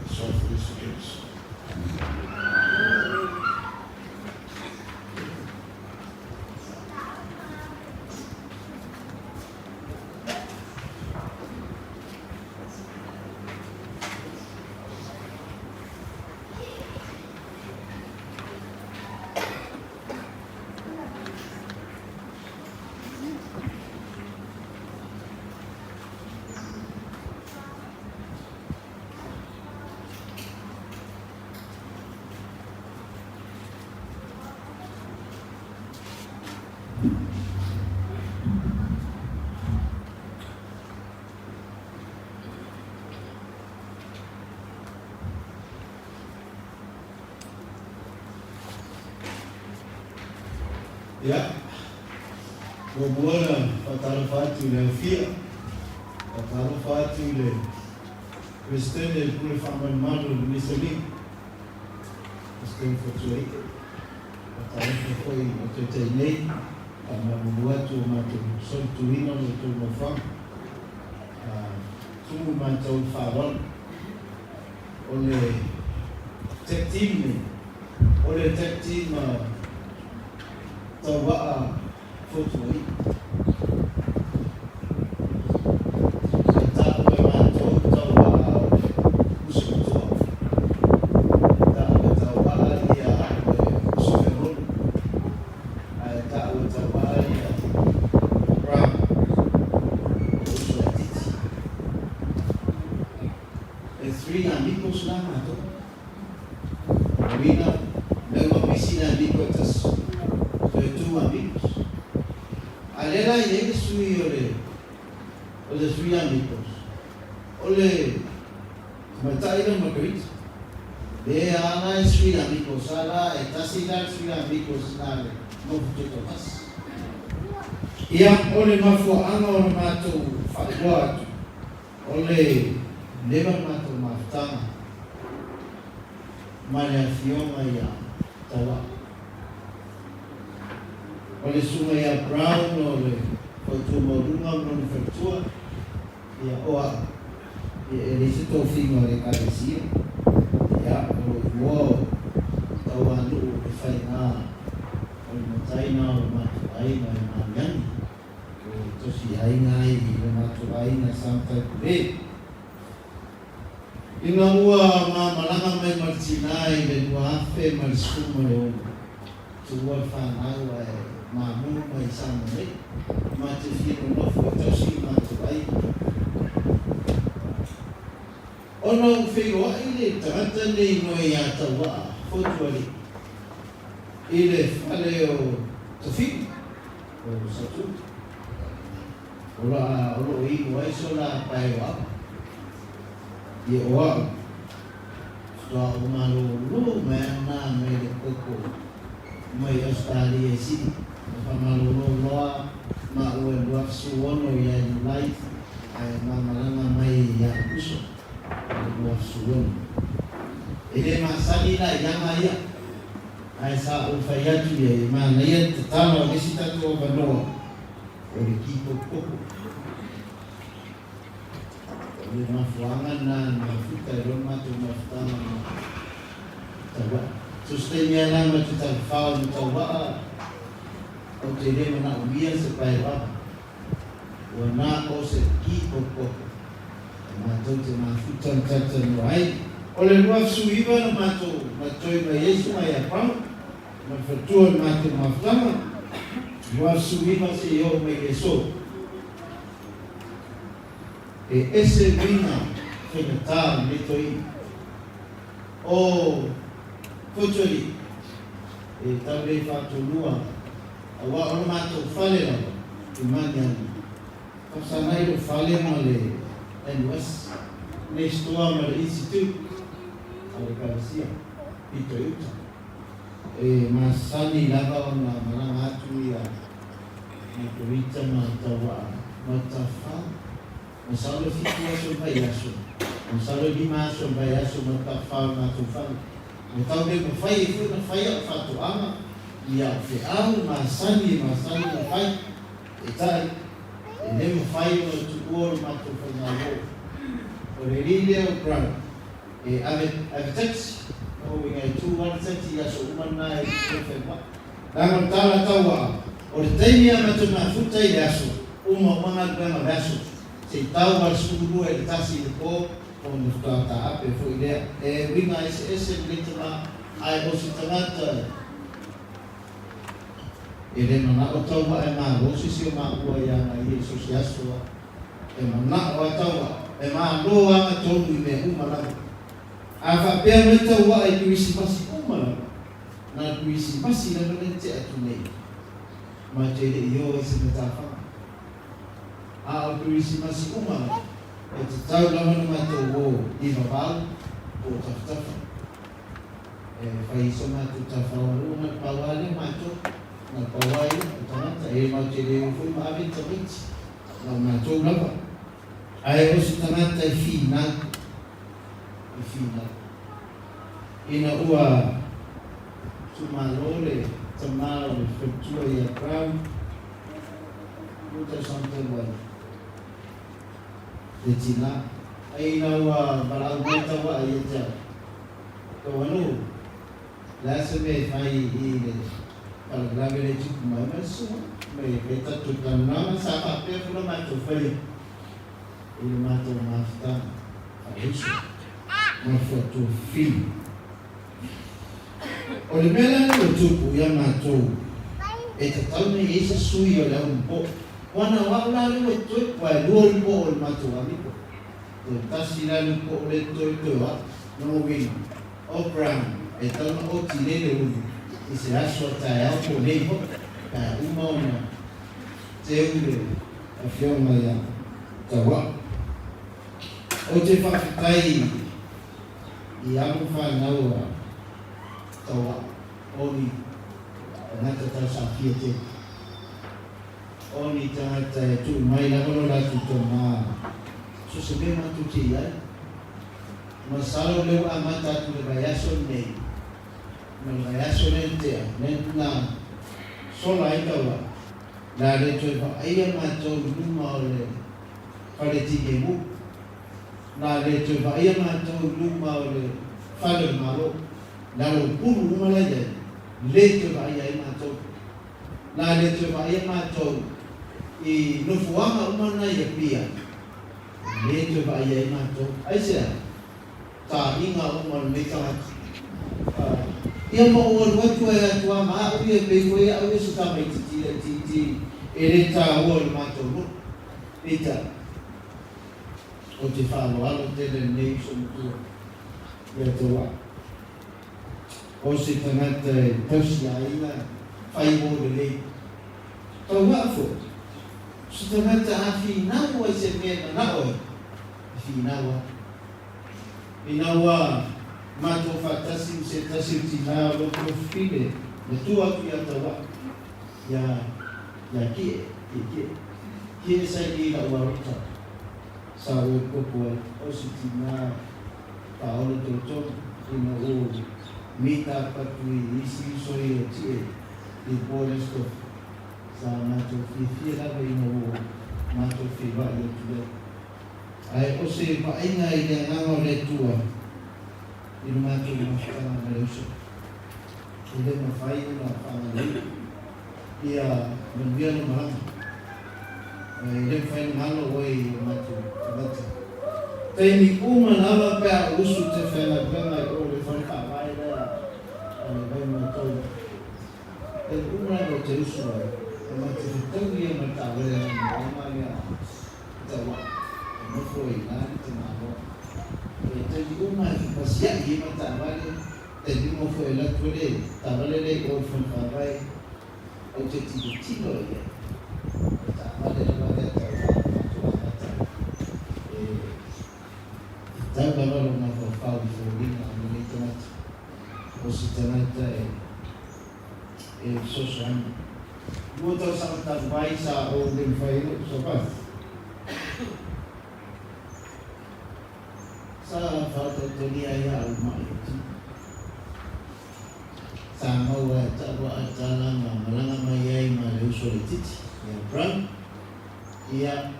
i Suafa Iesu Keriso. Amene. Ia, muamua ona faatalofa atu i le aofia, faatalofa atu i le Peresetene le Pule Faamalumalu o le Misoni, Peresetene Fotualii. Faatalofa foi i le taitai nei, faamalulu atu ua matou solituina lo outou nofoaga. Tumu matou i le faaaloalo. O le tech team nei, o le tech team tauaa Fotualii. E taua e matou tauaa o le uso matua. E taua e tauaa ia le uso feololo. Ae taua e tauaa ia Brown, o le uso laitiiti. E three amigos la matou. O uiga, lea ua misi le amigo e tasi, toe two amigos. A lea la e i ai le sui o le o the three amigos, o le tamaitai lea o Margarita. Lea a la e three amigos a la, e tasi la le three amigos na le nofo tutoatasi. Ia, o le mafuaaga o le matou faailoa atu, O le leva le matou mafutaga ma le afioga ia Tauaa. O le susuga ia Brown o le fautua maualuga ma lona faletua, ia o a'u, ia e leai se tofiga o le Ekalesia, ia o lou igoa o Tauaanuu o le faiga o le matai na o le matou aiga i Magiagi. O tosi aiga ai i lo matou aiga sa Mataipule. Ina ua ma malaga mai ma le tina i le 2016, tuua le fanau ae mamu mai i Samoa nei, ma te fia nonofo e tausi i matou aiga. Ona ou feiloai le tagata nei moe ia Tauaa, Fotualii, i le fale o Tofiga. O Satu, o la o loo inu ai so la pae o au. Ia o au, faatoa ou malolo mai ana mai le koko mai Australia i Sydney. Na faamalolo loa maua e 2006 ia Iulai ae mamalaga mai ia Aukuso i le 2006. E le masani la i aga ia. Ae sa ou fai atu i ai, e manaia le tatalo a le isi tatou avanoa o le ki pokopoko. O le mafuaaga lena na mafuta ai loa le matou mafutaga ma Tauaa. So se taimi lava la matou tafafao ma Tauaa, ou te le manaomia se pae vava. Ua na o se ki pokopoko e matou te mafuta ma talatalanoa ai. O le 29 na matou matoi mai ai susuga ia Brown ma le faletua o le matou mafutaga, 29 seia oo mai i le aso. E ese uiga faigata o lenei toeaina. O Fotualii, e tau le faatolua aua o le matou fale lava i Magiagi. Tausaga ai lou fale ma le NUS, next door ma le Institute a le Ekalesia i Toyota. E masani lava ona malaga atu ia Margarita ma Tauaa ma Tafao. Masalo e fitu aso le vaiaso, masalo e lima aso le vaiaso ma Tafao i matou fale. Ua tau le mafai ai foi ona fai au faatoaga i au feau masani e masani ona fai. Peitai, E le mafai ona tuua lo matou faigauo. O le alii lea o Brown e ave ave taxi, o uiga e tu lava le taxi i aso uma na e toe fai mai. Leaga o le tala tau aa, o le taimi a matou mafuta i le aso, uma uma galuega o le aso, se i tau lava le 12 i le 1 i le po, ona faatoa taape foi lea. E uiga eseese lenei tama, ae o se tagata e le manao tau aa e malo se isi o maua ia na ia i so o se aso a. E manao a tau aa, e malo aga tonu i mea uma lava. A faapea mai tau aa i Kerisimasi uma lava, na le Kerisimasi lava lea na tea atu nei, matou e le i o ai se matafaga. A o le Kerisimasi uma lava, e tatau lava ona matou o i Vavau po o Tafatafa. E fai ai so matou tafaoaluga ma le pau lava lea o matou, na le pau lava ia o tagata, e matou te le o foi ma ave ni tamaiti, na o matou lava. Ae o se tagata e finau, e finau. Ina ua tuumalo le tama o le faletua ia Brown, ua tausaga talu ai le tina. Ae ina ua valaau mai tauaa ia te au, Tauanu, le a se mea e fai i le faalavelave lea e tupu mai ma le susuga, mai e fai tatou talanoaga, sa faapea foi la matou faia i le matou mafutaga faauso ma le fuatofili. O le mea la lea ua tupu ia matou, e tatau ona i ai se sui o le au po. Ua na o au la lea ua toe, ua e lua le po o le matou amigo. Toe tasi la le po o le toe toe o au. Lona uiga, o Brown, e tatau ona oti nei le ulu i se aso a taeao po o nei foi, pe a uma ona teu le afioga ia Tauaa. Ou te faafetai i alo ma fanau a Tauaa, o ni tagata tausafia tele, o ni tagata e tuu mai lava lo latou toma so se mea matou te i ai. Masalo o lea ua amata atu i le vaiaso lenei ma le vaiaso lea na tea, lea na sola ai Tauaa, le a le toe vaaia matou i luma o le fale tineimu, le a le toe vaaia matou i luma o le fale o le Malo, le alo o pulu uma la i ai, le toe vaaia ai matou. Le a le toe vaaia matou i nofoaga uma na i Apia, le toe vaaia ai matou. Aisea? Taaiga uma o lenei tagata. Ia ma ou alu atu ai atu a ma au ia pei foi au ia se tamaititi laitiiti e le taua o le matou nuu. Peitai, ou te faaaloalo tele lenei uso matua ia Tauaa. O se tagata e tausi aiga, fai mo lelei. Tauaa foi, o se tagata a finau ai se mea e manao ai, e finau lava. Ina ua matou faatasi ma se tasi o tinā o lou tofile na tua atu ia Tauaa, ia, ia Kie, Kie, Kie, Kie sa i lau alota, sa ou kopo ai, o se tinā faaola totonu ina ua mita atu i isi uso ia o Tie i Bolestof, sa matou fiafia lava ina ua matou feiloai atu ai. Ae o se vaaiga i le agaga o le Atua i le matou mafutaga ma le uso, e le mafai ona faagaloina ia manuia lou malaga. E le mafai ona galo oe i o matou tagata. Taimi uma lava pe a ou usu i te faigaluega i o le fale faavae lea a le Vaimautoa. Taimi uma lava ou te usu ai, e matou fetaui ia ma le taavale a lana lea Taua, e nofo ai ina le tamaloa. E taimi uma e fepasia'i ai ma taavale, taimi uma foi e alu atu ai le taavale lea i o i le fono faavae, ou te tilotilo i ai. O le taavale lava lea Taua a matou amata ai. E tatau lava lou mafaufau i foliga o lenei tagata, o se tagata e e fesoasoani. Lua tausaga talu ai sa ou le mafai ai lou savali. Sa faatautalia ai au mai o tino. Sa maua e ta'u a tala ma malaga mai ai ma le uso laitiiti ia Brown. Ia,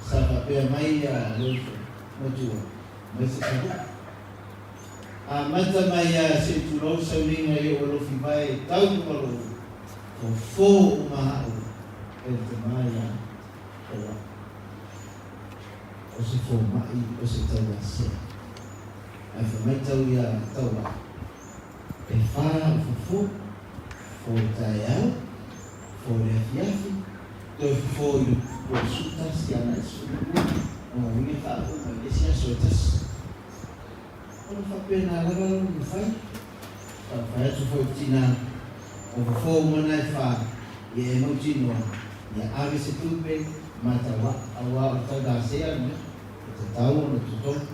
sa faapea mai ia le uso matua, mai se saluʻu. Amata mai lava se i tulou sauniga i ou alofi vae e tau luga lou fofo uma a'u e le tama ia o a'u. O se fomaʻi o se tauasea. Ae fai mai tau ia tau a'u, E fa a'u fofo, fofo i le taeao, fofo i le afiafi, toe fofo i le po 11 agai i le 12, ona uiga faauma i le isi aso e tasi. Ona faapena lava lona mafai. Taumafai atu foi le tina o fofo uma na e fa, ia e mautinoa, ia ave se tupe ma tauaʻ, auā o le taulasea le mea e tatau ona totogi.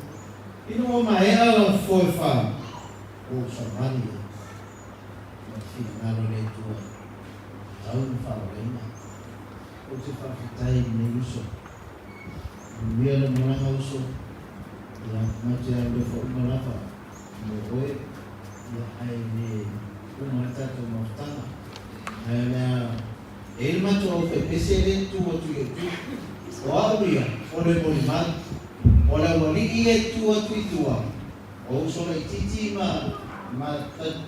Ina ua maea lau fofo e fa, ua ou savali ai ma te finagalo i le Atua e tatau ona faaolaina. Ou te faafetai i lenei uso. Manuia le malaga uso, ia ma te alofa uma lava mo oe, ia ae le uma ai tatou mafutaga. Ae o le a e i ai le matou aufaipese lea e tu atu i ou tua. O au ia, o le molimau, o le aualii ia e tu atu i tua, o uso laitiiti ma ma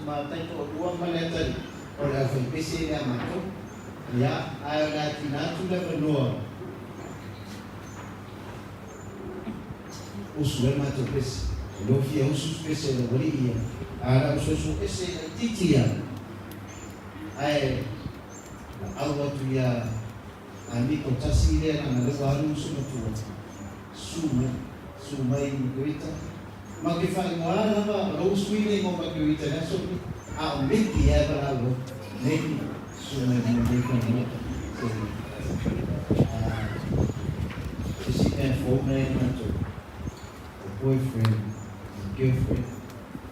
ma taitoalua ma le atalii, o le aufaipese lea a matou. Ia, ae o le a tuuina atu le avanoa usu ai matou pese. E le o fia usu se pese o le aualii ia, a o le a usuusu ese laitiiti ia, ae laau atu ia Amiko tasi lea leaga lea ua alu usu matua, su mai, su mai Margarita. Ma ke faaigoa lava o lou sui le igoa Margarita i le aso lenei, a o Meki ea e valaau ai. Meki, su mai ma lenei fanoa. Se, a, se isi mea fou na ia matou, o boyfriend ma girlfriend,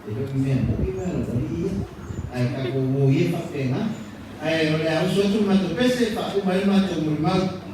e le o ni mea moʻi mea o le aualii ia, ae tatou o ia faapena. Ae o le a usu atu le matou pese e faauma ai le matou molimau.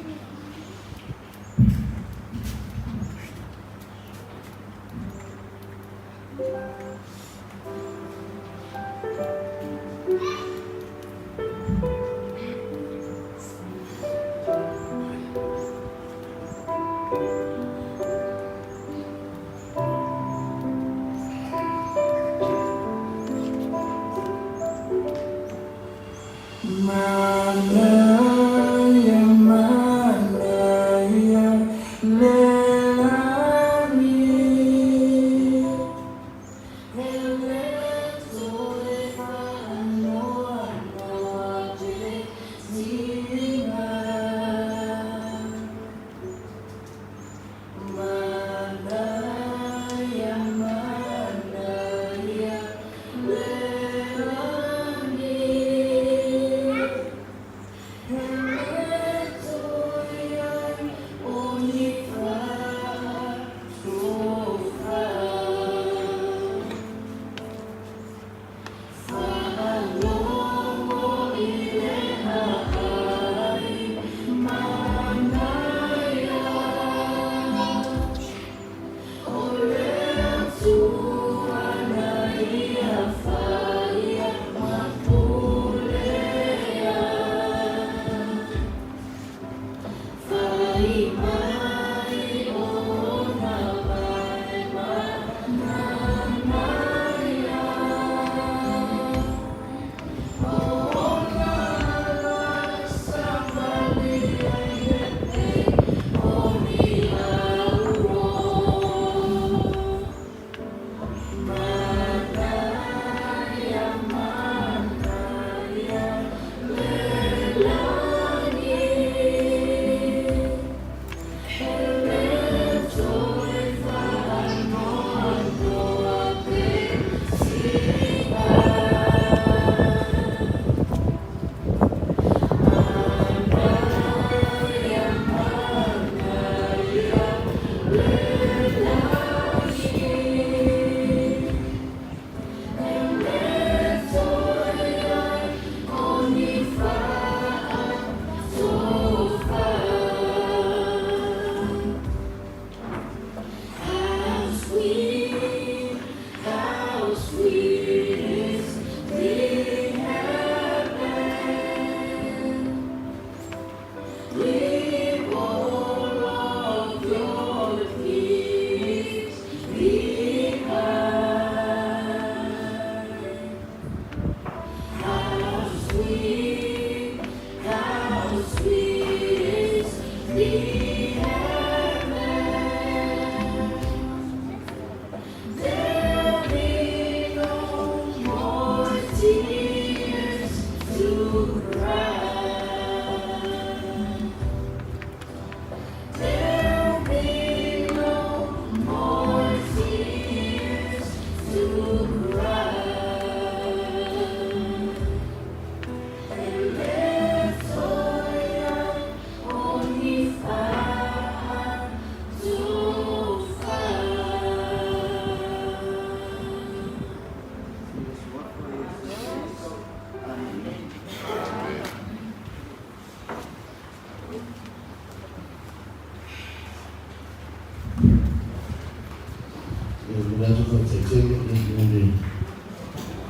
Ia, e momoli atu le faafetai tele mo le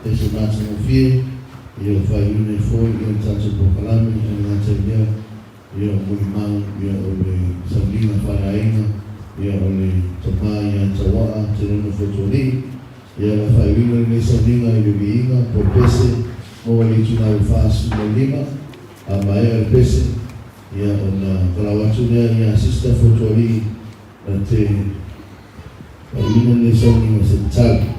pese matagofie, ia, ua faaiuina ai foi le tatou polokalame, ae le gata i lea, ia, o molimau, ia, o le sauniga faaleaiga, ia, o le tama ia Tauaa Telono Fotualii, ia, o le a faaiuina lenei sauniga i le viiga po o le pese maua i le itulau e 45, a maea le pese, ia, ona valaau atu lea ia Sister Fotualii na te faaiuina lenei sauniga i se tatalo.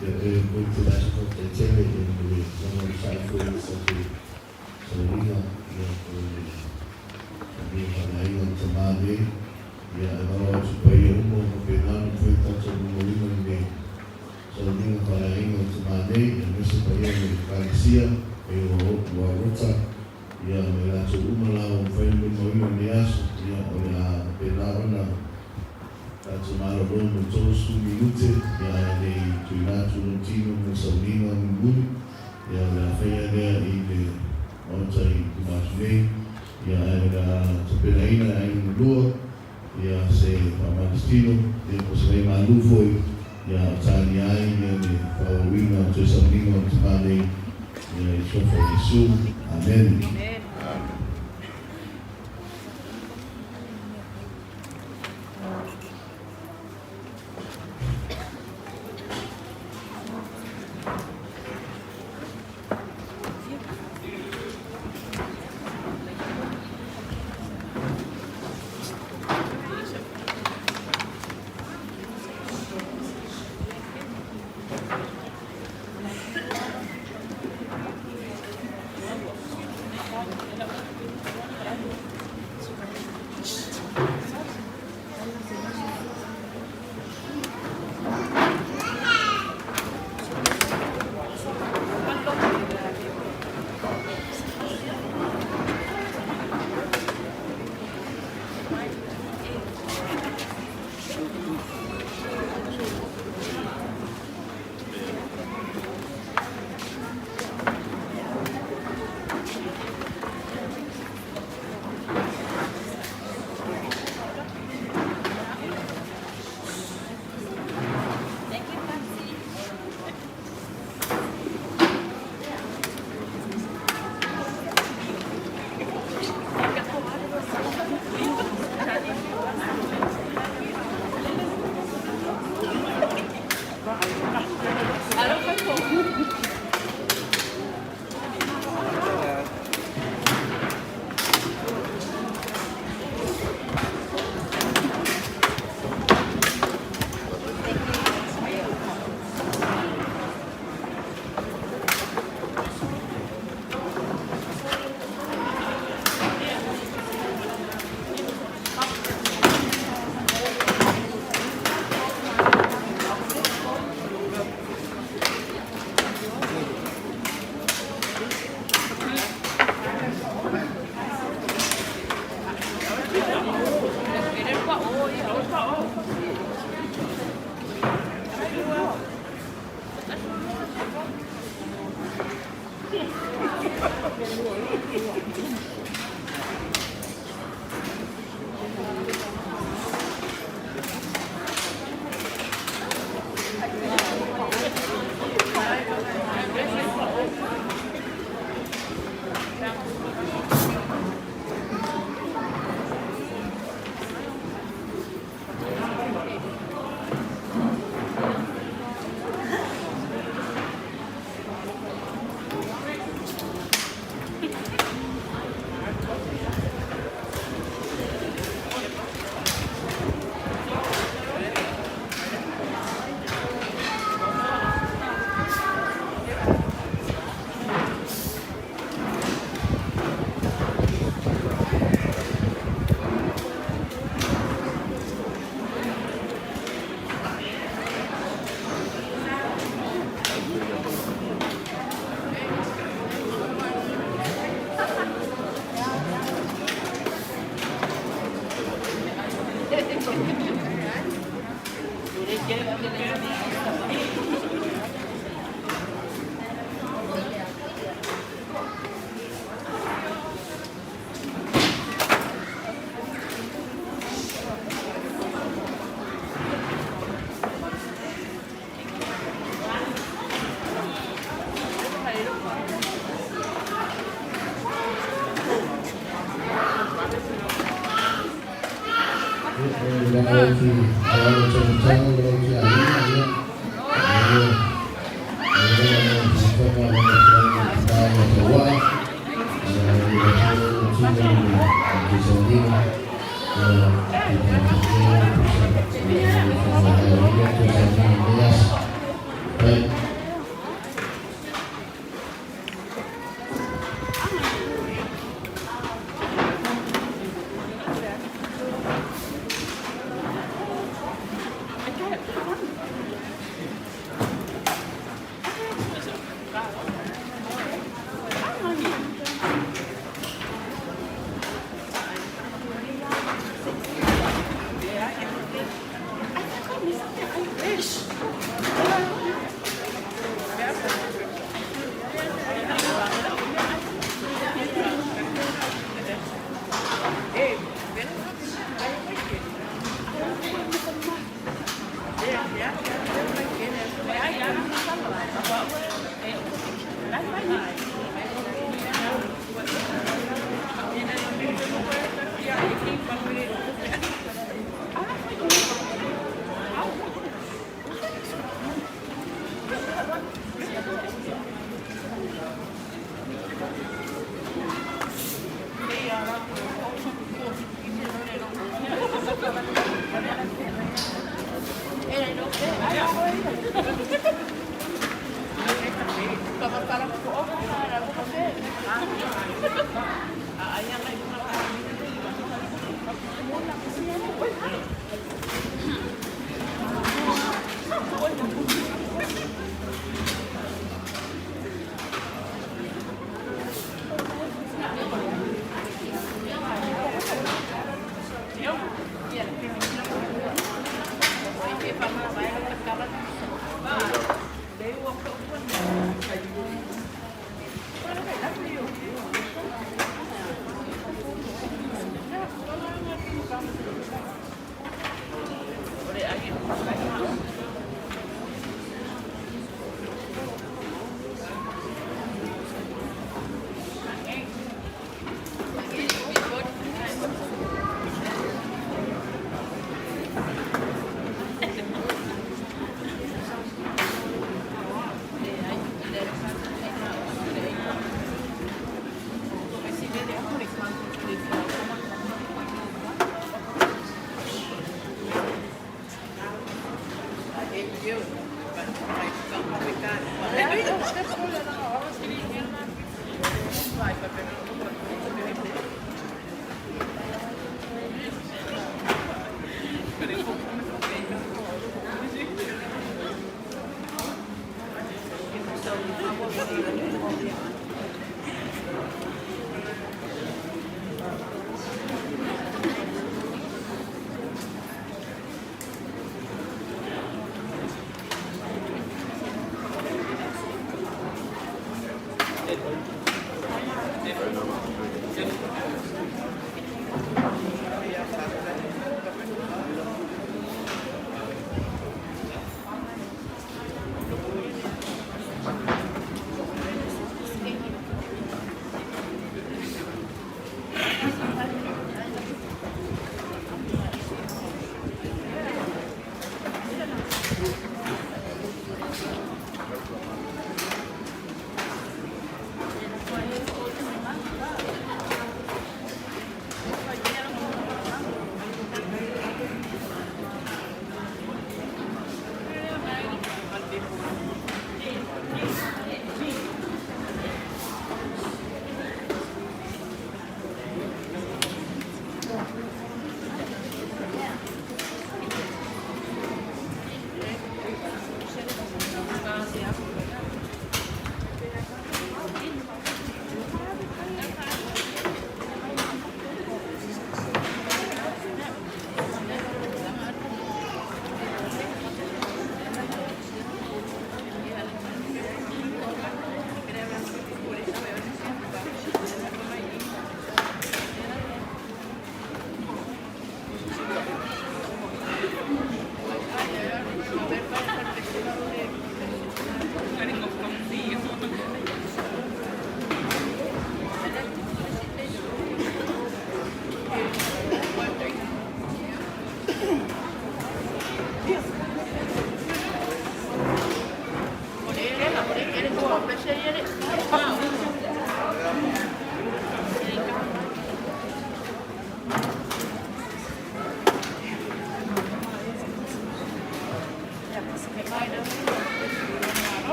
Ia, e momoli te atu faafetai tele ia mo le tulaga o le sae foi o le tatou sauniga, ia, o le saunia faaleaiga o le tama nei, ia, e valaau atu i paia uma o faapena ona mafai ona tatou momoliga lenei sauniga faaleaiga o le tama nei, aemaise paia o le Ekalesia, paia o Rota. Ia, ma i latou uma la ua mafai ona molimauina i lenei aso, ia, o le a faapena ona tatou malolo mo le 30 minute, ia, ae le i tuuina atu lou tino mo le sauniga mulimuli, ia, o le a faia lea i le Maota i luma atu nei, ia, ae o le a tapenaina e aiga na lua, ia, se faamalositino, ia, po o se vaimalu foi, ia, o tālia ai, ia, le faaauauina o toe sauniga o le tamā nei, ia, i le Suafa o Iesu. Amene.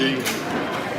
Ding.